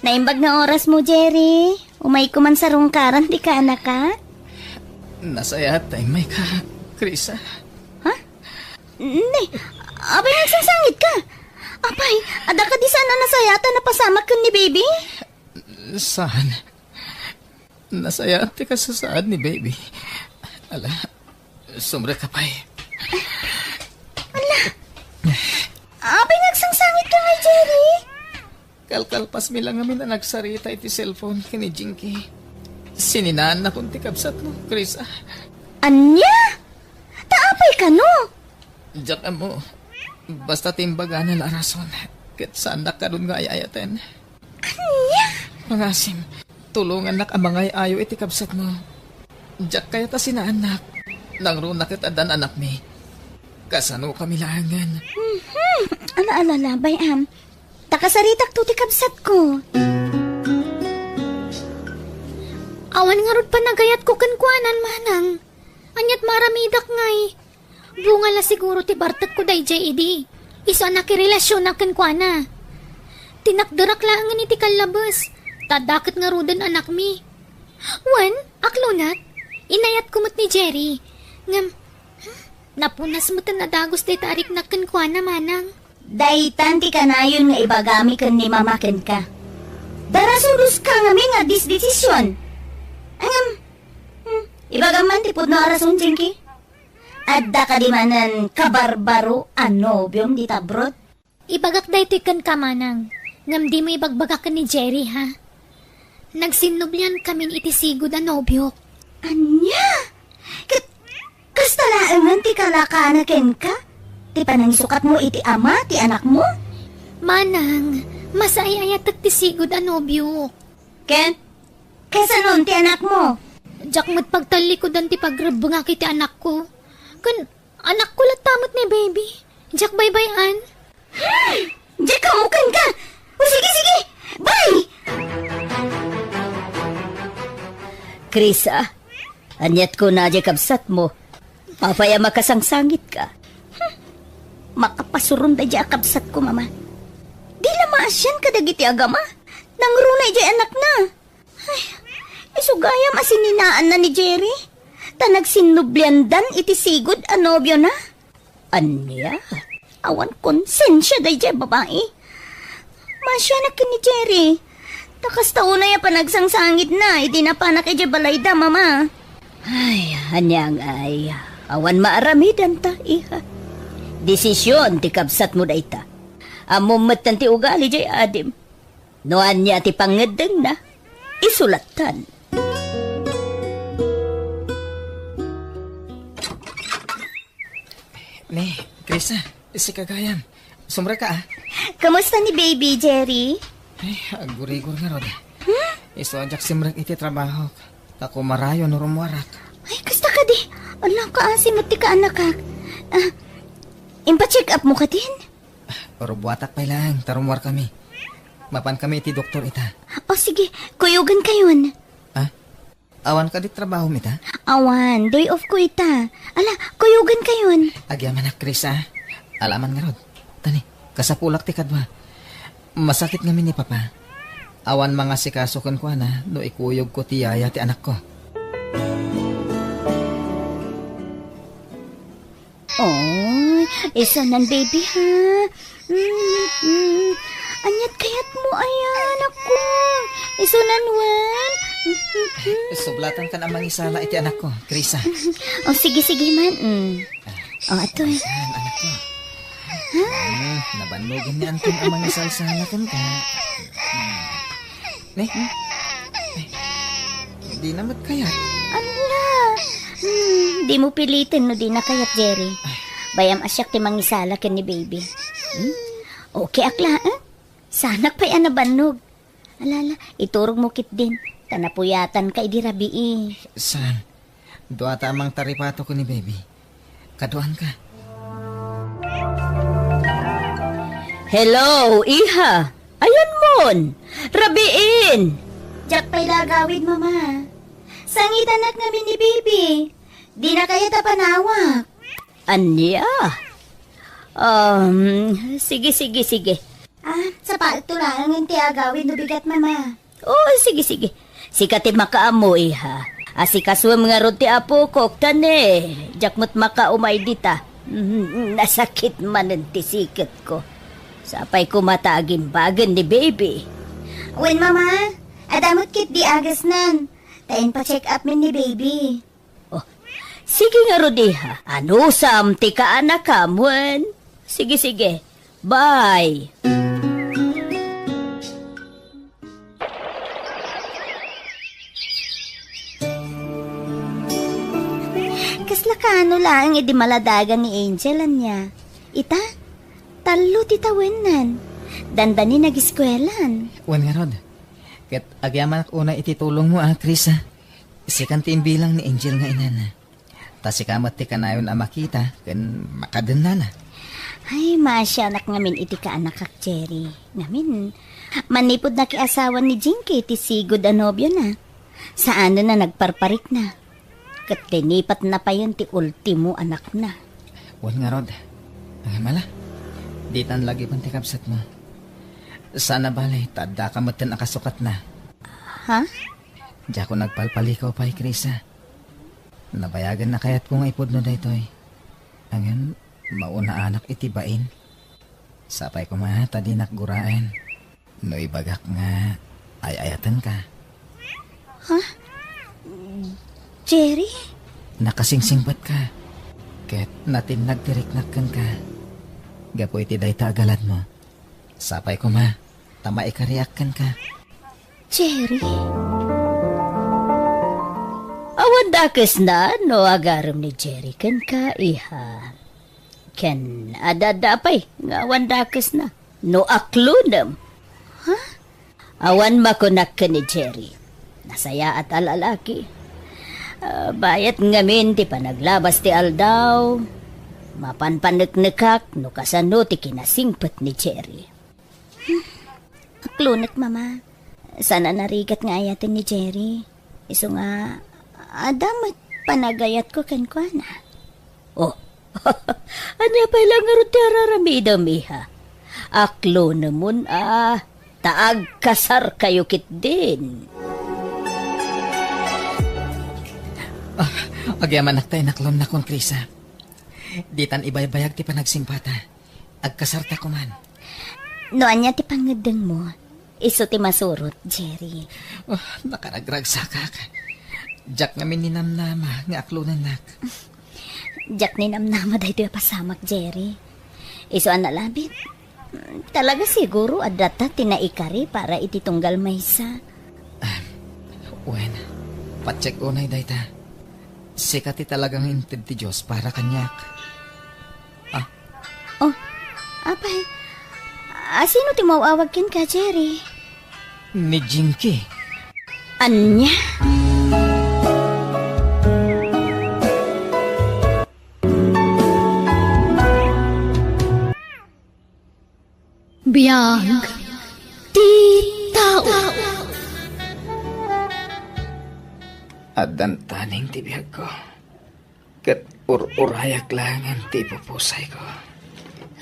Naimbag nga orasmo, Jerry. Umayko man sarungkaran ti kaanakak. Nasayaat ta immayka, Krisa. Ha? Ne, apay nga agsangsangitka? Apay, adda kadi saan a nasayaat a napasamak ken ni baby? Saan? Nasayaat ti kasasaad ni baby. Ala, sumrek ka pay. Ala, apay nga agsangsangitka ngay, Jerry? Kalkalpasmi la ngamin a nagsarita iti cellphone ken ni Jinky. Sininaannakon ti kabsatmo, Krisa. Ania? Ta apay kano? Diak ammo. Basta ti imbagana la a rason, ket saannak kadun nga ay-ayaten. Ania? Pangasim, tulongannak a mangay-ayo iti kabsatmo. Diak kayat a sinaannak. Nangruna ket addan anakmi. Kasano kami laengen? Mhm. Ala, ala, ala, bay-am. Ta kasaritakto ti kabsatko. Awan ngarud panagayatko kenkuanan, manang. Aniat maaramidak ngay? Bunga la siguro ti bartekko daydiay idi. Isu a nakirelasionak kenkuana. Tinakderak laengen iti kallabes, ta adda ket ngaruden anakmi. Wen, aklonak, inayatko met ni Jerry. Ngem, hmm, napunas met a nadagus dayta a riknak kenkuana, manang. Daytan ti kanayon nga ibagami ken ni Mama kenka. Darasudoska ngamin nga disdesision. Ngem, hmm, ibagam man ti pudno a rason, Jinky. Adda kadi manen kabarbaro a nobiom dita abroad? Ibagak daytoy kenka, manang, ngem dimo ibagbaga ken ni Jerry, ha? Nagsinnublian kamin iti sigud a nobiok. Ania? Ket kasta laengen ti kalakana kenka? Ti panangisukatmo iti ama ti anakmo? Manang, masaay-ayatek ti sigud a nobiok. Ken, kasanon ti anakmo? Diak met pagtallikudan ti pagrebbengak iti anakko. Ken, anakko latta met ni baby. Diak baybay-an. Hmm! Diak ammo kenka! O sige, sige! Bye! Krisa, aniat kuna diay kabsatmo? Apay a makasangsangitka? Hmm. Makapasuron daydiay a kabsatko, Mama. Di la maasian kadagiti agama. Nangruna idiay anakna. Ay, isu gayam a sininaanna ni Jerry, ta nagsinnubliandan iti sigud a nobiona. Ania? Awan konsensia daydiay a babai. Maasianak ken ni Jerry. Ta kasta unay a panagsangsangidanna idi napanak idiay balayda, Mama. Ay, ania ngay? Awan maaramidanta, iha. Desision ti kabsatmo dayta. Ammom metten ti ugali diay adim. No ania ti pangngeddengna, isu lattan. Ne, Krisa, sika gayam. Sumrek ka, ah. Kamusta ni baby, Jerry? Ay, aggurigor ngarud. Hmm? Isu a diak simrek iti trabaho. Ta kumarayo no rummuarak. Ay, kasta kadi. Ala, kaasi met ti kaanakak. Ah, impacheck up mo kadin? Rubuatak pay laeng, ta rummuar kami. Mapan kami iti doktor ita. O sige, kuyogan kayon. Ah? Awan kadi trabahom ita? Awan, day off ko ita. Ala, kuyogan kayon. Agyamanak, Chris, ah. Alaman ngarud. Tani, kasapulak ti kadua. Masakit ngamin ni Papa. Awan mangasikaso kenkuana no ikuyogko ti yaya ti anakko. Oy, isunan, baby, ha? Mm, mm. Aniat kayatmo aya, anakko? Isunan wen? Sublatan kan a mangisala iti anakko, Krisa. O, sige, sige man. Mm. O, atoy. Ayan, anakko. Hmm, nabannogen ni Anton a mangisalsala kenka. Hmm. Ne? Ne? Dina met kayat. Ala! Hmm, dimo piliten no dina kayat, Jerry. Bay-am a siak ti mangisala ken ni baby. Hmm? Okay ak laeng. Saanak pay a nabannog. Ala, ala, iturogmo ketdin. Ta napuyatanka idi rabii. Saan? Duata a mangtaripato ken ni baby. Kaduanka. Hello, iha. Ayanmon. Rabiin. Diak pay la agawid, Mama. Sangitanak ngamin ni baby. Dina kayat a panawak. Ania? Um, sige, sige, sige. Ah, sapaekto laengen ti agawid no bigat, Mama. O, sige, sige. Sika ti makaammo, iha. Asikasuem ngarud ti apokok, ta ne, diak met makaumay dita. Mm, nasakit manen ti siketko. Sapay koma ta agimbagen ni baby. Wen, Mama, adda met ketdi agasnan. Ta inpa-check up min ni baby. O, sige ngarud, iha. Anusam ti kaanakam wen? Sige, sige. Bye. Kasla kaano laeng idi maladagan ni Angel, ania? Ita, tallo ti tawennan. Dandani nagiskuelan. Wen ngarud. Ket agyamanak unay iti tulongmo, a, Krisa. Sikan ti imbilang ni Angel nga inana. Ta sika met ti kanayon a makita ken makadennana. Ay, maasianak ngamin iti kaanakak, Jerry. Ngamin, manipud nakiasawan ni Jinky ti sigud a nobiona. Saanen a nagparparikna. Ket linipatna payen ti ultimo anakna. Wen ngarud. Ay, mala. Ditan lagipen ti kabsatmo. Saan a bale, ta addaka metten a kasukatna. Ha? Diakon agpalpalikaw pay, Krisa. Nabayagen a kayatko nga ipudno daytoy. Ngem, maunaanak iti bain. Sapay koma ta dinak guraen no ibagak nga ay-ayatenka. Ha? Jerry? Nakasingsingpetka. Ket natinnag ti riknak kenka. Gapu iti dayta a galadmo. Sapay koma ta maikariak kenka. Jerry? Awan dakesna no agarem ni Jerry kenka, iha. Ken adda pay nga awan dakesna no aklonem. Ha? Awan makunak ken ni Jerry. Nasayaat a lalaki. Ah, bayat ngamin ti panaglabas ti aldaw. Mapanpaneknekak no kasano ti kinasingpet ni Jerry. Aklonek, Mama. Saan a narigat nga ayaten ni Jerry. Isu nga, adda met panagayatko kenkuana. Oh, ania pay la ngarud ti ar-aramidem, iha? Aklonemon a, ta agkasarkayo ketdin. Ah, agyamanak ta inaklonnakon, Krisa. Ditan ibaybayag ti panagsingpata. Agkasarta koman. No ania ti pangngeddengmo, isu ti masurot, Jerry. Oh, nakaragragsakak. Diak ngamin ninamnama nga aklonennak. Diak ninamnama daytoy a pasamak, Jerry. Isu a nalabit. Talaga siguro adda ta ti naikari para iti tunggal maysa. Ah, wen, patsek unay dayta. Sika ti talagang inted ti Dios para kaniak. Ah. Oh, apay, a, sino ti maw-awag kenka, Jerry? Ni Jinky. Ania? Biag ti tao. Addan taning ti biagko, ket ur-urayak laengen ti ipupusayko.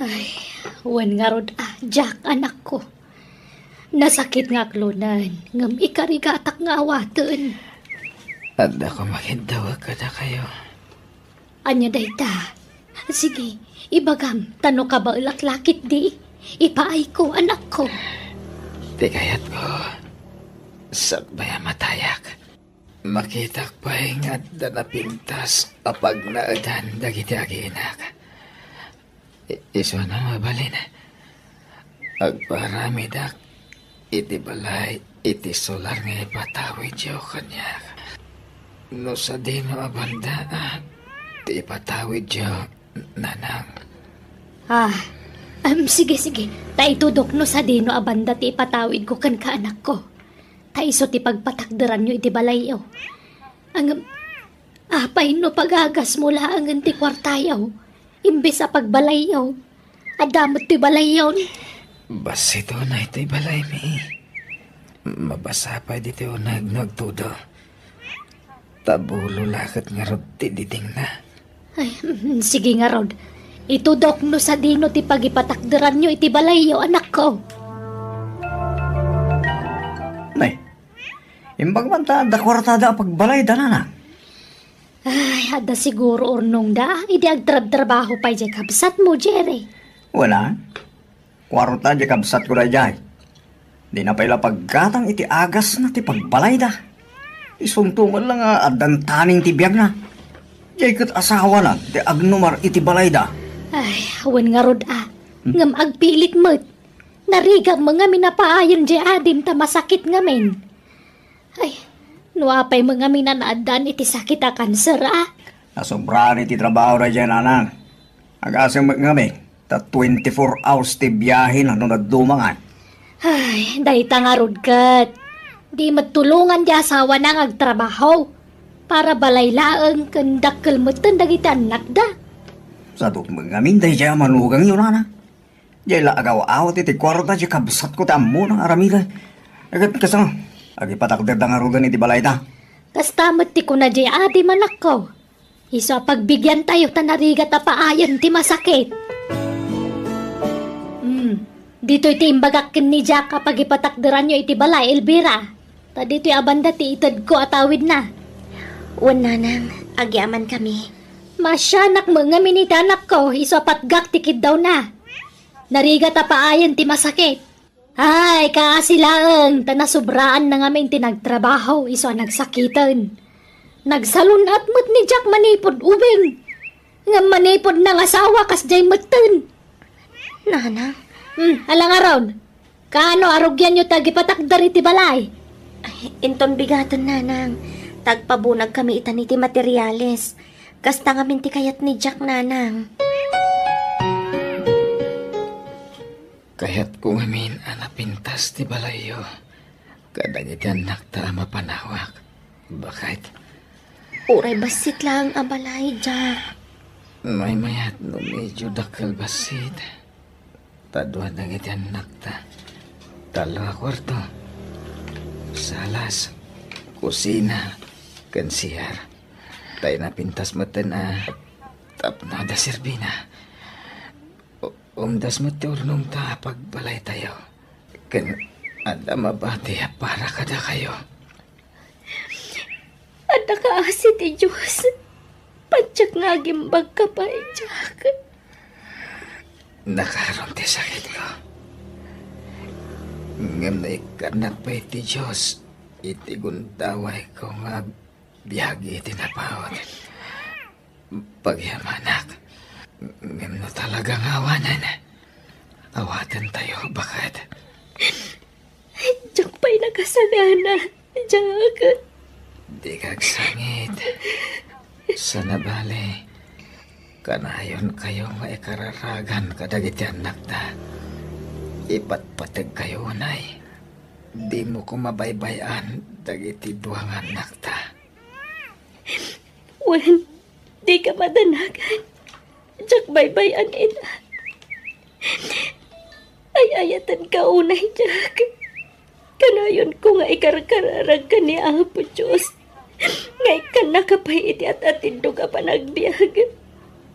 Ay, wen ngarud a, Jack, anakko. Nasakit nga aklonen, ngem ikarigatak nga awaten. Adda koma kiddawek kadakayo. Ania dayta? Sige, ibagam, ta no kabaelak la ketdi, ipaayko, anakko. Ti kayatko, sakbay a matayak, Makitak pay nga adda napintas a pagnaedan dagiti aginak. I-, isuana mabalin. Agparamidak iti balay iti solar nga ipatawidyo kaniak. No sadino a banda, ah, ti ipatawidyo, nanang? Ah, em, sige, sige. Ta itudok no sadino a banda ti ipatawidko kenka, anakko. Ta isu ti pagpatakderanyo iti balayyo. Ngem, apay no pagagasmo laengen ti kuartayo, imbes a pagbalayyo? Adda met ti balayyon. Bassit unay ti balaymi. Mabasa pay ditoy uneg no agtudo. Tabulo la ket ngarud ti didingna. Ay, mm, sige ngarud. Itudok no sadino ti pagipatakderanyo iti balayyo, anakko. Nay, imbag man ta adda kuartada a pagbalayda, nanang? Ay, adda siguro urnongda idi agtrabtrabaho pay diay kabsatmo, Jerry. Wala. Kuarta diay kabsatko daydiay. Dina pay la paggatang iti agasna ti pagbalayda. Isunto met la nga addan taning ti biagna. Diay ket asawana ti agnumar iti balayda. Ay, wen ngarud a. Hmm? Ngem agpilit met. Narigam ngamin a paayen diay adim ta masakit ngamin. Ay, no apay met ngamin a naaddaan iti sakit a kanser a? Nasobraan iti trabaho daydiay, nanang. Agasem met ngamin ta twenty-four hours ti biahena no naddumangan. Ay, dayta ngarud ket. Di met tulongan ti asawana nga agtrabaho para balay laeng ken dakkel metten dagiti annakda. Sadut met ngamin daydiay a manugangyo, nanang. Diay la agaw-awat iti kuarta ti kabsatko ti ammona nga aramiden. Ket kasano, agipatakderda ngaruden iti balayda? Kasta met ti kuna diay adim, anakko. Isu a pagbigiantayo ta narigat a paayen ti masakit. Hmm, ditoy ti imbagak ken ni Jack a pagipatakderanyo iti balay, Elvira. Ta ditoy a banda ti itedko a tawidna. Wen, nanang, agyamankami. Maasianak met ngamin iti anakko, isu a patgak ti kiddawna. Narigat a paayen ti masakit. Ay, kaasi laeng, ta nasobraanna ngamin ti nagtrabaho, isu a nagsakiten. Nagsalun-at met ni Jack manipud ubing. Ngem manipud nangasawa, kasdiay metten. Nanang. Hmm, ala ngarud. Kaano a rugianyo ti agipatakder iti balay? Ay, inton bigaten, nanang. Ta agpabunagkami itan iti materiales. Kasta ngamin ti kayat ni Jack, nanang. Kayatko ngamin a napintas ti balayyo kadagiti annakta a mapanawak. Baket. Uray bassit laeng a balay, Jack. Maymayat no medyo dakkel bassit. Ta dua dagiti annakta. Tallo a kuarto. Salas, kusina, ken C R. Ta napintas metten a tapno adda serbina. U-, umdas met ti urnongta a pagbalaytayo. Ken adda mabati a para kadakayo. Adda kaasi ti Dios. Patiek nga agimbagka pay, Jack. Nakaron ti sakitko. Ngem naikkannak pay ti Dios iti gundawayko nga agbiag iti napaut. Pagyamanak, ngem no talaga nga awanen, awatentayo, baket. Diak pay nakasagana, Jack. Dika agsangit. Sana bale, kanayonkayo nga ikararagan kadagiti annakta. Ipatpategkayo unay. Dimo koma baybay-an dagiti dua nga annakta. Wen, dika madanagan. Diak baybay-an ita. Ay-ayatenka unay, Jack. Kanayonko nga ikarkararagka ni Apo Dios nga ikkannaka pay iti at-atindog a panagbiag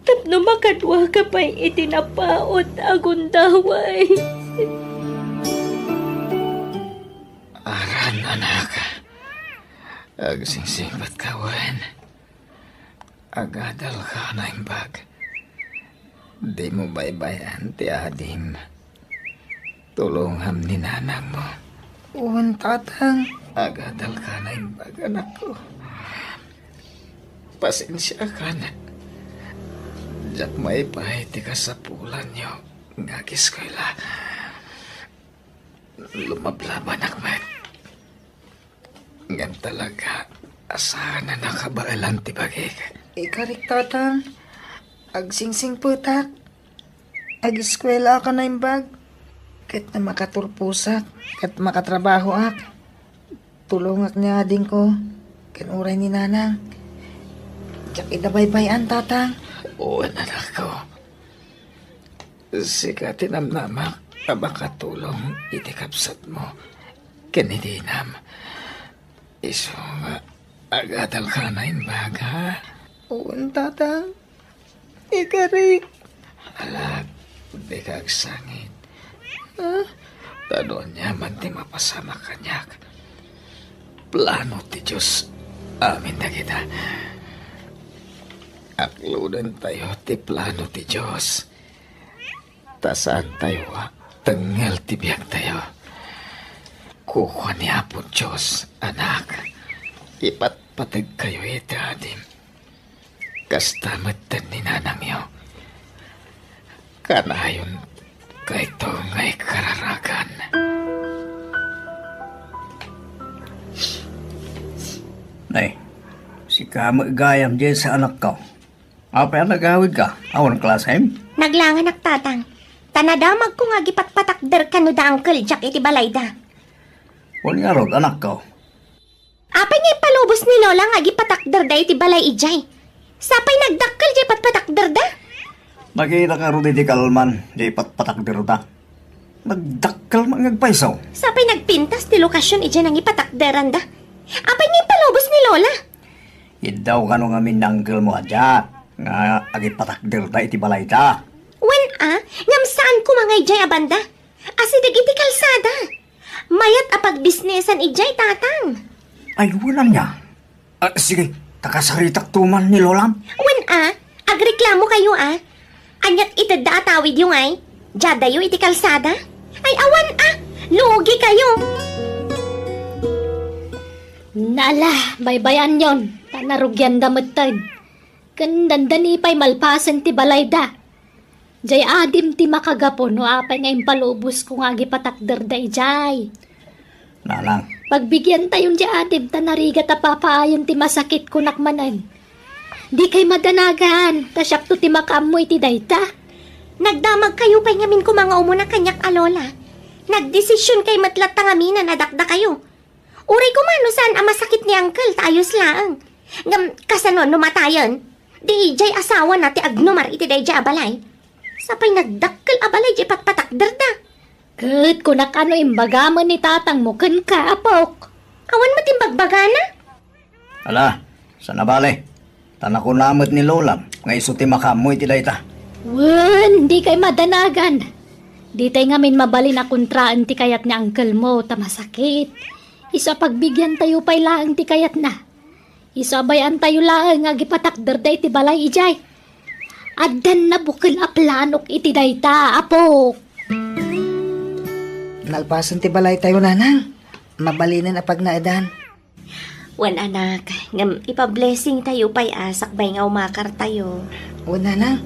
tapno makaduaka pay iti napaut a gundaway. Aran, anak. Agsingsingpetka wen. Agadalka a naimbag. Dimo baybay-an ti adim. Tulongam ni nanangmo. Wen, tatang. Agadalka a naimbag, anakko. Pasensiakan. Diak maipay ti kasapulanyo nga agiskwela. Lumablabanak met. Ngem talaga, saan a nakabaelan ti bagik. Ikarik, Tatang. Agsingsingpetak. Agiskwelaak a naimbag. Ket no makaturposak, ket makatrabahoak, tulongak ni adingko, ken uray ni nanang. Diak ida baybay-an, Tatang. Wen, anakko. Sika ti namnamak a makatulong iti kabsatmo ken iti inam. Isu nga agadalka a naimbag, ha? Wen, Tatang. Ikarik. Ala, dika agsangit. Ah? Ta no aniaman ti mapasamak kaniak, plano ti Dios amin dagita. Aklodentayo ti plano ti Dios. Ta saantayo a tengngel ti biagtayo. Kukua ni Apo Dios, anak, ipatpategkayo iti adim. Kasta metten ni nanangyo. Kanayon kayto nga ikararagan. Nay, sika met gayam, Jess, anakko. Apay a nagawidka? Awan klasem? Naglanganak, Tatang. Ta nadamagko nga agipatpatakder kano da Uncle Jack iti balayda. Wen ngarud, anakko. Apay nga impalubos ni Lola nga agipatakderda iti balay idiay? Sapay nagdakkel diay patpatakderda? Nakita ka rod iti kalman, diay patpatakderda. Nagdakkel met nga agpayso. Sapay nagpintas ti lokasion idiay nangipatakderanda. Apay nga impalubos ni Lola? Iddaw kano ngamin ni uncle mo a Jack nga agipatakderda iti balayda? Wen a, ngem saan koma nga idiay a banda. Asideg iti kalsada. Mayat a pagbisnesan idiay, Tatang. Ay, wen ania? Ah, sige, ta kasaritakto man ni Lolam. Wen a, agreklamo kayo a. Aniat itedda a tawidyo ngay? Diadayo iti kalsada? Ay, awan a, lugi kayo. Nala, baybay-anyon, ta narugianda metten. Ken dandani pay malpasen ti balayda. Jay adim ti makagapu no apay nga impalubos ko nga agipatakderda idiay. Nanang. Pagbigiantayon jay adim ta narigat a papaayen ti masakit kunak manen. Dikay madanagan, ta siakto ti makaammo iti dayta. Nagdamag kayo pay ngamin koma nga umuna kaniak a lola. Nagdesision kay met latta ngamin a nadakdakayo. Uray koma no saan a masakit ni Uncle ta ayos laeng. Ngem kasano no matayen? Di idiay asawana ti agnumar iti daydiay a balay. Sapay nagdakkel a balay diay patpatakderda. Ket kunak a no imbagamen ni tatangmo kenka, apok. Awan met imbagbagana. Ala, saan a bale. Ta nakuna met ni Lolam nga isu ti makaammo iti dayta. Wen, dikay madanagan. Ditay ngamin mabalin a kontraen ti kayat ni uncle mo ta masakit. Isu a pagbigiantayo pay laeng ti kayatna. Isu a bay-antayo laeng nga agipatakderda iti balay idiay. Addan nabukel a planok iti dayta, apok. Nalpasen ti balaytayo, nanang. Mabalinen a pagnaedan. Wen, anak, ngem ipa-blessing tayo pay a sakbay nga umakar tayo. Wen, nanang.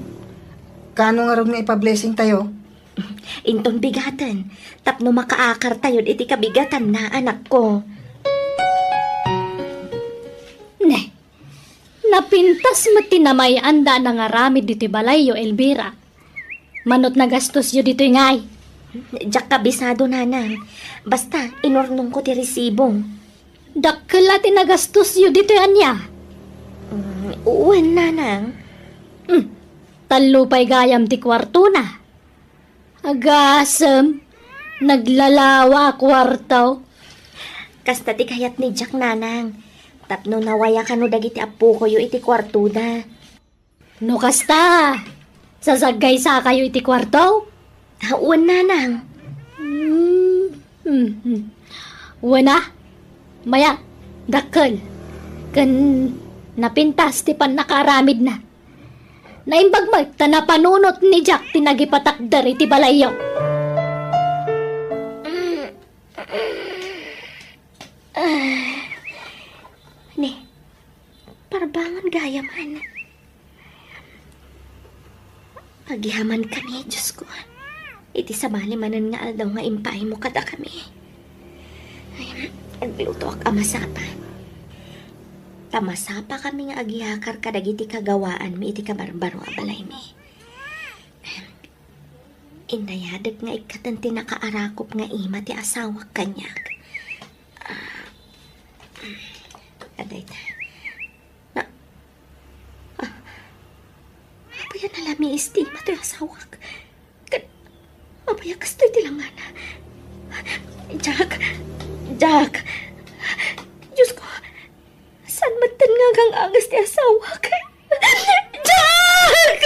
Kaano ngarud nga ipa-blessing tayo? Inton bigaten, tapno makaakar tayo iti kabigatanna, anakko. Ne, napintas met ti namay-anda a nangaramid ditoy balayyo, Elvira. Manot nagastosyo ditoy ngay? Diak kabisado, nanang. Basta, inurnongko ti resibo. Dakkel a ti nagastosyo ditoy ania? Mm, wen, nanang. Mm, tallo pay gayam ti kuartona. Agasem, naglalawa a kuarto. Kasta ti kayat ni Jack, nanang. Tapno nawaya kano dagiti appokoyo iti kuartoda. No kasta, sasaggaysakayo iti kuarto? Ah, wen, nanang. Hmm, hmm, hmm. Wen a, mayat, dakkel. Ken napintas ti pannakaaramidna. Naimbag met ta napanunot ni Jack ti nagipatakder iti balayyo. Ni, parbangan Ayaman. Agihaman kami, Diosko. Iti sabali manen nga aldaw nga impaaymo kadakami. Ay, aglutoak a masapa. Ta masapa kami nga agihakar kadagiti kagawaanmi iti kabarbaro a balaymi. Inayadek nga ikkaten ti nakaarakop nga ima ti asawak kaniak. Ah, adayta. Na, ah, apay a nalamiis ti ima ti asawak? Ket apay a kastoy ti langana? Jack! Jack! Diosko, saan metten nga agang-anges ti asawak? Jack!